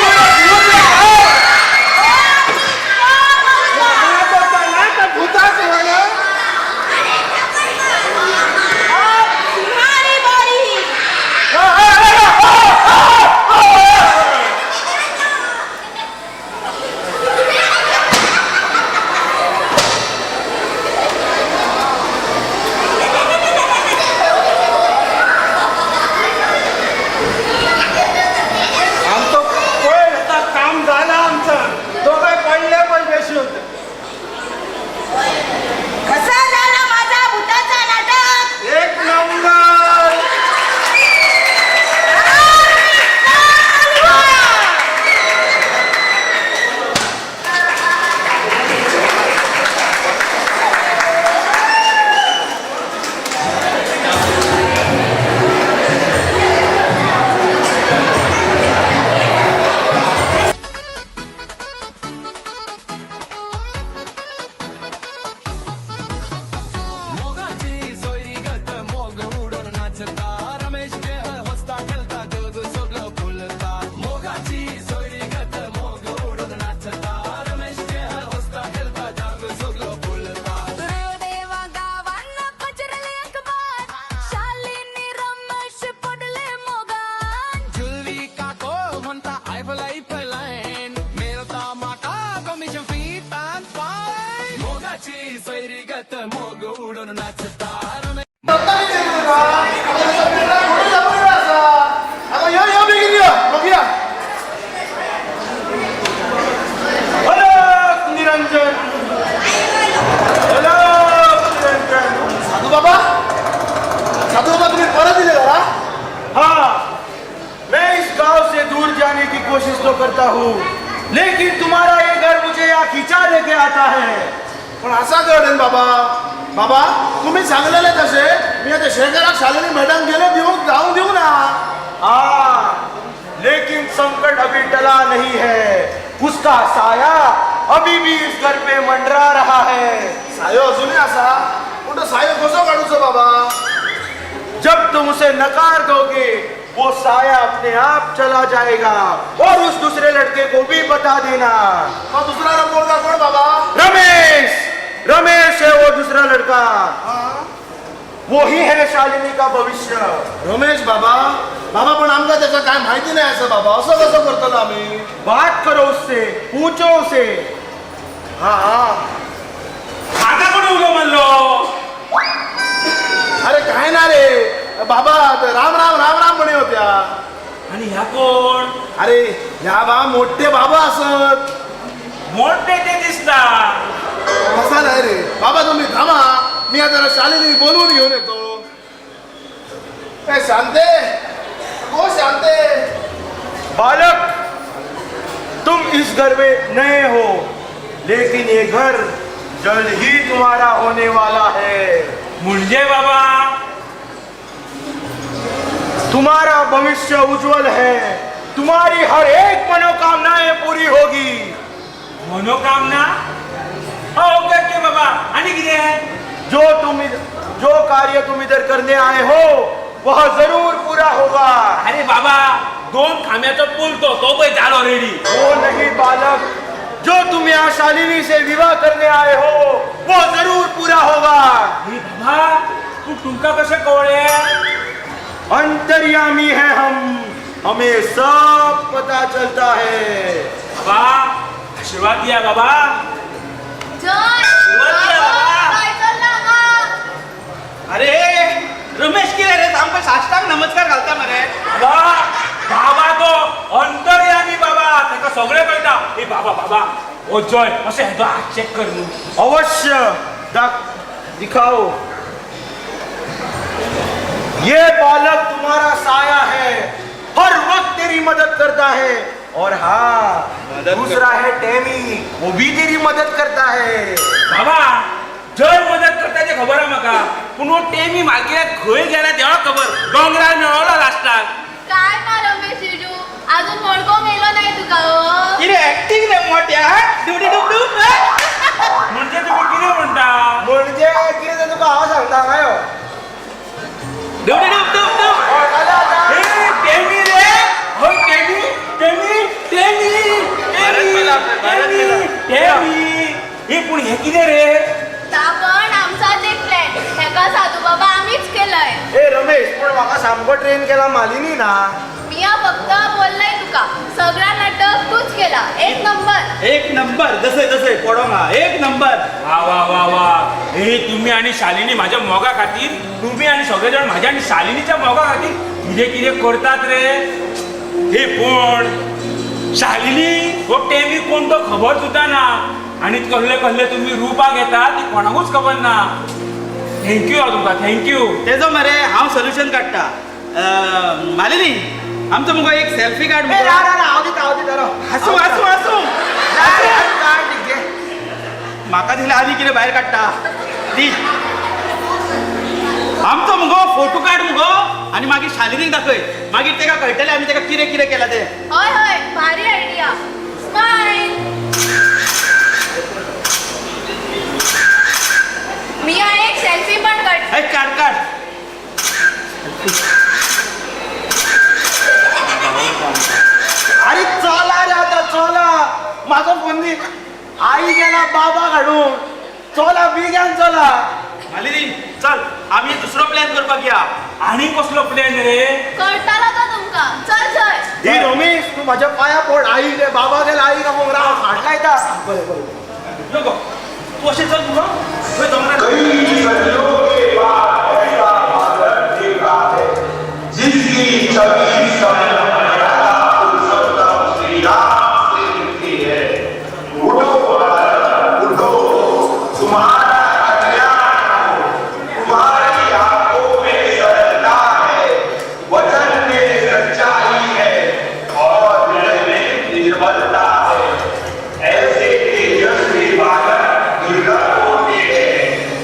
तुम्हारी बारी. आमचो पयर आतां काम जाला आमचं, दोगांय पडले पळय बेशूद. कसा झाला माझा भूताचा नाटक? एक नंबर. मोगाची सोयरीगत मोग उडून नाचता, रमेश खेळ हसता खेळता जग सगळं फुलता. मोगाची सोयरीगत मोग उडून नाचता, रमेश खेळ हसता खेळता जग सगळं फुलता. देवा गावांना पचरले अखबार, शालिनी रमेश पडले मोगान. जुलवी काको म्हणता आयफल लायन, मेळता माका कमिशन फी तान पाय. मोगाची सोयरीगत मोग उडून नाचता, रमेश अगं यो यो बेगीन यो बघूया. अलख निरंजन. बाबा. बाबा तुम्ही सांगलेले तसे मी आता शेखराक शालिनी मॅडम गेले दिवंक जाऊन देऊ ना. हाँ, लेकिन संकट अभी टला नहीं है, उसका साया अभी भी इस घर पे मंडरा रहा है. सायो अजूनही असा, पण तो सायो कसो काढूचो बाबा? जब तुम उसे नकार दोगे वो साया अपने आप चला जाएगा, और उस दूसरे लड़के को भी बता देना. मग दुसरा पोरगा कोण बाबा? रमेश, रमेश है वो दूसरा लड़का, वो ही है शालिनी का भविष्य. रमेश बाबा? बाबा पण आमका त्याचा काय माहिती नाही असं बाबा, असं कसं करतलो आम्ही? बात करो उससे, पूछो उसे. हा हा. आता कोण उलो म्हणलो? अरे काय ना रे बाबा, राम राम राम राम म्हणे होत्या. आणि ह्या कोण? अरे ह्या बा मोठे बाबा असत. मोठे ते दिसता. कसा नाही रे बाबा, तुम्ही थांबा, मी आता शालिनी बोलवून घेऊन येतो. ए शांते, ओ शांते. बालक, तुम इस घर में नए हो, लेकिन ये घर जल्द ही तुम्हारा होने वाला है. म्हणजे बाबा? तुम्हारा भविष्य उज्जवल है, तुम्हारी हर एक मनोकामनाएं पूरी होगी. मनोकामना? ओके ओके बाबा, आणि किती? जो कार्य तुम इधर करने आए हो वह जरूर पूरा होगा. अरे बाबा, दोन खांब्याचो पूल तो तो पळय जालो रेडी. वो नहीं बालक, जो तुम यहाँ शालिनी से विवाह करने आए हो वो जरूर पूरा होगा. अरे बाबा, तू तुमका कसे कळले? अंतर्यामी है हम, हमें सब पता चलता है. बाबा आशीर्वाद दिया बाबा. जय काय चल्ला हांगा? अरे रमेश कितें रे, सामको साष्टांग नमस्कार घालता मरे. बाबा बाबा तो अंतर्यामी बाबा, ताका सगळें कळटा. ए बाबा बाबा, ओ जय अशें हेजो हात चेक कर न्हू. अवश्य दिखाओ. ये बालक तुम्हारा साया है, हर वक्त तेरी मदद करता है. और हाँ, दूसरा है टेमी, वो भी तेरी मदद करता है. बाबा जय मदत करता ते खबर आहा म्हाका, पूण हो टेमी मार्केटात खंय गेला देवाक खबर, दोंगरार मेळोलो लास्टाक. काय ना रमेश जिजू, अजून मडको मेलो नाही तुका हो. कितें एक्टिंग रे मोठ्या, डुडी डुब डुब. म्हणजे तुम्ही कितें म्हणटा? म्हणजे कितें तें तुका हांव सांगता काय हो. डुबडी डुब डुब डुब. ए टेमी रे, हय टेमी टेमी टेमी टेमी टेमी. हे पूण हे कितें रे? ता पण आमचाच एक प्लॅन, हेका साधू बाबा आमीच केलंय. ए रमेश, पण म्हाका सामको ट्रेन केला मालिनी ना. मिया फक्त बोललंय तुका, सगळा नाटक तूच केला. एक नंबर, एक नंबर. जसे जसे पडोंग हा, एक नंबर. वा वा वा वा. हे तुम्ही आणि शालिनी माझ्या मोगा खातीर, तुम्ही आणि सगळे जण माझ्या आणि शालिनीच्या मोगा खातीर कितें कितें करतात रे. हे पण शालिनी हो टेमी कोण तो खबर सुद्दां ना, आणि कसले कसले तुम्ही रुपा घेता ती कोणाकूच खबर ना. Thank you हांव तुमकां, thank you. तेजो मरे हांव सोल्युशन काडटा. मालिनी, आमचो मुगो एक सेल्फी काड. हांव दिता, हांव दिता. हासूं हासूं हासूं. म्हाका दिसलें आनी कितें भायर काडटा दी. आमचो मुगो फोटो काड मुगो आनी मागीर शालिनीक दाखय, मागीर तेका कळटलें आमी तेका कितें कितें केलां तें. हय हय, भारी आयडिया. स्मायल. मिया एक सेल्फी पण काड. काड काड. अरे चला रे आता चला, म्हाजो फोन दी. आई गेला बाबा काडून, चला बेगीन चला. मालिनी चल, आमी दुसरो प्लॅन करपाक या. आनी कसलो प्लॅन रे? कळटालो तो तुमका, चल चल. ही रमेश, तूं म्हाज्या पांया पड. आई गे बाबा गेला, आई कापूंक राव खाट लायता. बरें बरें नको तूं अशें चल मुगो थंय दोंगरार. ऐसे तेजस्वी बालक दुर्गा होते हैं।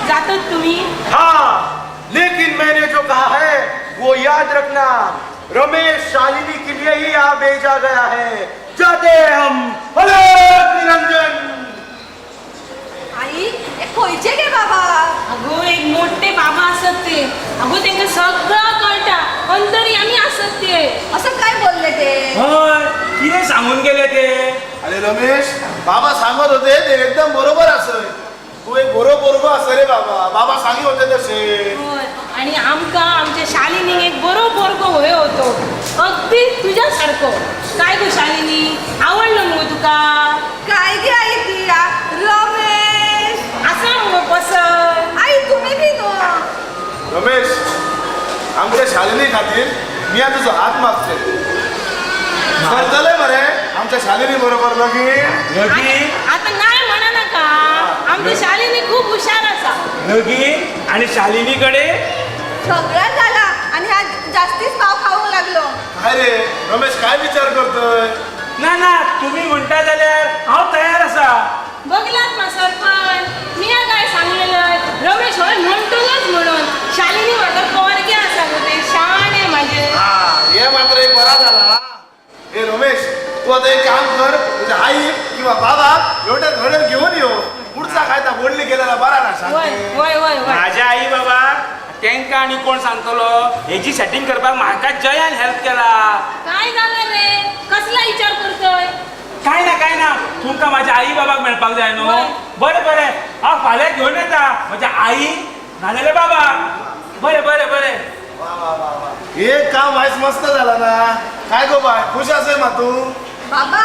जातात तुम्ही? हाँ, लेकिन मैंने जो कहा है वो याद रखना। रमेश शालिनी के लिए ही यहाँ भेजा गया है। जाते हैं हम। अलख निरंजन। आई, हे खंयचे गे बाबा? अगो एक मोठे बाबा आसत ते. अगो तेंका सगळं कळटा, अंतर्यामी आसत ते. असं काय बोलले ते? हय, कितें सांगून गेले ते? अरे रमेश, बाबा सांगत होते ते एकदम बरोबर असं. तू एक बरो पोरगो असं रे बाबा. बाबा सांगी होते तसे. हय, आणि आमकां आमच्या शालिनीक एक बरो पोरगो होयो होतो, अगदी तुज्या सारको. काय गो शालिनी, आवडलो मुगो तुका? काय गे आई ती रमेश आसा मुगो पसंत? आई तुम्ही बी न्हू. रमेश, आमच्या शालिनी खातीर मी तुझो हात मागते. करतले मरे आमच्या शालिनी बरोबर लगीन? लगीन? आता नाही म्हणा नका, आमची शालिनी खूप हुशार आसा. लगीन आणि शालिनी कडे सगळं झाला आणि हा जास्तीच पाव खाऊंक लागलो. काय रे रमेश, काय विचार करतोय? ना ना, तुम्ही म्हणता जाल्यार हांव तयार आसा. बघलात मा सरपंच, मी काय सांगलेलं, रमेश होय म्हणटलोच म्हणून. शालिनी म्हाका पोरगे आसा गो, ते शाणे म्हाजे. हा, हे मात्र एक बरा झाला. हे रमेश, तू आता एक काम कर, तुझ्या आई किंवा बाबा एवढ्या घडण घेऊन येऊ. पुढचा काय ता बोलली गेलेला बरा ना. वय वय वय. माझ्या आई बाबा तेंका आनी कोण सांगतलो? हेजी सेटिंग करपाक म्हाका जयान हेल्प केला. काय झालं रे, कसला विचार करतोय? काय ना काय ना, तुमकां माझ्या आई बाबाक मेळपाक जाय न्हू. बरें बरें, हांव फाल्यां घेवन येता म्हज्या आई नाजाल्यार बाबा. बरें बरें बरें. वा वा वा वा, एक काम वायच मस्त झाला ना. काय गो बाय, खुश असेल ना तू? बाबा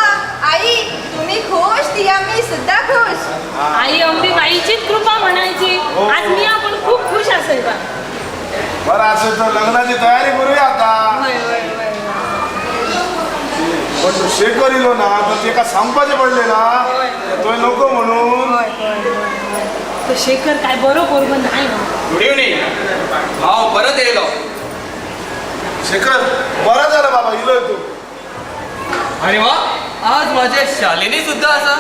आई तुम्ही खुश, ती आम्ही सुद्धा खुश. आई अंबीबाईचीच कृपा म्हणायची. आज मी आपण खूप खुश असेल बा. बरं असेल तर लग्नाची तयारी करूया आता. पण तो शेकर इलो ना तर तेका सांगपाचें पडले ना, तो नको म्हणून. तो शेखर काय बरो पोरगो नाही. गुड इव्हनिंग, हांव परत येयलो. शेखर, बरं झालं बाबा इलोय तू. अरे वा, आज माझे शालिनी सुद्धा आसा.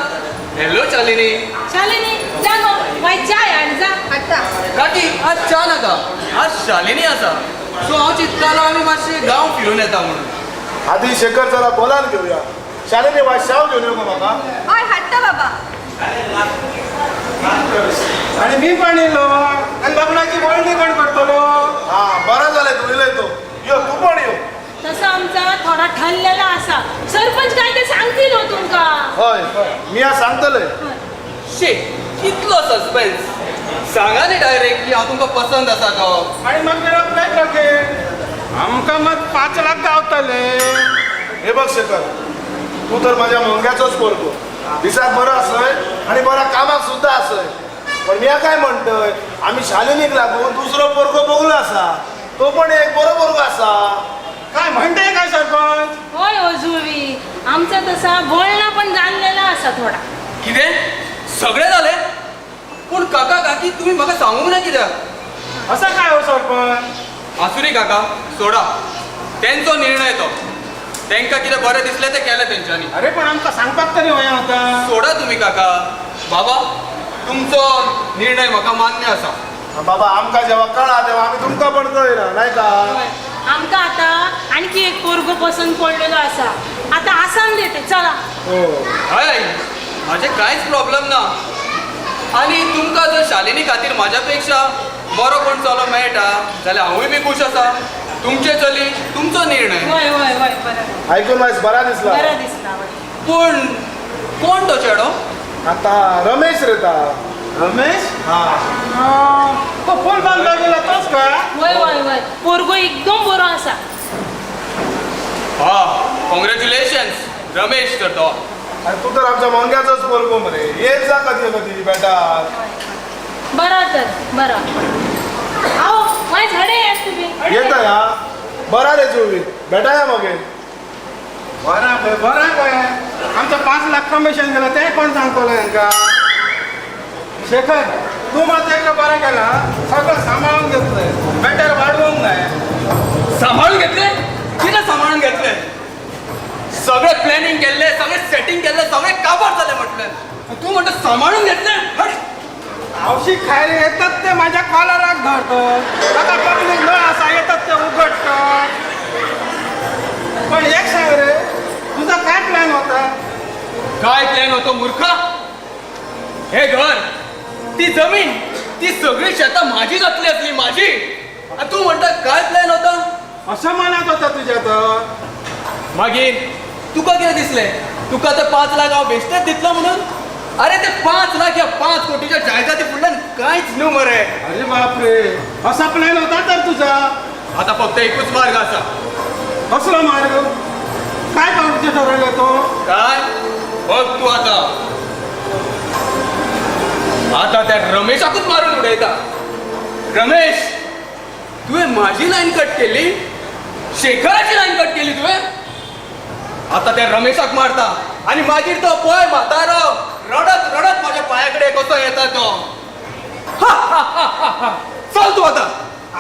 हॅलो शालिनी. शालिनी जा गो, माय चाय आण जा. हाडटा. काकी, आज च्या नाका, आज शालिनी आसा. सो हांव चिंततालो आमी मातशे गांव फिरून येता म्हणून. आधी शेखर जरा बोलान घेऊया. शालिनी बाय शाव घेऊन येऊ का म्हाका? हय हाडटा बाबा. आणि मी पण येयलो आणि लग्नाची बोलणी कोण करतलो? हा, बरं झालं तू इलय तो. यो तू पण यो. तसं आमचा थोडा ठरलेला आसा. सरपंच काय ते सांगतील हो तुमका. हय, मी आज सांगतले. शे, कितलो सस्पेन्स. सांगा न्ही डायरेक्ट की हांव तुमकां पसंत आसा तो. आणि मग काय लगीन आमकां मात 5 लाख गावतले. हे बघ शेखर, तू तर माझ्या मंग्याचोच पोरगो. दिसाक बरो आसय आणि बरा कामाक सुद्धा आसय. पण मी काय म्हणतोय, आम्ही शालिनीक लागून दुसरो पोरगो बघलो आसा, तो पण एक बरो पोरगो आसा. काय म्हणते काय सरपंच? होय हो जुवी, आमचा तसा बोलणं पण जाणलेला आसा थोडा. कितें सगळें जालें? पूण काका काकी तुमी म्हाका सांगूंक ना कित्याक? असं काय हो सरपंच? आसूं न्ही काका, सोडा, तेंचो निर्णय तो. तेंकां कितें बरें दिसलें तें केलें तेंच्यांनी. अरे पण आमकां सांगपाक तरी व्हया आतां. सोडा तुमी काका. बाबा, तुमचो निर्णय म्हाका मान्य आसा. बाबा, आमकां जेव्हा कळा तेव्हा आमी तुमकां पण कळयना नाही का? आमकां आतां आणखी एक पोरगो पसंत पडलेलो आसा. आतां आसान देते चला. हय, म्हाजें कांयच प्रॉब्लम ना. आनी तुमकां जर शालिनी खातीर म्हाज्या पेक्षा बरो कोण चलो मेळटा जाल्यार हांवूय बी खूश आसा. तुमचे चली, तुमचो निर्णय. वय वय वय, बरें आयकून मातशें बरा दिसला. बरें दिसला. पूण कोण तो चेडो? आता रमेश रे ता. रमेश? हा, तो फूल बांधला गेला तोच काय? वय वय वय, पोरगो एकदम बरो आसा. हा, कॉंग्रॅच्युलेशन्स रमेश तर तो. तू तर आमच्या मंग्याचोच पोरगो मरे. येत जा कधी कधी बेटा. बरं तर बरं. आओ माय झाडे येत तुम्ही. येता या बरा रे जुवी, बेटा या मगे. बरं पळय, बरं पळय, आमचं 5 लाख कमिशन गेलं तें कोण सांगतलो हेंका? शेखर, तूं मात एकलो बरें केलां, सगळं सांबाळून घेतलें, बेटर वाडोवंक जाय. सांबाळून घेतलें? कितें सांबाळून घेतलें? सगळें प्लॅनिंग केल्लें, सगळें सेटिंग केल्लें, सगळें काबार जालें म्हटलें. तूं म्हणटा सांबाळून घेतलें? हट. आवशीक खायला येतात ते माझ्या कॉलराक धरतात, ताका पब्लीक नळ आसा येतात ते उगडटात. पण एक सांग रे, तुझा काय प्लॅन होता? काय प्लॅन होतो मूर्खा? हे घर, ती जमीन, ती सगळी शेतां माझी जातली असली, माझी. तू म्हणता काय प्लॅन होता? असं म्हणत होता तुझ्या तर. मागीर तुका कितें दिसलें? तुका ते 5 लाख हांव बेश्टेच दितलो म्हणून? अरे ते 5 लाख ह्या 5 कोटीच्या जायदादी फुडल्यान कांयच न्हू मरे. अरे बापरे, असा प्लॅन होता तर तुझा? आता फक्त एकूच मार्ग आसा. कसलो मार्ग? काय करूचें ठरवलं तो? काय बघ तू आता. आता त्या रमेशाकूच मारून उडयता. रमेश, तुवें माझी लायन कट केली, शेखराची लायन कट केली तुवें. आता त्या रमेशाक मारता आनी मागीर तो पळय म्हातारो रडत रडत माझ्या पायाकडे कसो येता तो. चल तू आता.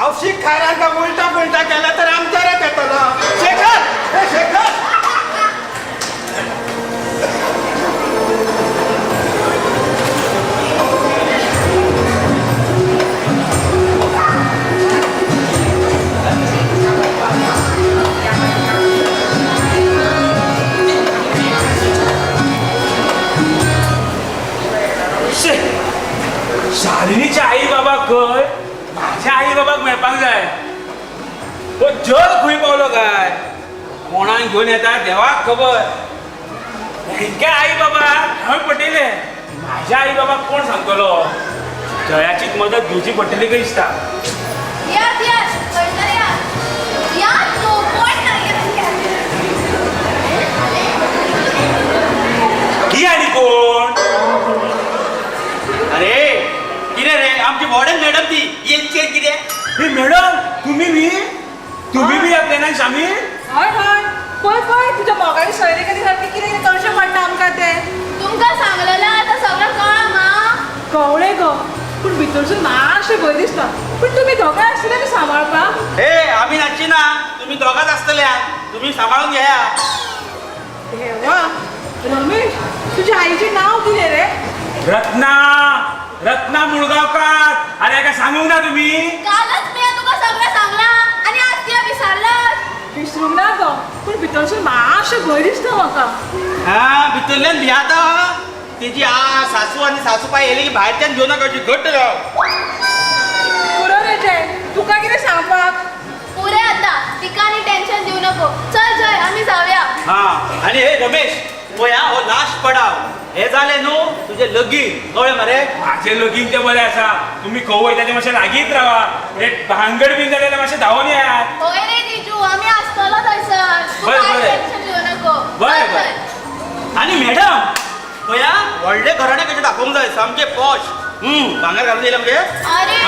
आवशीक खायला उलटा पुलटा केला तर आमच्यारच येतलो. शेखर, हे शेखर. शालिनीच्या आई बाबाक खंय माझ्या आई बाबाक मेळपाक जाय. तो जग खंय पावलो काय, कोणाक घेवन येता देवाक खबर. हेंच्या आई बाबाक हांवें पटयलें, माझ्या आई बाबाक कोण सांगतलो? जयाचीच मदत घेवची पडटली काय दिसता. यात यात खंय यात यात तो कोण नाही. ही आनी कोण? अरे कितें रे, आमची वॉर्डन मॅडम ती येची कितें? ही मॅडम तुम्ही बी, तुम्ही बी ह्या प्लॅनान शामील? हय हय, पळय पळय तुझ्या मोगाची सोयरे कधी सारकें कितें कितें करचें पडटा आमकां तें. तुमकां सांगलेलें आतां सगळें कळ्ळां मा? कवळें गो, पूण भितरसून मातशें भंय दिसता. पूण तुमी दोगांय आसतले न्ही सांबाळपाक? हे आमी नाचची ना, तुमी दोगांच आसतले, तुमी सांबाळून घेया. देवा, रमेश तुझ्या आईचें नांव कितें रे? रत्ना, रत्ना मुळगांवकार. अरे एका सांगूंक ना तुमी? कालच मी तुका सगळें सांगलां आनी आज तुवें विसरलां. विसरूंक ना गो, पूण भितरसून मातशें भंय दिसता म्हाका. हा, भितरल्यान भियाता तेजी. आ सासू आनी सासू पाय येयली की भायरच्यान घेवन नाका, घट्ट राव. पुरो रे जय, तुका कितें सांगपाक? पुरें आतां, तिका आनी टेन्शन दिवं नको. चल जय, आमी जावया. हा, आनी हे रमेश पळय हो लास्ट पडाव. हे जालें न्हू तुजें लगीन, कळ्ळें मरे? म्हाजें लगीन तें बरें आसा, तुमी खंय वयता तें मातशें लागींच रावा. भांगड बीन जालें जाल्यार मातशें धांवून येयात. हय रे जिजू, आमी आसतलो थंयसर, तूं कांय टेन्शन घेवं नको. बरें बरें. आनी मॅडम पळया व्हडलें घराणें कशें दाखोवंक जाय, सामकें पॉश. भांगर घालून येयलें मगे? अरे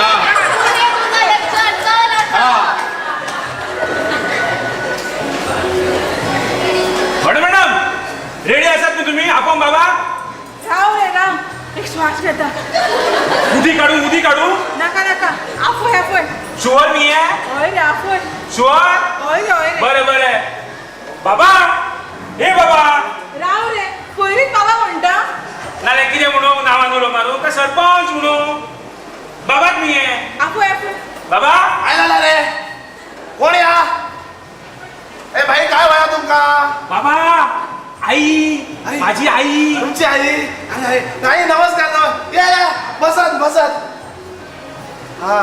तुजें लेक्चर, चल आतां. बरें मॅडम, रेडी आसात न्ही तुमी? आपोवंक बाबा? राव रे राव, एक श्वास घेता. उदी काडू, उदी काडू? नाका नाका, आफय आफय. शुअर न्ही? हय रे आफय. शुअर? हय रे हय रे. बरें बरें. बाबा, हे बाबा. राव रे, पयलींच बाबा म्हणटा? नाल्यार कितें म्हणू, नांवान उलो मारू काय सरपंच म्हणू? बाबाक न्ही? आफय आफय. बाबा काय जाला रे? कोण या? ए भाई, काय वया तुमका? बाबा, आई, माझी आई. तुमची आई? नाही, नमस्कार. या या, बसात बसात. हा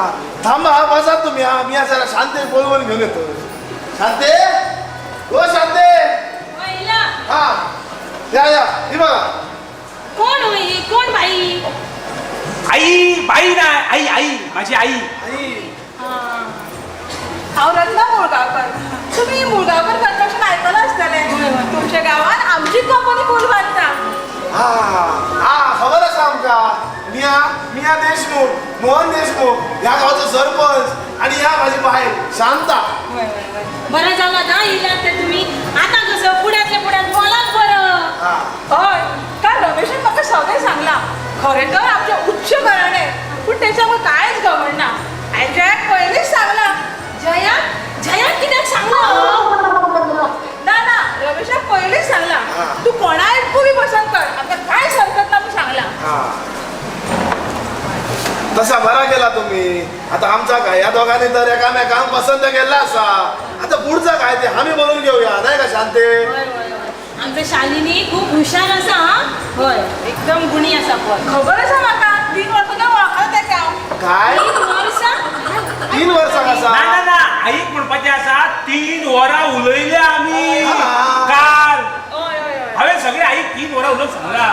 थांबा, हा बसात तुम्ही. हा मी जरा शांते बोलवून घेऊन येतो. शांते, हो शांते. हा या या, ही बघा. कोण होई? कोण बाई? आई, बाई ना, आई आई, माझी आई. आई. हांव रत्ना मुळगांवकर. तुमी मुळगांवकर कन्स्ट्रक्शन आयकलां आसतलें. तुमच्या गांवांत आमची कंपनी पूल बांदता. हा हा, खबर आसा आमकां. मिया, मिया देशमुख, मोहन देशमुख ह्या गांवचो सरपंच, आनी ह्या म्हाजी बायल शांता. बरें जालां ना येयल्यात ते तुमी. आतां कसं फुड्यांतल्या फुड्यांत बोलात बरं. हय, काल रमेशान म्हाका सगळें सांगलां. खरें तर आमचें उच्च घराणें, पूण तेचें आमकां कांयच खबर ना. हांवें जयाक पयलींच सांगलां. जयाक? जयाक कित्याक सांगलां? ना ना, रमेशाक पयलींच सांगलां, तूं कोणाकूय बी पसंत कर, आमकां कांयच हरकत ना म्हूण सांगलां. तसा बरा केला तुम्ही. आता आमचा काय या दोघांनी तर एकामेकांक पसंत केला असा. आता पुढचा काय ते आम्ही बोलून घेऊया नाही का शांते? आमचं शालिनी खूप हुशार असा. हय, एकदम गुणी असा. पण खबर आसा म्हाका, 3 वर्सां वळखता तेका. काय 3 वर्सां? 3 वर्सां आसा? ना ना ना, आईक म्हणपाचें आसा 3 वरां उलयले आमी काल. हांवें सगळे आईक 3 वरां उलोवन सांगला.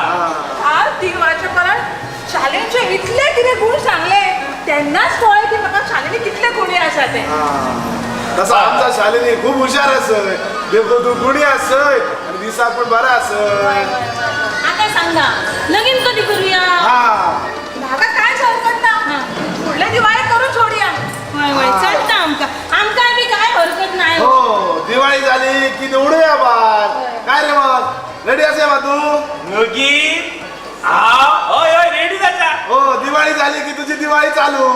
काल 3 वरांच्या परत शालिनीचे इतले कितें गुण सांगले तेन्नाच कळ्ळें की म्हाका शालिनी कितले गुणी आसा ते. तसा आमचा शालिनी खूप हुशार आसय, देखो तू गुणी आसय आनी दिसाक पण बरा आसय. आता सांगा लगीन कधी करूया? म्हाका कांयच हरकत ना, फुडले दिवाळी करून सोडया. हय हय, चलता आमकां, आमकां बी काय हरकत नाही. हो, दिवाळी झाली की उडूया बार. काय रे मग रेडी असे मा तू लगीन? हय हय रेडी जाता. हो, दिवाळी झाली की तुझी दिवाळी चालू.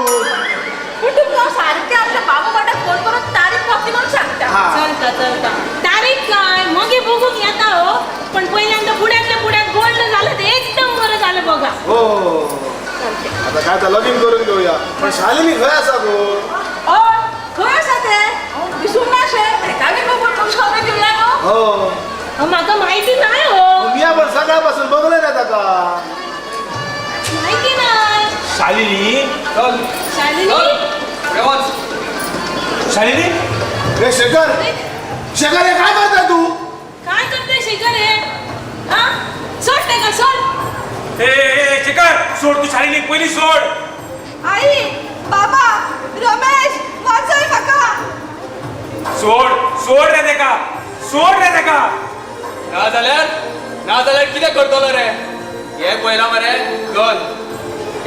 पण तुमकां सारखे आमच्या बाबू बाटाक फोन करून तारीख पक्की म्हणून सांगता. चलता चलता. तारीख काय मगे बघूक येता हो, पण पहिल्यांदा पुण्यातल्या पुण्यात बोलणं झालं ते एकदम बरं झालं बघा. हो, आता काय तर लगीन करून घेऊया. पण शालिनी खंय आसा गो? हय, खंय आसा तें दिसूंक नाशें. तेका बी बघून खुश खबर दिवया न्हू. हो, म्हाका म्हायती नाही हो. मी पण सकाळपासून बघले ना ताका. माहिती नाही. शालिनी चल. शालिनी शालिनी. ए शेखर, शेखर हे काय करताय तू? काय करतोय शेखर हे? हा, सोड तेका सोड. ए ए शेखर सोड, तू शालिनी पयली सोड. आई बाबा रमेश वाचय म्हाका. सोड सोड रे तेका, सोड रे तेका. ना जाल्यार ना जाल्यार कितें करतलो रे? हे पळयला मरे गन,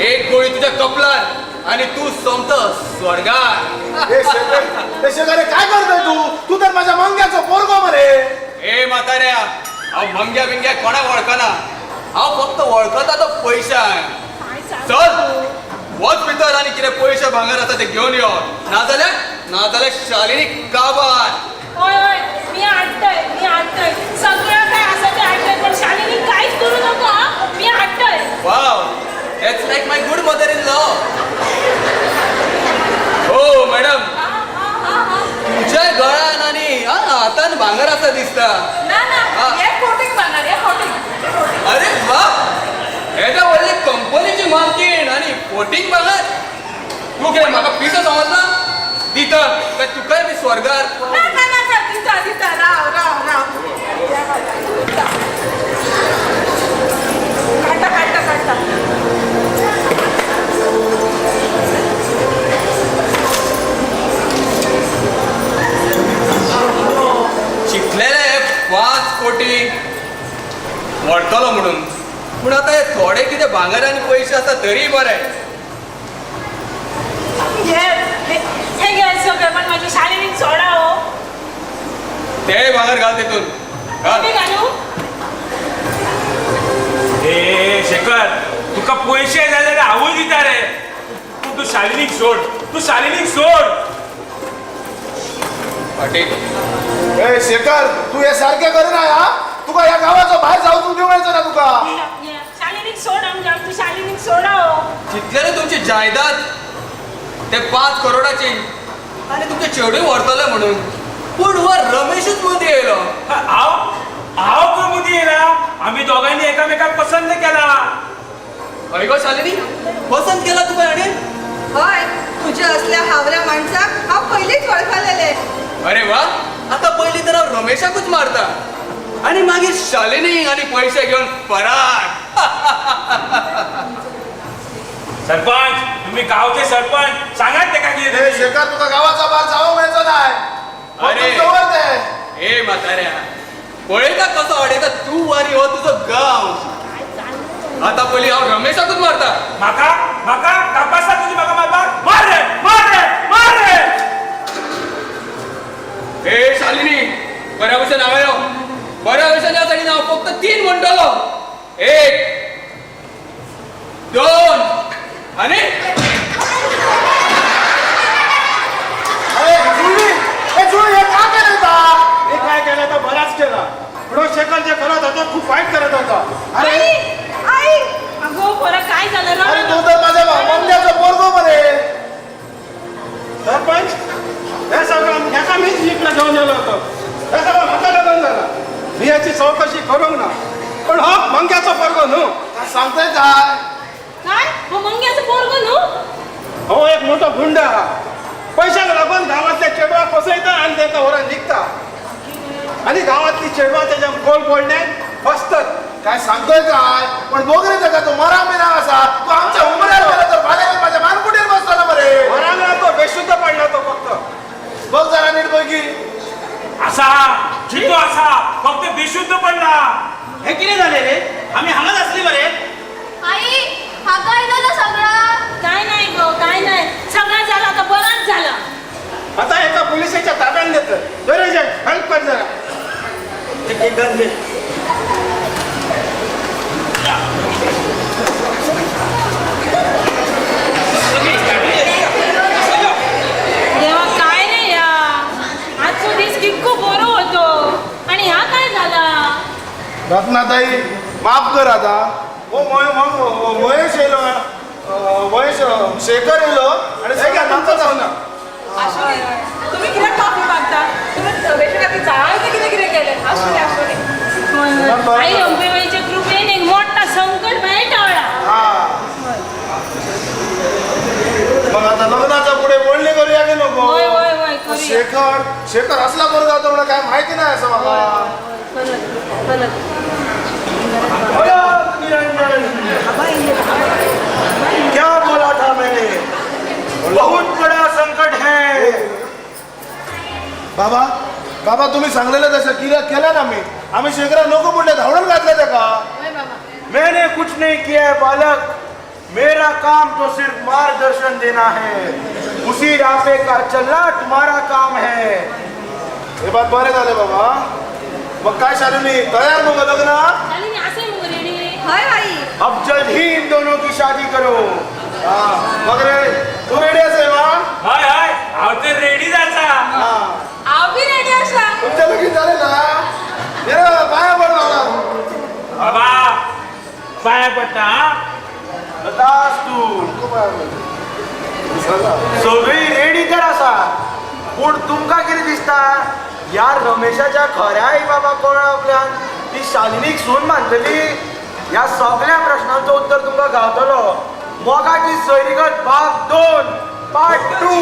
एक गोळी तुझ्या कपलान आणि तू सोमत स्वर्गात. ए शेखर, ए शेखर काय करतोय तू? तू तर माझ्या मंग्याचो पोरगो मरे. ए म्हाताऱ्या, हांव मंग्या बिंग्या कोणाक वळखना, हांव फक्त वळखता तो पयशान. चल वच भितर आनी कितें पयशे भांगर आसा ते घेवन यो, नाजाल्यार नाजाल्यार शालिनी काबार. हय हय, मी हाडटय, मी हाडटय सगळं काय आसा तें हाडटय, पण शालिनी कांयच करू नका. मी हाडटय. Wow, that's like my good mother in law. हो मॅडम, तुझ्या गळ्यान आणि हातान भांगर आसा दिसता. ना ना, हे कोटीक भांगर, हे कोटीक. अरे वा, येद्या व्हडली कंपनीची मालकीण आनी फोटींग भांगर. तूं कितें म्हाका पिसो समजला? दिता काय तुकाय बी स्वर्गार? ना ना ना, दिता दिता, राव राव राव, काडटा काडटा काडटा. चिंतलेले हे 5 कोटी व्हरतलो म्हणून, पूण आतां हे थोडे कितें भांगर आनी पयशे आसा तरी बरें. हे घे सगळें, पण म्हाजी शालिनीक सोडा हो. तेय भांगर घाल तितून. घालू? ए शेखर, तुका पयशे जाय जाल्यार हांवूय दिता रे, पूण तूं शालिनीक सोड, तूं शालिनीक सोड. ए शेखर, तू हे सारखे करू ना. हा, तुका ह्या गावाचो भायर जावचो दिवं ना तुका. शालिनीक सोड, आमच्या तूं शालिनीक सोडा हो. चिंतलेले तुमची जायदाद ते 5 करोडाची आनी तुमचे चेडूय व्हरतले म्हणून, पूण हो रमेशूच मदीं येयलो. हांव हांव खंय मदीं येयला? आमी दोगांनी एकामेकाक पसंत केला. हय गो शालिनी, पसंत केला तुका हाणें? हय, तुज्या असल्या हावऱ्या माणसाक हांव पयलींच वळखलेलें. अरे वा, आतां पयलीं तर हांव रमेशाकूच मारता आनी मागीर शालिनी आनी पयशे घेवन फरार. सरपंच, तुम्ही गावचे सरपंच, सांगात तेका कितें. शेखर, तुका गावाचा भायर जावंक मेळचो नाय. अरे ए म्हाताऱ्या, पळयता कसो अडयता तूं आनी हो तुजो गांव. आतां पयलीं हांव रमेशाकूच मारता. म्हाका म्हाका कापासा तुजी, म्हाका मारपाक? मार रे मार रे मार रे. ए शालिनी, बऱ्या भशेन हांगा यो, बऱ्या भशेन ह्या सायडीन हांव फक्त 3 म्हणटलो. 1 2 आनी अरे जुळी, ए जुळी, हे काय केलं ता? हे काय केलं तर बराच केला. पण शेखर जे करत होता खूप वाईट करत होता. अरे आई, अगो पोरा काय झालं? अरे तू तर माझ्या मंग्याचं पोरगो करूंक ना, पण हो मंग्याचो पोरगो न्हू. सांगताय काय? काय हो मंग्याचो पोरगो न्हू? हो एक मोठो गुंड आहा, पैशाक लागून गांवांतल्या चेडवाक फसयता आनी तांकां व्हरून विकता आनी गांवांतली चेडवां तेज्या गोल पडल्यान फसतात. काय सांगतोय काय? पण बघ रे ताका, तो मरा बिरा आसा, तो आमच्या उमऱ्यार गेला तर फाल्यां माझ्या मानकुटेर बसतलो मरे. मरा ना, तो बेशुद्ध पडला तो फक्त. बघ जरा नीट पैकी आसा जितो आसा, फक्त बेशुद्ध पडला. हे कितें जालें रे? आमी हांगाच आसली मरे. आई हा काय झालं सगळं? काय नाही गो, काय नाही, सगळं झालं आता, बरंच झालं. आता एका पोलिसाच्या ताब्यात देत. बरे हेल्प कर जरा. एक गन दे. देवा काय रे या आजचो दीस कितको बरो होतो आणि ह्या काय झाला? रत्नाताई माफ कर आता. हो महेश येयलो, महेश शेखर येयलो आनी सगळ्या नाचाच ना. आसूं दी, तुमी कित्याक माफी मागता? तुमी रमेशा खातीर जायते कितें कितें केलें. आसूं दी, आसूं दी. आई अंबेबाईच्या कृपेन एक मोठा संकट भायर टाळला. मग आता लग्नाच्या पुढे बोलणी करूया की नको? होय होय होय करूया. शेखर शेखर असला पोरगा होता म्हणून काय माहिती नाही असं मला. खरंच खरंच. क्या बोला था मैंने, बहुत बड़ा संकट है. बाबा बाबा तुम्ही सांगलेलं तसं केलं ना मी. आम्ही शेखरा नको म्हणले, धावडून घातलं त्याका. मैंने कुछ नहीं किया है बालक, मेरा काम तो सिर्फ मार्गदर्शन देना है, उसी रास्ते का चलना तुम्हारा काम है. हे बात बरे झाले बाबा. मग काय शालिनी तयार मग लग्न? शालिनी असे मग रेडी? हय आई. अब जल्द ही इन दोनों की शादी करो. मग रे तू रेडी असेल मा? हय हय हांव तर रेडी आसा. हांव बी रेडी आसा. तुमच्या लगीन झाले ना? ये रे पाया पड बाबा. बाबा पाया पडटा. तू सगळी रेडी तर आसा, पूण तुमकां कितें दिसता ह्या रमेशाच्या खऱ्या आई बाबा कोण आपल्यान ती शालिनीक सून मानतली? ह्या सगळ्या प्रश्नांचो उत्तर तुमकां गावतलो मोगाची सैरीगत भाग 2 पार्ट 2.